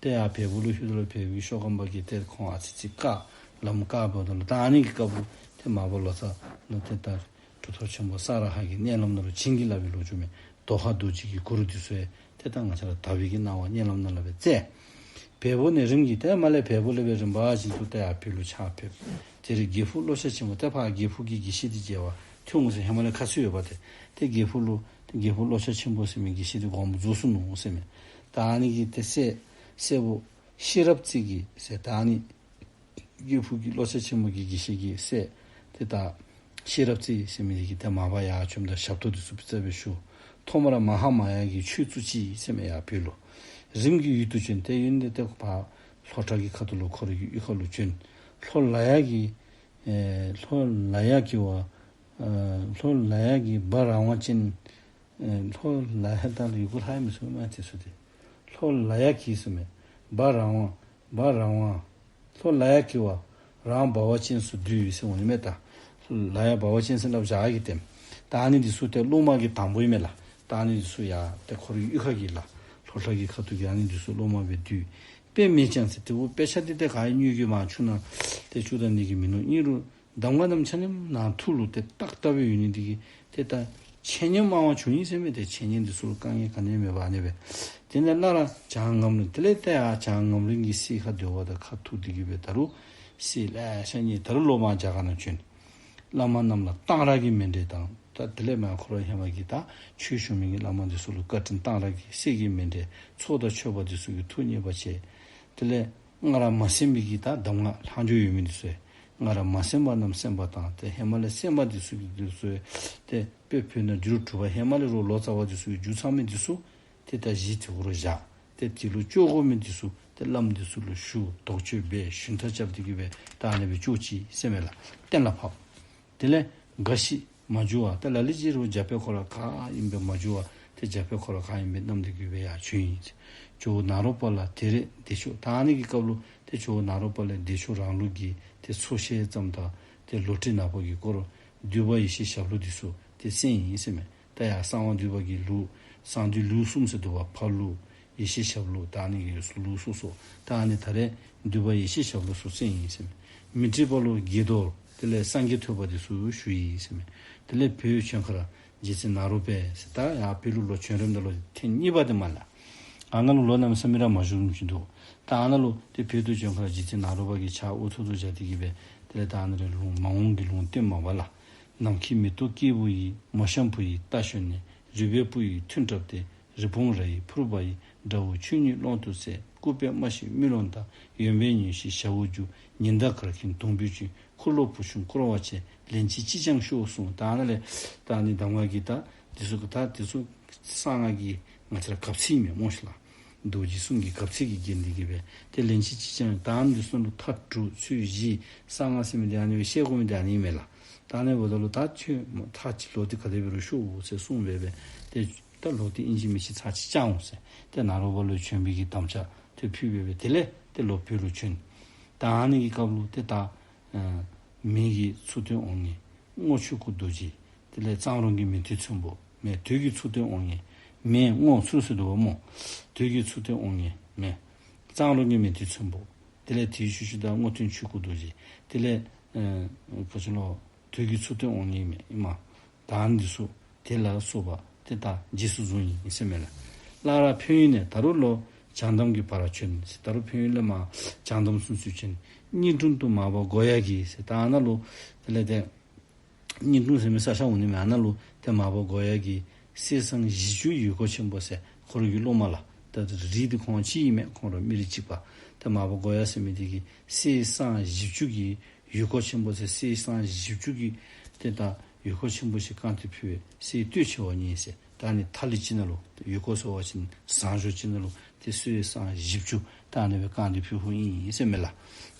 ཏེ་ཡར་བལ་པོ་ལུ་ལྷོདཔ་ད་ལུ་བལ་པོའི་ཤོ་ཀམ་པ་གིས་ཏེ་ཁོང་ཨ་ཙི་ཅིག་བཀག། ལམ་བཀག་འབདཝ་ད་ལུ་ད་ཨ་ནི་གི་སྐབས་ལུ་ཏེ་མར་པ་ལོ་ཙཱ་ལུ་ཏེ་ད་གྲུབ་ཐོབ་ཆེན་པོ་ས་ར་ཧ་གི་མནལ་ལམ་ནང་ལུ་བྱིང་གི་སླབ་པའི་ལོ་རྒྱུས་མས། དོ་ཧ་རྡོ་རྗེ་གི་གུར་འདི་ཚུ་ཡང་ཏེ་ད་ང་བཅས་ར་དག་པའི་གི་སྣང་བ་མནལ་ལམ་ནང་ལུ་སྦེ་མཛད། བལ་པོ་ནས་རིམ་གྱིས་ཏེ་མར་ལས་བལ་པོ་ལས་སྦེ་རིམ་པ་བཞིན་དུ་ཏེ་ཡར་བོད་ལུ་ཕྱག་ཕེབས། དེར་དགེ་ཕུག་ཀློག་ཆ་ཆེན་པོ་ཏེ་ཕར་དགེ་ཕུག་གི་དགེ་བཤེས་འདི་མཇལ་བར་ཐོན་འོང་ཟེར་ཧེ་མ་ལས་ཁ་གསལ་ཡོད་པ། ཏེ་ཏེ་དགེ་ཕུག་ལུ་ཏེ་དགེ་ཕུག་ཀློག་ཆ་ཆེན་པོ་ཟེར་མི་དགེ་བཤེས་འདི་དགོངས་པ་རྫོགས་སོ་ནུག་ཟེར་མས། ད་ཨ་ནི་གི་ཏེ་སྲས་སྲས་པོ་ཤེས་རབ་རྩེ་གི་ཟེར་ད་ཨ་ནི་དགེ་ཕུག་གི་ཀློག་ཆ་ཆེན་པོ་གི་དགེ་བཤེས་ཀྱི་སྲས་ཏེ་ད་ཤེས་རབ་རྩེ་ཟེར་མི་འདི་གིས་ཏེ་མར་པ་ཡར་བྱོནམ་ད་ཞབས་ཏོག་འདི་ཚུ་ཕུལ་ཚར་བའི་ཤུལ་ཐོག་མར་མ་ཧཱ་མ་ཡ་གི་ཆོས་བཙུགས་ཅི་ཟེར་མས། ཡར་བོད་ལུ་རིམ་གྱིས་ཡུལ་དུ་བྱོན། ཏེ་ཡུལ་འདི་ཏེ་ཕར་ལྷོ་བྲག་གི་ཁ་ཐུག་ལུ་ཁོ་རའི་གི་གཡུས་ཁ་ལུ་བྱོན། ལྷོ་ལ་ཡ་གི་ཨེ་ལྷོ་ལ་ཡ་གི་བ་ཨེ་ལྷོ་ལ་ཡ་གི་བ་རང་བ་ཅན། ཨེ་ལྷོ་ལ་ཡ་ད་ལུ་ཡི་གུ་ལྷག་ཡི་མི་ཚུགས་མས་དེ་ཚུ་ཏེ། ལྷོ་ལ་ཡ་གི་ཟེར་མས། བ་རང་བ་བ་རང་བ། ལྷོ་ལ་ཡ་གི་བ་རང་བ་བ་ཅན་སུ་འདུས་ཟེར་འོང་ནི་མས། ད་ལ་ཡ་བ་བ་ཅན་ཟེར་སླབ་བཞག་གི་ཏེ། ད་ཨ་ནི་འདི་ཚུ་ཏེ་སློབ་མ་གི་དང་པོ་ཨིན་མས་ལགས། ད་ཨ་ནི་འདི་ཚུ་ཡར་ཏེ་ཁོ་རའི་གཡུས་ཁ་གི་ལགས་ལྷོ་བྲག་གི་ཁ་ཐུག་གི་ཨ་ནི་འདི་ཚུ་སློབ་མ་སྦེ་འདུས། དཔེ་མེད་ཀྱང་ཟེར་ཏེ་འོ་དཔེ་ཆ་འདི་ཏེ་ག་ཡང་སྨྱོས་ཀྱིས་མར་ཆུ་ནང་ཏེ་བཅུག་ད་ནི་གི་མིན་ནུག། ཨིན་རུང་གདམས་ངག་རྣམས་ཆ་མཉམ་ནཱ་ཐུགས་ལུ་ཏེ་ཏག་ཏག་སྦེ་ཡོད་ནི་འདི་གིས་ཏེ་ད་ཆད་ཉན་མང་བ་བྱུང་ཡི་ཟེར་མས། ཏེ་ཆད་ཉན་འདི་ཚུ་ལུ་དཀའ་ངལ་ག་ནི་ཡང་མེད་པར་ཨ་ནི་སྦེ། དེ་ནས་སླར་བྱང་ངམ་རིང་དེ་ལས་ཏེ་ཡར་བྱང་ངམ་རིང་གི་གསེར་ཁ་འདོད་པ་དང་ཁ་ཐུག་འདི་གིས་སྦེ་ད་རུང་གསེར་ལེ་ཤ་རྙེད། ད་རུང་ལོག་མར་རྒྱ་གར་ནང་བྱོན། བླ་མ་རྣམས་ལ་གཏང་རག་གི་མཎྜལ་དང་ད་དེ་ལས་མར་ཁོ་ར་ཧེ་མ་གི་ད་ཆོས་ཞུ་མི་གི་བླ་མ་འདི་ཚུ་ལུ་བཀའ་དྲིན་གཏང་རག་གི་གསེར་གྱི་མཎྜལ་ཚོགས་དང་མཆོད་པ་འདི་ཚུ་གིས་ཐུགས་མཉེས་པ་བྱས། དེ་ལས་སྔར་མ་གསན་པའི་གི་ད་གདམས་ངག་ལྷག་འཕྲོ་ཡོད་མི་འདི་ཚུ་ཡང་སྔར་མ་གསན་པ་རྣམས་གསན་པ་དང་ཏེ་ཧེ་མ་ལས་གསན་པ་འདི་ཚུ་གིས་འདི་ཚུ་ཡང་ཏེ་དཔེ་བོད་ནང་འགྱུར་གྲུབ་པ་ཧེ་མ་ལས་རུང་ལོ་ཙཱ་བ་འདི་ཚུ་གིས་འགྱུར་ཚར་མི་འདི་ཚུ་ཏེ་ད་གཞི་དེ་གུ་ར་བཞག། ཏེ་དེ་ལུ་ཆོས་སྒོ་མི་འདི་ཚུ་ཏེ་བླམ་འདི་ཚུ་ལུ་ཞུ་དོགས་གཅོད་འབད་ཞུན་དག་རྐྱབ་སྟེ་གི་སྦེ་ད་ཨ་ནི་སྦེ་ཆོས་ཅིག་ཟེར་མས་ལགས། གཏན་ལ་ཕབ། དེ་ལས་འགའ་ཞིག་མ་འགྱུར་བར་ཏེ་ལ་ལུ་ཅིག་རུང་རྒྱ་བོད་ཁོ་ར་ག་ཨིནམ་སྦེ་མ་འགྱུར་བར་ཏེ་རྒྱ་བོད་ཁོ་ར་ག་ཨིནམ་སྦེ་བསྣམས་ཏེ་གི་སྦེ་ཡར་བྱོན་ཡི། ཇོ་བོ་ནཱ་རོ་པ་ལ་དེ་རེས་བདེ་མཆོག་ད་ཨ་ནི་གི་སྐབས་ལུ་ཏེ་ཇོ་བོ་ནཱ་རོ་པ་ལས་བདེ་མཆོག་རང་ལུགས་ཀྱི་ཏེ་ཚོགས་བཤད་ཙམ་དང་ཏེ་ལོ་ཊི་ནག་པོ་གི་སྐོར་འདུས་པ་ཡེ་ཤེས་ཞབས་ལུགས་འདི་ཚུ་ཏེ་གསན་ཡི་ཟེར་མས། ད་ཡར་གསང་བ་འདུས་པ་གི་ལུགས་གསང་འདུས་ལུགས་གསུམ་ཟེར་འདུག་པ། ཕར་ལུགས་ཡེ་ཤེས་ཞབས་ལུགས་ད་ཨ་ནི་གི་ལུགས་སོ་སོ་ད་ཨ་ནི་ད་རེས་འདུས་པ་ཡེ་ཤེས་ཞབས་ལུགས་སུ་གསན་ཡི་ཟེར་མས། མཻ་ཏྲི་པ་ལུ་དགྱེས་རྡོར་དེ་ལས་སངས་རྒྱས་ཐོས་པ་འདི་ཚུ་ཞུ་ཡི་ཟེར་མས། དེ་ལས་བོད་བྱོན་ཁར་རྗེ་བཙུན་ནཱ་རོ་པས་ཟེར་ད་ཡར་བོད་ལུ་ལོག་བྱོན་རནམ་ད་ལུ་ཐེངས་གཉིས་པ་དེ་མས་ལགས། ཨ་ནཱ་ལུ་ལོ་གནམ་མེད་ས་མེད་ར་མ་བཞུགས་རུང་ཅིག་འདུག། ད་ཨ་ནཱ་ལུ་ཏེ་བོད་དུ་བྱོན་ཁར་རྗེ་བཙུན་ནཱ་རོ་པ་གིས་ཕྱག་དབུ་ཐོག་ཏུ་བཞག་སྟེ་གི་སྦེ་དེ་ལས་ད་ཨ་ནཱ་ར་ལུང་མ་འོངས་ཀྱི་ལུང་བསྟན་མ་པ་ལགས། ནམ་མཁའི་མེ་ཏོག་སྐྱེས་བུ་ཡི། མོ་གཤམ་བུ་ཡི་རྟ་ཞོན་ནས། རུས་སྦལ་སྤུ་ཡི་ཐུན་བྲབས་ཏེ། རི་བོང་རྭ་ཡི་ཕུར་པ་ཡིས། དགྲ་བོ་ཆོས་ཉིད་ཀློང་དུ་བསལ། སྐུད་པས་རྨ་བྱས་མི་རློན་དང་། གཡོན་པས་ཉོན་ཅིག་ཞབས་འོག་འཇུ། ཉི་ཟླ་གར་མཁན་དུང་འབུད་ཅིང་། འཁོར་ལོ་བུ་ཆུང་བསྐོར་བ་བྱས། ལན་ཅིག་ཅིས་ཀྱང་ཤོག་གསུངས། ད་ཨ་ནཱ་ལས་ད་ཨ་ནི་གདམས་ངག་གི་ད་འདི་ཚུ་གི་ད་འདི་ཚུ་གསང་སྔགས་ཀྱི་ང་བཅས་ར་གབ་ཚིག་ཨིན་མས་སྨོ་ཤིག་ལགས། རྡོ་རྗེ་གསུང་གི་གབ་ཚིག་གིས་བརྒྱན་ཏེ་གི་སྦེ་ཏེ་ལན་ཅིག་ཅིས་ཀྱང་ད་ཨ་ནི་འདི་ཚུ་ལུ་མཐའ་དྲུག་ཚུལ་བཞི་གསང་སྔགས་ཟེར་མི་འདི་ཨ་ནི་སྦེ་བཤད་དགོ་མི་འདི་ཨ་ནི་ཨིན་མས་ལགས། ད་ཨ་ནི་འབདཝ་ད་ལུ་ད་ཁྱོད་མཐའ་གཅིག་ལོག་སྟེ་ག་དེ་འབད་རུང་ཤོག་ཟེར་གསུངས་སྦེ་སྦེ་ཏེ་ ད་ལོག་སྟེ་ཨིན་ཅི་མིན་ཅི་ཚར་ཅིག་བཅར་འོང་ཟེར། ཏེ་ནཱ་རོ་པ་ལུ་བྱོན་པའི་གི་དམ་བཅའ་ཏེ་ཕུལ་སྦེ་སྦེ་དེ་ལས་ཏེ་ལོག་བོད་ལུ་བྱོན། ད་ཨ་ནི་གི་སྐབས་ལུ་ཏེ་ད་ཨ་མེ་གི་མཚུར་སྟོན་དབང་ངེ་སྔོ་ཆོས་སྐུ་རྡོ་རྗེ། དེ་ལས་གཙང་རོང་གི་མེ་ཐོད་ཚོན་པོ་མེ། དོལ་གྱི་མཚུར་སྟོན་དབང་ངེ་མེ་སྔོ་ཚུར་ཟེར་འདུག་པ་སྨོ། དོལ་གྱི་མཚུར་སྟོན་དབང་ངེ་མེ། གཙང་རོང་གི་མེ་ཐོད་ཚོན་པོ། དེ་ལས་དེའི་ཤུལ་ཤུལ་ད་སྔོ་སྟོན་ཆོས་སྐུ་རྡོ་རྗེ། དེ་ལས་ཨ་ག་ཅི་ལོ། དོལ་གྱི་མཚུར་སྟོན་དབང་ངེ་མེ་ཨིན་མས། ད་ཨ་ནི་འདི་ཚུ་དེ་ལ་སོགས་པ་ཏེ་ད་རྗེས་སུ་བཟུང་ཡི་ཟེར་མས་ལགས། སླར་ཕན་ཡུལ་ནས་ད་རུང་ལོག་བྱང་འདམ་གྱི་བར་བྱོན་ཟེར། ད་རུང་ཕན་ཡུལ་ལས་མར་བྱང་འདམ་ཚུན་ཚོད་བྱོན། སྙིང་དྲུང་དུ་མར་པ་སྒོ་ཡ་གི་ཟེར། ད་ཨ་ནཱ་ལུ་དེ་ལས་ཏེ་སྙིང་དྲུང་ཟེར་མི་ས་ཆ་འོང་ནི་མས། ཨ་ནཱ་ལུ་ཏེ་མར་པ་སྒོ་ཡ་གི་གསེར་སྲང་བཞི་བཅུ་ཡུལ་འཁོར་ཆེན་པོ་ཟེར། ཁོ་རའི་གི་སློབ་མ་ལགས། ད་རིགས་འདི་ཁོང་གཅིག་ཨིན་མས། ཁོང་ར་མི་རིགས་གཅིག་པ། ཏེ་མར་པ་སྒོ་ཡ་ཟེར་མི་འདི་གིས་གསེར་སྲང་བཞི་བཅུ་གི་ཡུལ་འཁོར་ཆེན་པོ་ཟེར། གསེར་སྲང་བཞི་བཅུ་གི་ཏེ་ད་ཡུལ་འཁོར་ཆེན་པོ་ཞིག་བཀང་སྟེ་ཕུལ་བས། གསེར་བཏོག་ཆེ་བ་གཉིས་ཟེར། ད་ཨ་ནི་ཐ་ལི་ཅིག་ནང་ལུ་ཡུལ་འཁོར་ཟེར་བ་ཅིན་ཟངས་གཞོང་ཅིག་ནང་ལུ་ཏེ་གསེར་སྲང་བཞི་བཅུ་ད་ཨ་ནི་སྦེ་བཀང་སྟེ་ཕུལ་ཕུལཝ་ཨིན་ཟེར་མས་ལགས།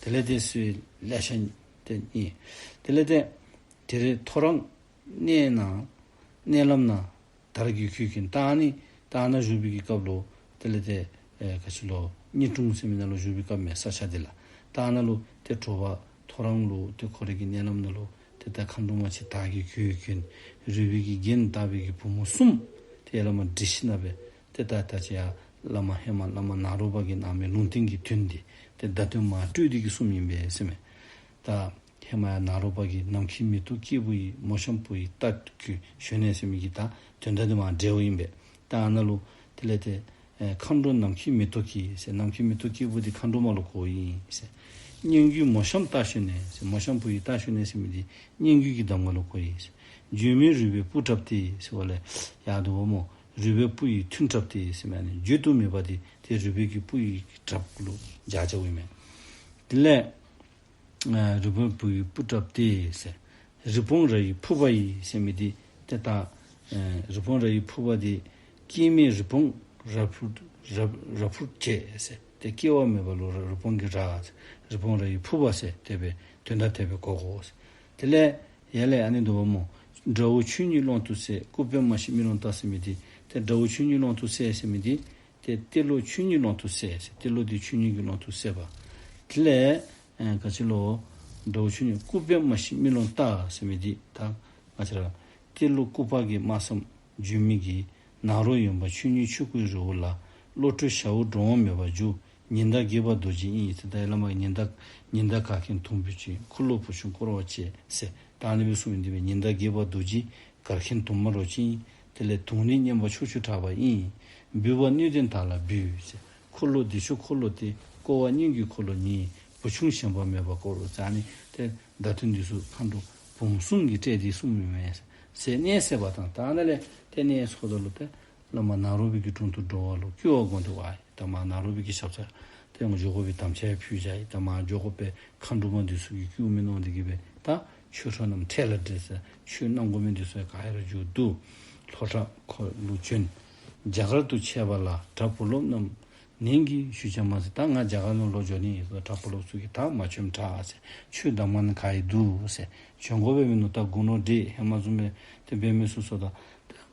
དེ་ལས་ཏེ་གསེར་ལེ་ཤ་ཏེ་ཨིན། དེ་ལས་ཏེ་དེ་རེ་ཐོ་རངས་གནས་ནང་གནས་ལམ་ནང་དར་གྱིས་གོས་གྱོན། ད་ཨ་ནི་ད་ཨ་ནཱ་བཞུགས་པའི་གི་སྐབས་ལུ་དེ་ལས་ཏེ་ཨེ་ག་ཅི་ལོ། སྙིང་དྲུང་ཟེར་མི་ནང་ལུ་བཞུགས་པའི་སྐབས་མས་ས་ཆ་འདི་ལགས། ད་ཨ་ནཱ་ལུ་ཏེ་དྲོ་པ་ཐོ་རངས་ལུ་ཏེ་ཁོ་རའི་གི་གནས་ལམ་ནང་ལུ་ཏེ་ད་མཁའ་འགྲོ་མ་ཆེ་དར་གྱིས་གོས་གྱོན། རུས་པའི་གི་རྒྱན་བཏགས་པའི་གི་བུ་མོ་གསུམ་ཏེ་ཡར་ལས་མར་བསྒྲིགས་ཞིནམ་ལས་ཏེ་ད་ད་ཅི་ཡར་བླ་མ་ཧེ་མ་བླ་མ་ནཱ་རོ་པ་གིས་གནང་མི་ལུང་བསྟན་གྱི་དོན་འདི་ཏེ་བརྡ་དོན་མར་སྤྲོད་དེ་གི་གསུངམ་ཨིན་པས་ཟེར་མས། ད་ཧེ་མ་ཡར་ནཱ་རོ་པ་གིས་ནམ་མཁའི་མེ་ཏོག་སྐྱེས་བུ་ཡི། མོ་གཤམ་བུ་ཡི་རྟ་ཁྱུ་ཞོན་ནས་ཟེར་མི་གི་ད་དོན་དག་འདི་མར་འགྲེལཝ་ཨིན་པས། ད་ཨ་ནཱ་ལུ་དེ་ལས་ཏེ་ཨེ་མཁའ་འགྲོ་ནམ་མཁའི་མེ་ཏོག་གི་ཟེར། ནམ་མཁའི་མེ་ཏོག་སྐྱེས་བུ་འདི་མཁའ་འགྲོ་མ་ལུ་གོཝ་ཨིན་ཟེར། སྙན་བརྒྱུད་མོ་གཤམ་རྟ་ཞོན་ནས་ཟེར། མོ་གཤམ་བུ་ཡི་རྟ་ཞོན་ནས་ཟེར་མི་འདི་སྙན་བརྒྱུད་ཀྱི་གདམས་ངག་ལུ་གོཝ་ཨིན་ཟེར། བརྗོད་མེད་རུས་པའི་སྤུ་བྲབས་ཏེ་ཟེར་བ་ལས་ཡར་འདུག་པ་སྨོ། རུས་པའི་སྤུ་ཡི་ཐུན་བྲབས་ཏེ་ཟེར་མི་ཨ་ནི་བརྗོད་དུ་མེད་པ་འདི་ཏེ་རུས་པའི་གི་སྤུ་ཡི་བྲབས་ལུ་སྦྱར་བྱ་བ་ཨིན་མས། དེ་ལས་ཨ་རུས་པའི་སྤུ་ཡི་སྤུ་བྲབས་ཏེ་ཟེར། རི་བོང་རྭ་ཡི་ཕུར་པ་ཡིས་ཟེར་མི་འདི་ཏེ་ད་ཨ་རི་བོང་རྭ་ཡི་ཕུར་པ་འདི་སྐྱེ་མེད་རི་བོང་རྭ་ཕུར་རྭ་རྭ་ཕུར་བྱས་ཟེར། ཏེ་སྐྱེ་བ་མེད་པ་ལུ་རྭ་རི་བོང་གི་རྭ་ཟེར། རི་བོང་རྭ་ཡི་ཕུར་པ་ཟེར་དེ་སྦེ་དོན་དག་དེ་སྦེ་གོ་དགོ་ཟེར། དེ་ལས་ཡར་ལས་ཨ་ནི་འདུག་པ་སྨོ། དགྲ་བོ་ཆོས་ཉིད་ཀློང་དུ་གསལ། སྐུ་པདྨ་ཞིག་མི་ལོང་ལྟ་ཟེར་མི་འདི་ཏེ་དགྲ་བོ་ཆོས་ཉིད་ཀློང་དུ་གསལ་ཟེར་མི་འདི་ཏེ་ཏེ་ལོ་ཆོས་ཉིད་ཀློང་དུ་གསལ་ཟེར། ཏེ་ལོ་འདི་ཆོས་ཉིད་ཀྱི་ཀློང་དུ་གསལ་བ། དེ་ལས་ཨེ་ག་ཅི་ལོ། དགྲ་བོ་ཆོས་ཉིད་སྐུ་པདྨ་ཞིག་མི་ལོང་ལྟ་ཟེར་མི་འདི་ད་ང་བཅས་ར་ཏེ་ལོ་སྐུ་པ་གིས་སྨྲ་བསམ་བརྗོད་མི་གི་ནཱ་རོ་འོན་པ་ཆོས་ཉིད་ཆོས་སྐུའི་རི་བོ་ལ། བློ་གྲོས་ཞརཝ་འགྲོ་འོང་མེད་པར་རྒྱུ། ཉི་ཟླ་རྒྱས་པ་རྡོ་རྗེ་ཨིན། ཏེ་ད་ཡར་ལས་མར་ཉི་ཟླ་ཉི་ཟླ་གར་མཁན་དུང་འབུད་ཅིང་། འཁོར་ལོ་བུ་ཆུང་བསྐོར་བ་བཅས་ཟེར། ད་ཨ་ནི་སྦེ་གསུངས་ཏེ་སྦེ་ཉི་ཟླ་རྒྱས་པ་རྡོ་རྗེ་གར་མཁན་དུང་དམར་རོ་ཅན། དེ་ལས་དུང་རིང་མཉམ་པ་ཕྱོགས་བཅུར་གྲགས་པ་ཡིན། འབུལ་བ་སྣོད་ལྡན་དག་ལ་འབུལ་ཟེར། འཁོར་ལོ་བདེ་མཆོག་འཁོར་ལོ་སྟེ། བསྐོར་བ་སྙན་བརྒྱུད་འཁོར་ལོ་ཉིད། བུ་ཆུང་ཞེན་པ་མེད་པར་བསྐོར་རོ་ཟེར། ཨ་ནི་ཏེ་བརྡ་དོན་འདི་ཚུ་མཁའ་འགྲོ་བུམོ་གསུམ་གྱིས་སྤྲས་ཏེ་གསུངམ་ཨིན་མས་ཟེར། གནས་གསལ་བ་དང་ད་ཨ་ནཱ་ལས་ཏེ་གནས་ཚོགས་ད་ལུ་ཏེ་བླ་མ་ནཱ་རོ་པའི་གི་དྲུང་དུ་འགྲོ་བ་ལུ་བསྐུལ་བ་དགོངས་ཏེ་ཝའི་ད་མར་ནཱ་རོ་པའི་གི་ཞབས་ས་ཏེ་འགྱོ་དགོ་པའི་དམ་བཅའ་ཡང་ཕུལ་བཞག་ཡི། ད་མར་འགྱོ་དགོ་པའི་མཁའ་འགྲོ་མ་འདི་ཚུ་གིས་བསྐུལ་མི་གནང་སྟེ་གི་སྦེ་ད་ཆོས་གྲོགས་རྣམས་འཕྲལ་ལ་བྲེལ་ཟེར། ཆོས་གནང་དགོ་མི་འདི་ཚུ་ཡང་ག་ར་མཇུག་བསྡུ། ལྷོ་བྲག་ཁོ་ལུ་བྱོན། རྒྱ་གར་དུ་ཆས་པ་ལ་གྲྭ་བུ་སློབ་རྣམས་ནན་གྱིས་ཞུ་བྱ་མ་ཟེར། ད་ང་རྒྱ་གར་ནང་ལོག་འགྱོ་ནི་ཨིན། གྲྭ་བུ་སློབ་ཚུ་གིས་ད་མ་བྱོནམ་དྲག་ཟེར། ཆོས་གདམས་ངག་ག་ཡི་འདུག་ཟེར། བྱོན་དགོ་པས་མིན་ནུག། ད་དགུང་ལོ་བགྲེས་ཧེ་མ་བཟུམ་སྦེ་ཏེ་འབད་མི་ཚུ་ཚུ་ད་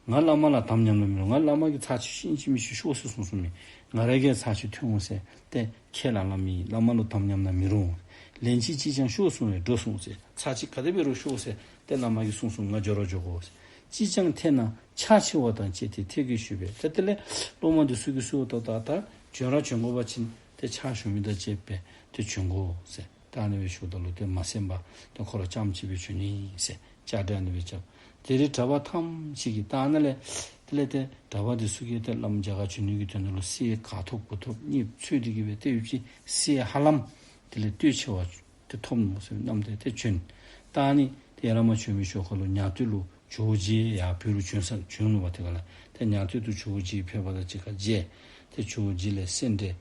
ང་བླ་མ་ལ་དམ་ཉམས་ན་མི་རུང་། ང་བླ་མ་གིས་ཚར་ཅིག་ཤེས་ཅི་མི་ཤེས་ཤོག་ཟེར་གསུངས་གསུངསམ་ཨིན། ང་ར་གིས་ཚར་ཅིག་ཐོན་འོང་ཟེར་ཏེ་ཁས་བླངས་བླངསམ་ཨིན། བླ་མ་ལུ་དམ་ཉམས་ན་མི་རུང་། ལན་ཅིག་ཅིག་ཀྱང་ཤོག་གསུངས་པས་འགྲོ་གསུངས་ཟེར། ཚར་ཅིག་ག་དེ་འབད་རུང་ཤོག་ཟེར་ཏེ་བླ་མ་གིས་གསུངས་གསུངསམ་ང་འགྱོ་ར་འགྱོ་དགོ་ཟེར། ཅིག་ཀྱང་འཐད་ན་ཕྱག་ཕྱི་བ་དང་བཅས་ཏེ་ཐད་ཀྱིས་ཞུས་པས། ཏེ་དེ་ལས་སློབ་མ་འདི་ཚུ་གིས་གསོལཝ་བཏབ། ད་ད་བྱོན་ར་བྱོན་དགོ་པ་ཅིན་ཏེ་ཕྱག་ཞུ་མི་དང་བཅས་པས་ཏེ་བྱོན་དགོ་ཟེར། ད་ཨ་ནི་སྦེ་ཞུཝ་ད་ལུ་ཏེ་མ་གསན་པར་ཏེ་ཁོ་ར་རྐྱངམ་གཅིག་སྦེ་བྱོན་ནི་ཨིན་ཟེར་བཅའ་སྒྲིག་ཨ་ནི་སྦེ་རྐྱབ། དེ་རིང་གྲྭ་པ་ཐམས་ཅད་ཀྱིས་ད་ཨ་ནཱ་ལས་དེ་ལས་ཏེ་གྲྭ་པ་འདི་ཚུ་གིས་ཏེ་བླམ་རྒྱ་གར་བྱོན་ནི་གི་དོན་དག་ལུ་གསེར་ག་ཐོབ་གུ་ཐོབ་གཉིས་འཚོལ་ཏེ་གི་སྦེ་ཏེ་ཡོདཔ་ཅིག་གསེར་ཧ་ལམ་དེ་ལས་སྟོད་ཆེ་བ་ཏེ་ཐོབ་ནུག་ཟེར་མནོ་སྟེ་ཏེ་བྱོན། ད་ཨ་ནི་ཏེ་ཡར་ལས་མར་བྱོན་མི་ཞོར་ཁ་ལུ་ཉང་སྟོད་ལུ་ཇོ་བོ་རྗེ་ཡར་བོད་ལུ་བྱོན་ས་བྱོན་ནུག་པ། ཏེ་ག་ལས་ཏེ་ཉང་སྟོད་དུ་ཇོ་བོ་རྗེ་ཕེབས་པ་དང་གཅིག་ཁར་མཇལ། ཏེ་ཇོ་བོ་རྗེ་ལས་སེ་འབྲས་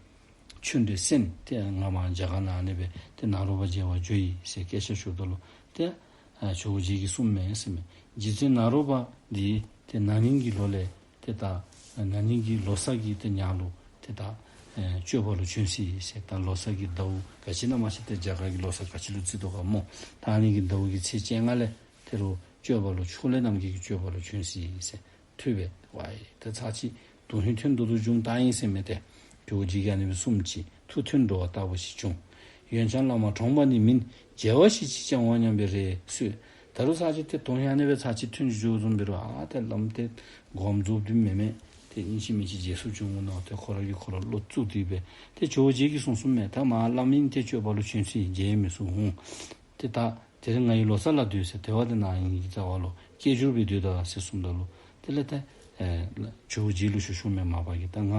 ཆོས་འབྲེལ་གསན། ཏེ་ང་མར་རྒྱ་གར་ནང་ཨ་ནི་སྦེ་ཏེ་ནཱ་རོ་པ་མཇལ་བར་འགྱོ་ཡི་ཟེར་སྐད་ཆ་ཞུཝ་ད་ལུ་ཏེ་ཨ་ཇོ་བོ་རྗེ་གིས་གསུངམ་མས་ཟེར་མས། རྗེ་བཙུན་ནཱ་རོ་པ་འདི་ཏེ་ན་ནིང་གི་ལོ་ལས་ཏེ་ད་ན་ནིང་གི་ལོ་གསར་གྱི་ཏེ་ཉག་ལུ་ཏེ་ད་ཨེ་སྤྱོད་པ་ལུ་བྱོན་ཅི་ཟེར། ད་ལོ་གསར་གྱི་ཟླཝ་ག་ཅི་ཨིན་ན་མ་ཤེས། ཏེ་རྒྱ་གར་གྱི་ལོ་གསར་ག་ཅི་ལུ་བརྩི་དོ་ག་སྨོ། ད་ཨ་ནི་གི་ཟླཝ་གི་ཚེས་བཅོ་ལྔ་ལས་ཏེ་རུང་སྤྱོད་པ་ལུ་ཕྱོགས་ལས་རྣམ་རྒྱལ་གྱི་སྤྱོད་པ་ལུ་བྱོན་ཅི་ཟེར། ཐོས་པས། ཝའི་ད་ཚར་གཅིག་དོན་ཧིང་ཐོན་དོ་དོ་བྱུང་ད་ཨིན་ཟེར་མས། ཏེ་ཇོ་བོ་རྗེ་གིས་ཨ་ནི་སྦེ་གསུངམ་ཅིག་ཐུགས་ཐོན་འགྲོ་བ་ལྟ་བུ་ཞིག་བྱུང་། ཡོན་ཆབ་བླ་མ་གྲོངས་པ་ནི་མིན། མཇལ་བ་ཞིག་ཅིས་ཀྱང་འོང་སྙམ་པའི་རེ་ཞུ། ད་རུང་ཚར་གཅིག་ཏེ་དོན་ཧིང་ཨ་ནི་སྦེ་ཚར་གཅིག་ཐོན་འགྱོ་བཟུམ་འབད་རུང་ཨ་ཏེ་བླམ་ཏེ་སྒོམ་རྫོགསཔ་འདི་མེན་མས། ཏེ་ཨིན་ཅི་མིན་ཅི་མཇལ་སུ་བྱུང་འོང་མནོ་སྟེ་ཁོ་ར་གིས་ཁོ་ར་བློ་བཙུགས་ཏེ་སྦེ་ཏེ་ཇོ་བོ་རྗེ་གིས་གསུངས་གསུངསམ་མས། ད་མ་བླམ་ཨིན་ཏེ་སྤྱོད་པ་ལུ་བྱོན་ཚུལ་མཇལ་མི་ཚུགས་འོང་། ཏེ་ད་དེ་རིང་ང་ཡི་ལོ་གསར་ལ་སྡོད་ཟེར། དེ་བ་དེ་ནང་ཨིན་གྱི་རྩ་བ་ལུ་སྐད་སྒྱུར་སྦེ་སྡོད་ད་ཟེར་གསུངམ་ད་ལུ་དེ་ལས་ཏེ་ཨེ་ཇོ་བོ་རྗེ་ལུ་ཞུ་ཞུཝ་མས། མ་པ་གིས་ད་ང་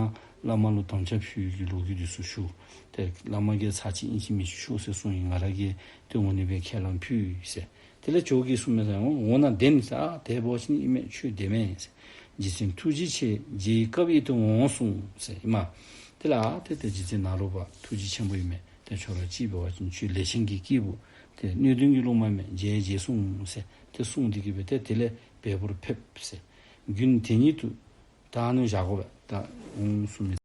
བླ་མ་ལུ་དམ་བཅའ་ཕུལ་གྱི་ལོ་རྒྱུས་འདི་ཚུ་ཞུ། ཏེ་བླ་མ་གིས་ཚར་གཅིག་ཨིན་ཅི་མིན་ཅི་ཤོག་ཟེར་གསུངས་ཡི། ང་ར་གིས་ཏེ་འོང་ནི་སྦེ་ཁས་བླངས་ཕུལ་ཡི་ཟེར། དེ་ལས་ཇོ་བོ་གིས་གསུངས་མས་ཟེར། འོང་ན་བདེན་ཟེར། ཨ་དེ་འབད་བ་ཅིན་ཨིན་མས། ཁྱོད་བདེན་མས་ཟེར། རྗེ་བཙུན་ཐུགས་རྗེ་ཆེ། མཇལ་བའི་སྐབས་ཡིན་དུ་འོང་གསུངས་ཟེར་ཨིན་མས། དེ་ལས་ཨ་ཏེ་ཏེ་རྗེ་བཙུན་ནཱ་རོ་པ་ཐུགས་རྗེ་ཆེན་པོ་ཨིན་མས། ཏེ་ཁྱོད་ར་ཅིག་འབད་བ་ཅིན་ཁྱོད་ལས་ཅན་གྱི་སྐྱེས་བུ་ཏེ་སྣོད་ལྡན་གྱི་སློབ་མ་མས། མཇལ་མཇལ་གསུངས་ཟེར་ཏེ་གསུངས་ཏེ་གིས་སྦེ་ཏེ་དེ་ལས་བལ་པོར་ཕེབས་ཟེར། དགུན་དེ་ཉིད་དུ་ད་ཨ་ནི་བཞག་དགོ་པས། ད་འོང་གསུངས་མི་